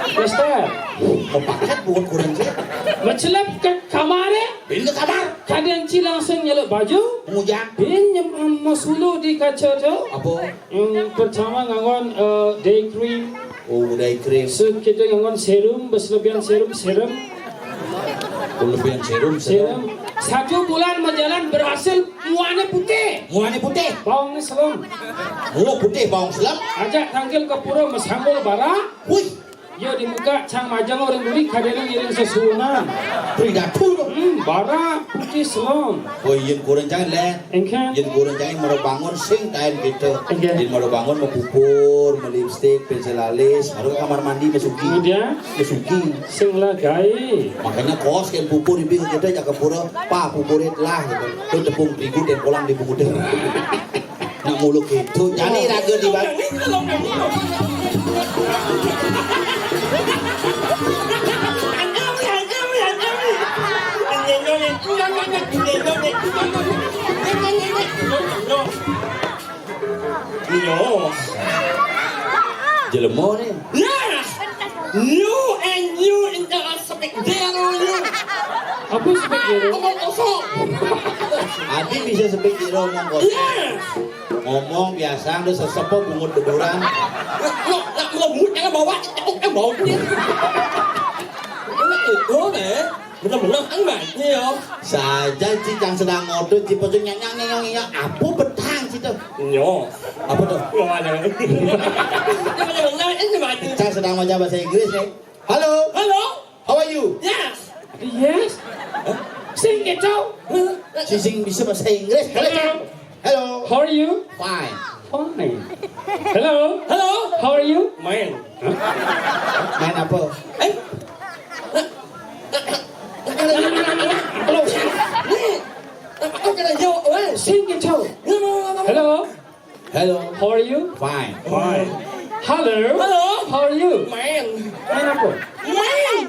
Plaster. Mau paket buat kurenceng? Macelep ke kamar, eh? Bin ke kamar. Kadang ci langsung nyeluk baju. Ngujang. Bin nyem-, masulu di kaca tu. Apa? Yang pertama nganggon, uh, day cream. Oh, day cream. So, kita nganggon serum, berlebihan serum, serum. Berlebihan serum, serum. Serum. Satu bulan berjalan berhasil, muanya putih. Muanya putih. Bawangnya selem. Oh, putih bawang selem. Ajak tangkil ke pura masambul bara. Wih. Ya, di muka cang majang orang duri, kadang ngiring sesuunan. Pridatu tu. Hmm, bara putih selem. Oh, iya, kurenceng leh. Engke. Yén kurenceng mara bangun sing taén kita. Engke. Yén mara bangun mau pupur, mau lipstik, pensil alis, mara kamar mandi masuki. Kemudian? Masuki. Sing lah gaé. Makanya kos kan pupur ibi kita jaga pura, pa pupurit lah gitu. Tu tepung terigu dan pulang di bungut. Nak mulu gitu. Jadi raga di bawah. Iya. Jelema ni. Yes. You and you in the speak zero you. Apa speak zero? Ngomong kosong. Adi bisa speak zero ngomong kosong. Yes. Ngomong biasa, udah sesepo bungut beduran. Lo, lo, lo, bungut yang bawa, cakuk yang bawa dia. Itu deh. Bener-bener kan baik nih, yo. Saja ci cang sedang ngodot, ci pocong nyanyang nyanyang nyanyang. Apa betang ci tuh? Yo. Apa tuh? Yo, ada. Bener-bener ini baik nih. Cang sedang maca bahasa Inggris nih. Halo. Halo. How are you? Yes. Yes. Sing gitu. Ci sing bisa bahasa Inggris. Hello. Hello. How are you? Fine. Fine. Hello. Hello. How are you? Main. Main apa? Eh? Hello. Nih. Apa kau kena jawab, weh? Sing gitu. Hello. Hello. How are you? Fine. Fine. Hello. Hello. How are you? Main. Main apa? Main.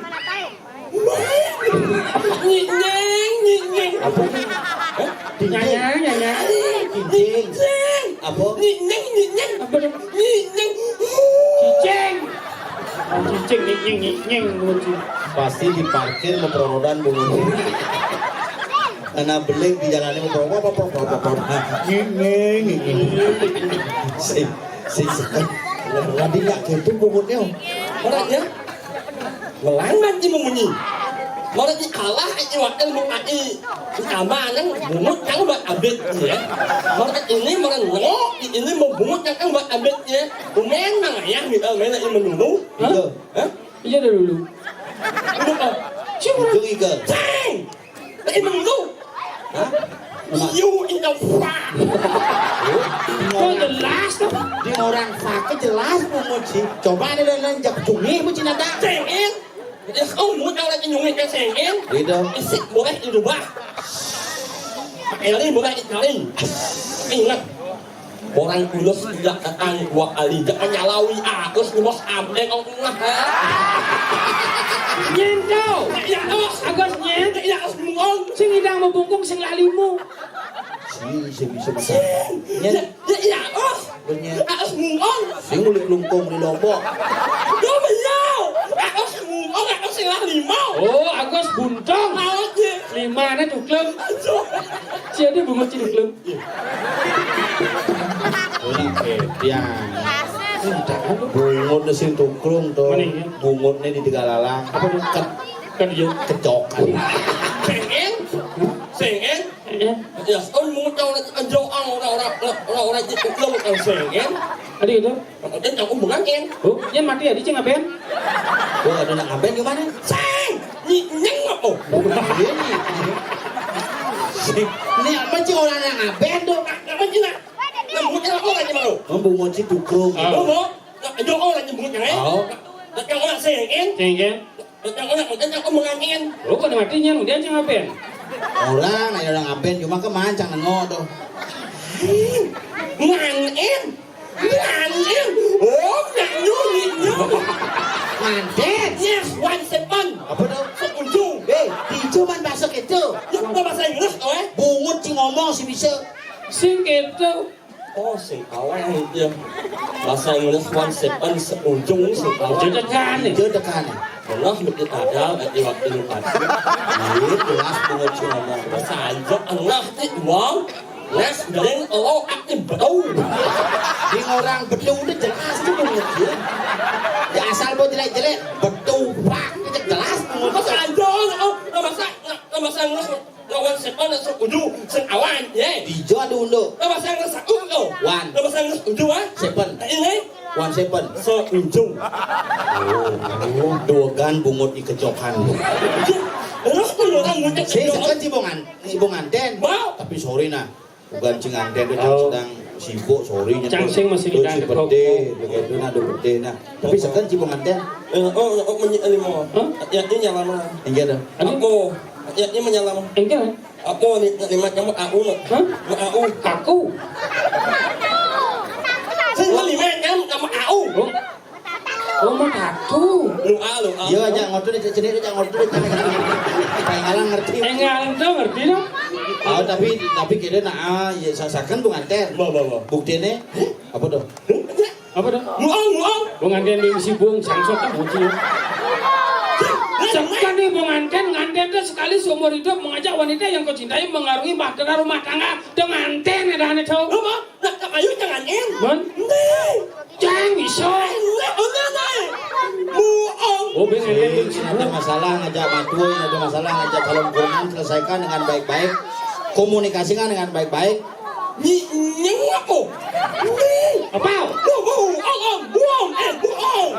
Nyik nyeng, nyik nyeng. Apa? Hah? Nyanyang, nyanyang. Nyik nyeng. Apa? Nyik nyeng, nyik nyeng. Apa tuh? Nyik nyeng. Cicing. Oh, cicing, nyik nyeng, nyik nyeng. Pasti diparkir mau perorodan bungut. Karena beling di jalannya mau perorodan. Nyik nyeng, nyik nyeng. Sing, sing, sing. Tadi nggak gitu bungutnya. Orang ya? Ngelambat ibu munyi. Mara ci kalah, ci wakil mau ai. Ci kamanan bungut cang buat abit, ya. Mara ini, mara no, ini mau bungut cang buat abit, ya. Umen mang ayah, gitu, main lagi menulu. Hah? Hah? Iya, dah dulu. Dulu, oh. Cuma. Itu igal. Ceng! Lagi menulu. Hah? You in the fuck. Kok jelas tuh? Dia orang fuck jelas mau nguji. Coba ada lain-lain jak cumi mau Cina dah. Cengeng. Is oh mau tahu lagi nyungit ke cengeng. Gitu. Isik boleh dirubah. Eli boleh dikali. Ingat. Orang tulus tidak datang dua kali. Jangan nyalawi. Ah, terus ngomong sampai kau tengah. Nyentau. Ya, os. Agus nyentau. Ya, os, ngomong. Sing idang mau bungkung, sing lalimu. Si, si bisa makan. Sing. Ya, ya, ya, os. Bener. Agus ngomong. Sing ulik lungkung di Lombok. Yo, beliau. Agus ngomong, Agus sing lah lima. Oh, Agus buntung. Laut, ya. Lima, nah, tuklem. Aduh. Siapa bungut ci tuklem? Ora kebian. Bungut sing tuklung to. Mana ini? Bungutnya di Tegalalang. Apa tuh? Ket-, kan dia kecok. Sengeng? Sengeng? Eh, ya, kan mau tahu orang orang orang orang orang orang itu belum kan sengeng. Ada itu? Dia tahu bukan kan? Oh, dia mati ya, dia ngapain? Gua ada nak ngapain gimana? Seng! Nyik nyeng apa? Ini. Ini apa sih orang yang ngapain tuh? Apa sih nak? Nyambut nyang orang nyambut. Membungut si tukung. Ah. Bungut. Nak nyok orang nyambut nyang, eh? Oh. Nak nyok orang sengin. Sengin. Nak nyok orang, nak nyok orang mengangin. Oh, kena mati nyan, dia jangan apen. Orang, nak orang apen, cuma ke mancang nengok tuh. Ngangin. Ngangin. Oh, nak nyuri, nyuri. Manten. Yes, one seven. Apa tuh? Seujung. Eh, hijau man bahasa gitu. Ya, apa bahasa Inggris, oh, eh? Bungut si ngomong si bisa. Sing gitu. Oh, sing awal ya. Bahasa Inggris one seven seujung sing awal. Jodokan nih. Jodokan nih. Belah mesti ada di waktu lu pati. Iya, jelas banget sih ngomong. Bahasa aja engah ti uang. Les dari oh aku betul. Di orang betul udah jelas tuh banget ya. Ya asal mau jelek-jelek betul pak itu jelas banget. Bahasa aja oh, bahasa bahasa Inggris lawan sepan langsung uju sing awan, ye. Ijo ada unduk. Lawan saya ngerasa uju. Wan. Lawan saya ngerasa uju, ah. Sepan. Ini. Wan sepan. So uju. Oh, oh, dogan bungut di kejokan. Terus tuh orang ngucap si kejokan. Sekan si bongan, si bonganten. Mau. Tapi sorry nah. Bukan si nganten itu sedang sibuk, sorry nya. Cang sing masih di pede, begitu nah, ada pede nah. Tapi sekan si bonganten. Eh, oh, oh, menyi lima. Hah? Ya ini nyala mana? Enggak ada. Aku. Ya ini menyala mana? Enggak. Apa ni, nak lima kamu au nak? Hah? Nak au. Aku. Sing lima kamu kamu au. Oh. Oh, mau tato. Lu a, lu a. Iya, aja ngotot aja, sini aja ngotot aja. Pengalang ngerti. Enggak, enggak ngerti dong. Oh, tapi tapi kira nah, ah, ya sasakan bunganten. Bawa, bawa. Buktinya, apa tuh? Apa tuh? Muang, muang. Bunganten di si bung sangsot kan bocil. Sekan nih bunganten, nganten tuh sekali seumur hidup mengajak wanita yang kau cintai mengarungi bahtera rumah tangga dengan ten ada aneh tahu. Apa? Nak tak ayu jangan en. Man? Nih. Cang bisa. Nih, udah nih. Muang. Oh, bunganten di si bung. Ada masalah ngajak matua, ada masalah ngajak calon kunan, selesaikan dengan baik-baik. Komunikasikan dengan baik-baik. Ni nyeng apa? Ni. Apa? Bohong, bohong, bohong, eh, bohong.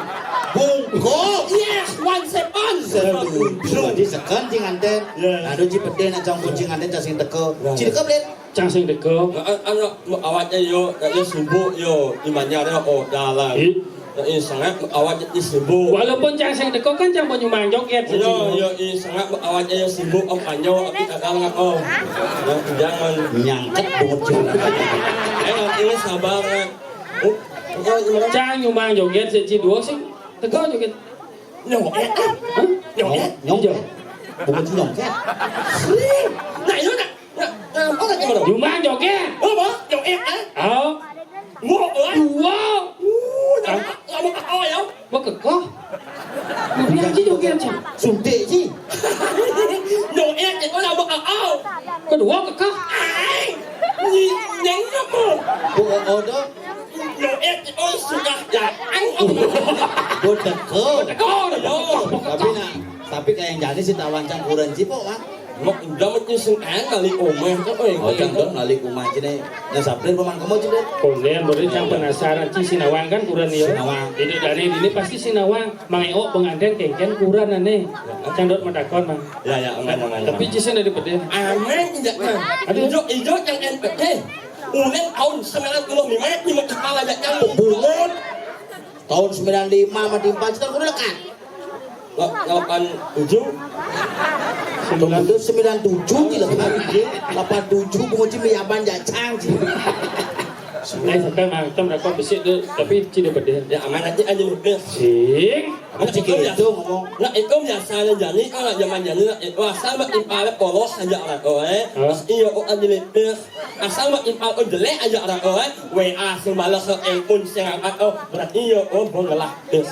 Bungkuk. Yes, one seven. Seven. Berarti sekan cing anten. Yes. Aduh, ci pede nak cang kucing anten cang sing teko. Ci teko, Blen. Cang sing teko. Anak awaknya yo, nak yo sibuk yo, imanya ada oh dalam. Ih. Yo, ih, sangat awak jadi sibuk. Walaupun cang sing teko kan cang penyumbang joget. Yo, yo, ih, sangat awak jadi sibuk om panyo tapi tak kalah oh. Nah, jangan nyangket bungut cina. Eh, ini sabar kan. Oh, oh, gimana? Cang nyumbang joget sik ci duo sing teko joget. Nyong, eh, eh. Hah? Nyong, eh. Nyong, nyong. Bungut nyong, eh. Sering. Nah, yo nak. Nah, nah, apa lagi mana? Nyumbang joget. Oh, apa? Nyong, eh, eh. Oh. Ngok, eh. Dua. Uh, lama, lama kau ya. Mau ke kau? Mau bilang sih joget sih. Suntik sih. Nyong, eh, itu lama kau. Kedua ke kau? Ai. Ni, nyeng apa? Bu, oh, dah. Nyong, eh, itu sudah jalan. Botek kau. Kau, yo. Tapi nak, tapi kayak yang jadi sih tawancang kurang sih, Pok, kan? Mak udah mesti sing ae kali omah to, oi. Oh, cang dong lali kumaha cine. Nah, Sabrin paman kemo cine. Konden, beri cang penasaran, ci sinawang kan kuran ya. Sinawang. Ini dari ini pasti sinawang. Mang Eo pengantin kengken kuran aneh. Cang dot matakon, Mang. Ya, ya, aman, aman, aman. Tapi ci sing dari pede. Aman, tidak, Mang. Aduh. Ijo, ijo, cang en pede. Ulen tahun sembilan puluh lima, lima kepala, ya, cang. Bungut. Tahun sembilan lima sama timpa, cita kudu lekat. Delapan tujuh. Sembilan tujuh, sembilan tujuh di lekat. Delapan tujuh, bungut ci miyaban jacang, ci. Eh, sampai mangkem, rekor besi tu, tapi ci dia pedih. Ya, aman aja, aja lebih. Sing. Apa ci kira itu ngomong? Nak, itu biasa aja, jani, kalau zaman jani, nak, itu asal, nak, impale polos aja, nak, oh, eh. Hah? Iya, oh, aja lebih. Asal mah impal oh jelek aja orang oh, eh. W A sing bales, eh, pun sing angkat oh, berarti yo oh, gua ngelah. Terus.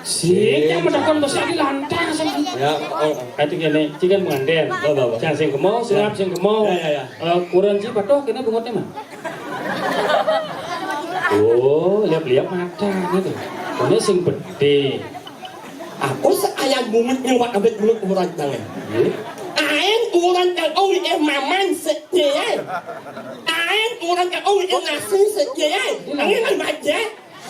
Sing, yang menakon besar di lantang sing. Ya, oh. Kati kene, ci kan pengantin. Oh, bawa. Sing sing kemo, sing ap sing kemo. Ya, ya, ya. Eh, kuran ci patuh kene bungutnya mah. Oh, liap-liap mata gitu. Ini sing pede. Aku seayan bungit nyuwak ambek mulut umuran tangan. Nggih. Aen umuran kang owi eh maman sekian. Aen umuran kang owi eh nasi sekian. Angin kan baca.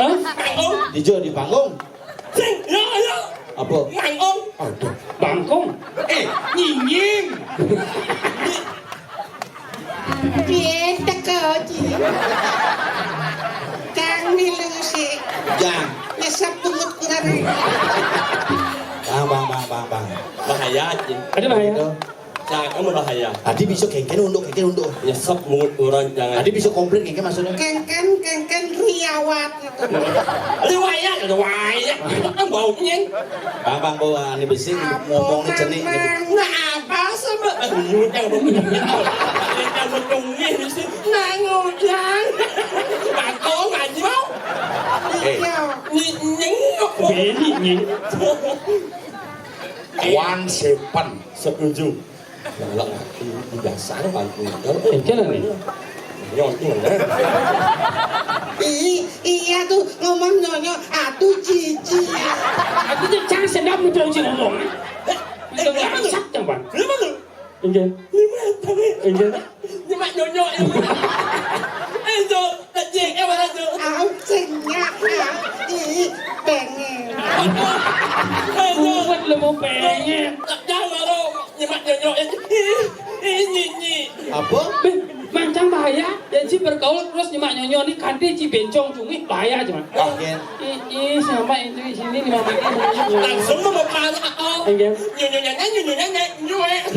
Hah? Mangkung. Dijo di panggung. Sing, yo, yo. Apa? Mangkung. Aduh. Bangkung. Eh, nyinyin. Piye teko, Ci? Kang milu sik. Jang. Nyesep bungut kurang. Bang, bang, bang, bang, bang. Bahaya, Ci. Ada bahaya. Itu. Cak, kamu bahaya. Tadi bisa kengken unduk, kengken unduk. Nyesep bungut kurang, jangan. Tadi bisa komplit kengken maksudnya. Kengken, kengken riawat. Riwayat, riwayat. Kan baunya. Bang, bang, bawa ini besi, ngomong ini cenik, ini. Nah, apa sama? Nyudang, nyudang, nyudang, besi. Nah, ngudang. Bakong aja, mau. Eh. Iya. Nying, nying, apa? Beni, nying. One seven. Setuju. Lah, lah, di dasar bantu. Engke lah, nih. Nyonting, nah. Ih, iya tuh, ngomong nyonyo, aduh, cici. Aku tuh jangan sendam lu, Bang, sih ngomong. Eh, eh, udah ngerusak, Bang. Kenapa tuh? Enggak. Lima tahun. Enggak. Nyemak nyonyo, ya. Eh, tuh, kecil, eh, mana tuh? Au, sing, ya, au. Ih, pengen. Eh, tuh. Kuat lu mau pengen. Jangan, lu. Nyemak nyonyo, eh, ih, ih, nyi, nyi. Apa? Beh, mancang bahaya. Ya, Ci bergaul terus nyemak nyonyo ni, kade Ci bencong cungih, bahaya, Ci, Mak. Ah. Ih, ih, sama itu di sini, lima menit. Langsung mau makan, oh. Enggak. Nyonyo, nyonyo, nyonyo, nyonyo, nyonyo.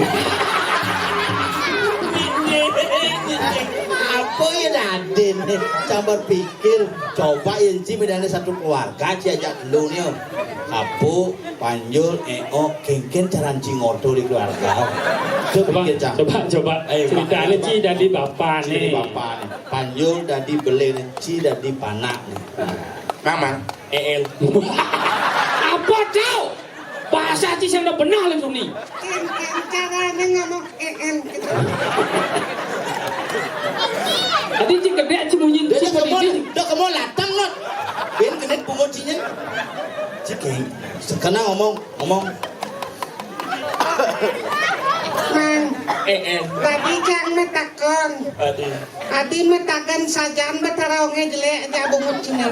Apa ya, Raden? Sambar pikir, coba ya, Ci, bedanya satu keluarga, Ci ajak lu ni, oh. Apo, Panjul, Eok, kengken caran Ci ngoto di keluarga. Coba, coba, coba. Ayo, ceritane Ci dadi bapane. Ci dadi bapane. Panjul dadi beline, Ci dadi panakne. Nah. Mamang. Eel. Apa, Cau? Bahasa Ci sing bener le, Suni. Kengken carane ngomong E N gitu. Tadi Ci gedek, Ci munyi, Ci kemo, dak kemo latang, Not. Ben kene pungut Ci nye. Ci keng. Sekena ngomong, ngomong. Mang. Eh, eh. Tadi kan metakon. Tadi. Tadi metaken sajan betaraonge jelek, aja bungut Ci nye.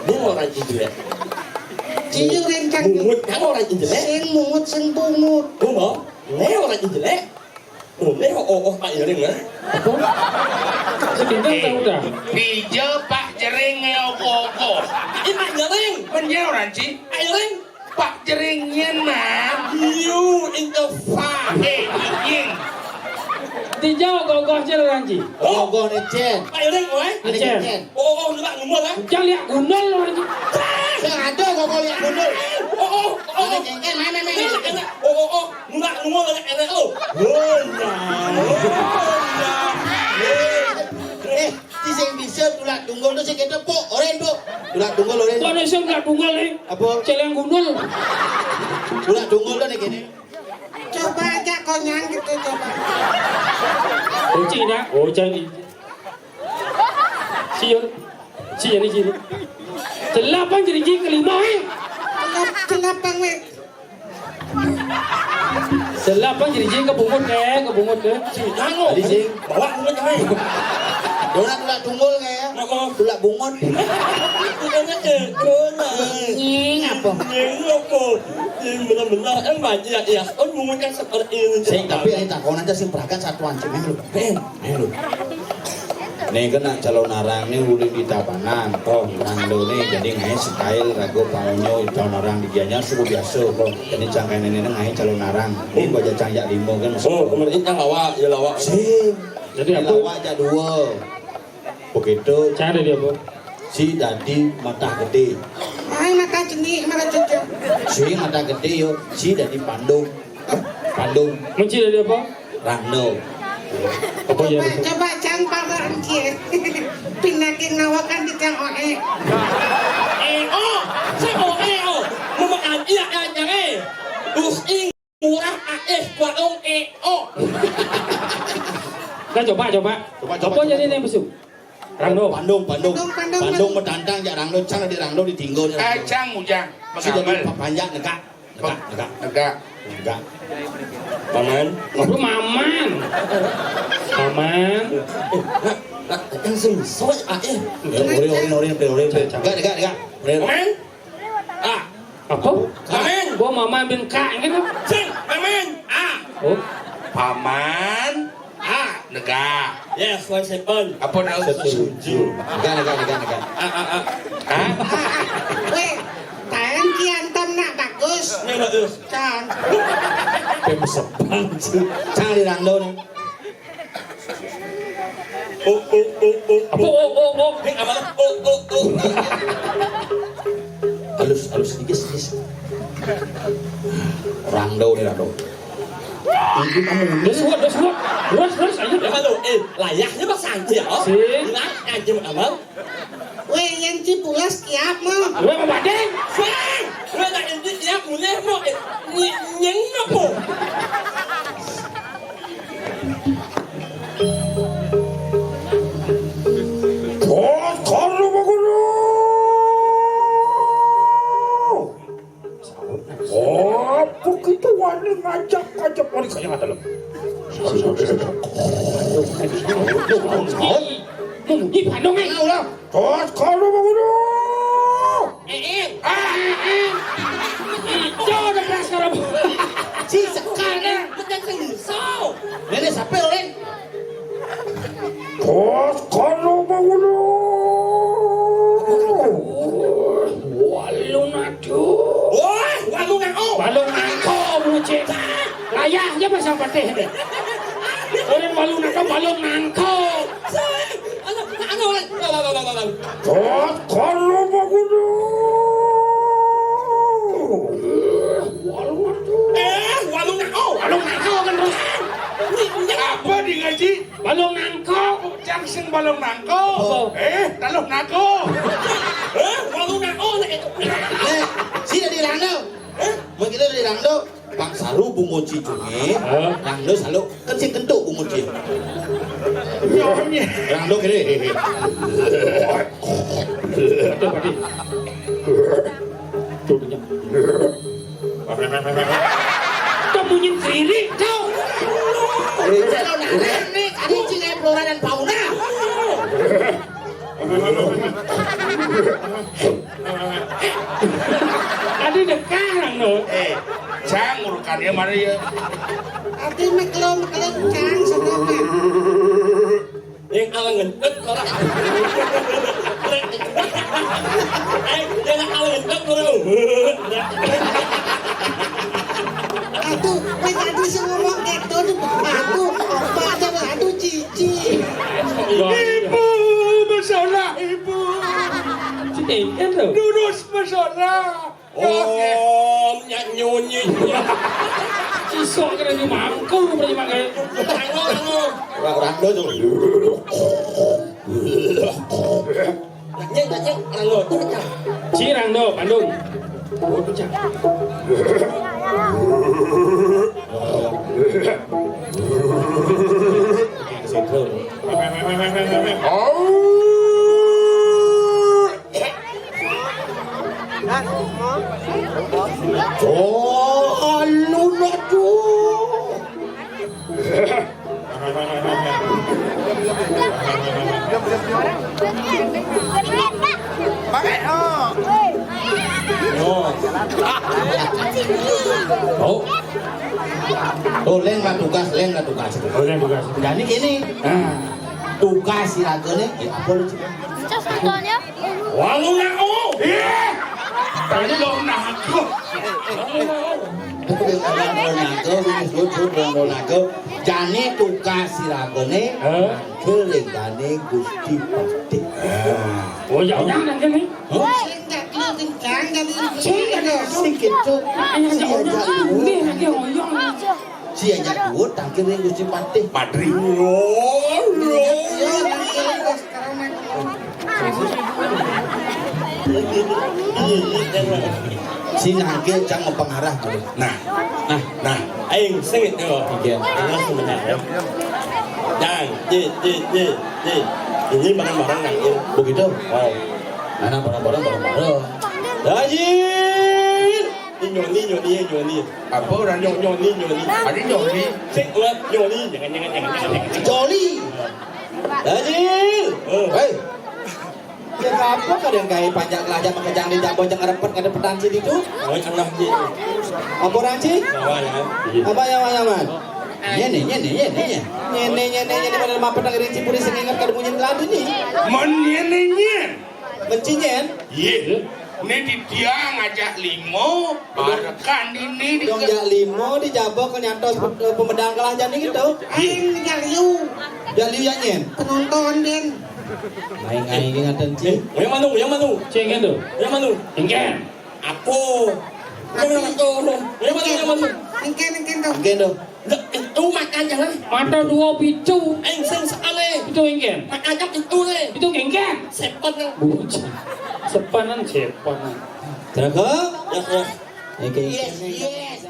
Dia orang jelek. Ciu rencang. Bungut, kamu orang jelek. Sing mungut, sing bungut. Bungut? Dia orang jelek. Boleh, oh, oh, Pak Jering, ya? Apa? Sedina tahu dah. Pija Pak Jering ngeogoh-ogoh. Ini Pak Jering. Menjadi orang, Ci. Pak Jering. Pak Jering nyen, man. You in the fire. Eh, yin. Tija ogoh-ogoh cil orang, Ci. Oh, ogoh ni cen. Pak Jering, oi. Ni cen. Oh, oh, lu tak ngumur, eh? Jangan lihat gundul orang, Ci. Sing ada ogoh-ogoh lihat gundul. Oh, oh, oh. Mana cen? Eh, mana, mana? Oh, oh, oh. Nggak ngomong enak lo. Oh, ya. Oh, ya. Eh, Ci sing bisa tulak tunggul tu sing ketepuk, oren tu. Tulak tunggul oren. Kok ada sing tulak tunggul ni? Apa? Celeng gundul. Tulak tunggul tu ni kene. Coba aja konyang gitu, coba. Kucing dah, oh, cari. Siun. Siun ni, siun. Celap kan jadi gigi kelima, eh. Celap, celap, Bang, weh. Delap, Bang, jadi jing kebungut, eh, kebungut, eh. Sing, anu, Tadi, Sing. Bawa bungut, eh. Dona tulak tunggul, eh. Apa? Tulak bungut. Bukannya, eh, dona. Nying apa? Nying apa? Nying benar-benar, eh, baca ya, iya. Oh, bungut kan seperti ini. Sing, tapi ini takon aja, Sing, perhatian satu anjing, eh, lu. Eh, eh, lu. Né kena calon arang né uli di Tabanan, toh, Rangdo né jadi ngaé style rago pangonyo calon arang di Gianyar suku biaso, toh. Jadi cangkai néné ngaé calon arang. Ini baca cangyak limo kan. Oh, kemarin kan lawak, ya lawak. Sing. Jadi apa? Lawak jak dua. Begitu. Cara dia apa? Si dadi matah gedé. Ai matah cenik, matah cecek. Si matah gedé yo, si dadi pandung. Pandung. Menci dari apa? Rangdo. Apa ya? Coba, coba cang pamer encie. Pinakin nawakan di cang oe. Eh, oh, saya oh, eh, oh. Memakan iya, eh, eh. Terus ing murah, eh, warung, eh, oh. Nah, coba, coba. Coba, coba, Apa coba, jadi coba. Nih, Besuk? Rangdo. Pandung, pandung. Pandung, pandung, Pandung pandung. Medantang jak Rangdo, cang di Rangdo di tinggo. Eh, cang, ujang. Si jadi Mengambel. Papanjak negak. Negak, negak. Negak. Negak. Paman. Ngobrol maman. Maman. Nak, nak, yang sing soy, ah, eh. Ya, ori, ori, ori, ori, ori. Negak, negak, negak. Ori. Paman. Ah. Apa? Paman. Gua maman bin kak gitu. Sing, paman. Ah. Oh. Paman. Ah, negak. Yes, one second. Apa nak? Setuju. Negak, negak, negak, negak. Ah, ah, ah. Hah? Weh, tahan kiantam nak bagus. Ini bagus. Can. Pem sepan. Cang di Rangdo nih. Oh, oh, oh, oh. Apa? Oh, oh, oh. Ini apa? Oh, oh, oh. Halus, halus, dikit, dikit. Rangdo nih, Rangdo. Ibu kamu. Terus, terus, terus. Terus, terus, ayo. Apa tuh? Eh, layaknya Mas Santi, oh. Sih. Bilang, anjing abang. Weh, yang cipulas kiap mah. Weh, apa deh? Weh, weh, tak inti kiap mulai mau. Eh, ny-, nyeng apa? Bos, kalau mau guru. Apa kita wani ngajak-ngajak wani kaya ngata lem. Munyi padong, eh. Ulah. Terus kalau mau guru. Eh, eh. Ah, eh, eh. Itu udah keras kalau. Si sekarang. Bukan sing iso. Nenek siapa, Lin? Bos, kalau mau lu. Walung ado. Wah, walung nang, oh. Walung nangko, bucin. Layahnya pasang patih nih. Orang walung nangko, walung nangko. Anu, anu, anu, anu, anu, anu. Bos, kalau mau lu. Walung ado. Eh, walung nangko. Walung nangko kan terus. Apa di ngaji? Balung nangko. Cang sing balung nangko. Apa? Eh, taluh nangko. Eh, balung nangko nek itu. Eh, si dari Rangdo. Eh? Mun kita dari Rangdo, Pak Saru bungo cijunge, Hah? Rangdo saluk kan sing kentuk bungo cie. Rangdo kene. Aduh, Pak Di. Tuh, kenyang. Kok bunyi kririk, Cok? Eh, cek lo, nah, ini, ini cing kayak flora dan fauna. Tadi dekat, no. Eh, cang, urukan dia mana ya? Tadi meklong, meklong, cang, sebenarnya. Yang ala ngentut, orang. Eh, yang ala ngentut, orang. Aduh, weh, tadi sing ngomong gitu, aduh, aduh, aduh, aduh, cici. Ibu, bersolah, ibu. Cici, kan tuh. Lurus bersolah. Om, nyak nyunyi. Isok kena di mangku, kena di mangku. Tango, tango. Orang, orang do tuh. Nyak, nyak, nyak, tango, tango. Cirang do, Bandung. Oh, pecah. Oh. Alun, aduh. Pakai, oh. Oh. Oh. Oh, lain lah tugas, lain lah tugas. Oh, lain tugas. Jadi gini. Ah. Tugas si ragané, ya apa lu sih? Cos fotonya. Walu nako. Iya. Tadi lo nako. Aku yang ada mau nangke, ini jujur mau nangke. Jani tugas si ragané, Hah? Nangke lédané Gusti Patih. Oh, ya udah nangke nih. Hah? Sing tak lu kencang, jadi sing tak lu. Sing gitu. Ayo, ya udah. Ini lagi oyong. Si ajak duwur tangkir ring Gusti Patih. Padri. Iya, iya, iya, sekarang main. Si nangkir cang pengarah tuh. Nah, nah, nah, aing sengit yo. Iya. Tengah sebenarnya. Jang, ji, ji, ji, ji. Ini barang-barang nangkir. Begitu? Oh. Mana barang-barang, barang-barang. Dajin. Ini nyoni, nyoni, nyoni. Apa orang nyok, nyoni, nyoni? Ada nyoni. Cek ulat nyoni. Jangan, jangan, jangan, jangan, jangan. Joli. Dajil. Oh. Hei. Ya apa kadang gawe panjang kelajah makejang di jabo jang ngarepet kada petan sini tuh. Oh, Allah ji. Apa orang sih? Apa ya? Apa ya, Mas Aman? Nyene, nyene, nyene, nyene. Nyene, nyene, nyene, pada mapet nang rinci puri sing inget kada munyin ladu nih. Mon nyene nyen. Benci nyen? Iya. Ini di dia ngajak limo, barekan ini di dong jak limo di jabo kenyatos pe-, pemedang kelah jani gitu. Aing ngajak liu. Jak liu ya nyen. Penonton den. Main aing ngaten ci. Eh, yang mana? Yang mana? Ceng itu. Yang mana? Engken. Aku. Yang mana? Yang mana? Yang mana? Engken, engken tuh. Engken tuh. Lah, itu makanya lah. Mata dua pitu. Aing sing seane. Itu engken. Makanya itu le. Itu engken. Sepan yang buci. Sepanan sepanan. Terus? Ya, ya. Oke. Yes, yes.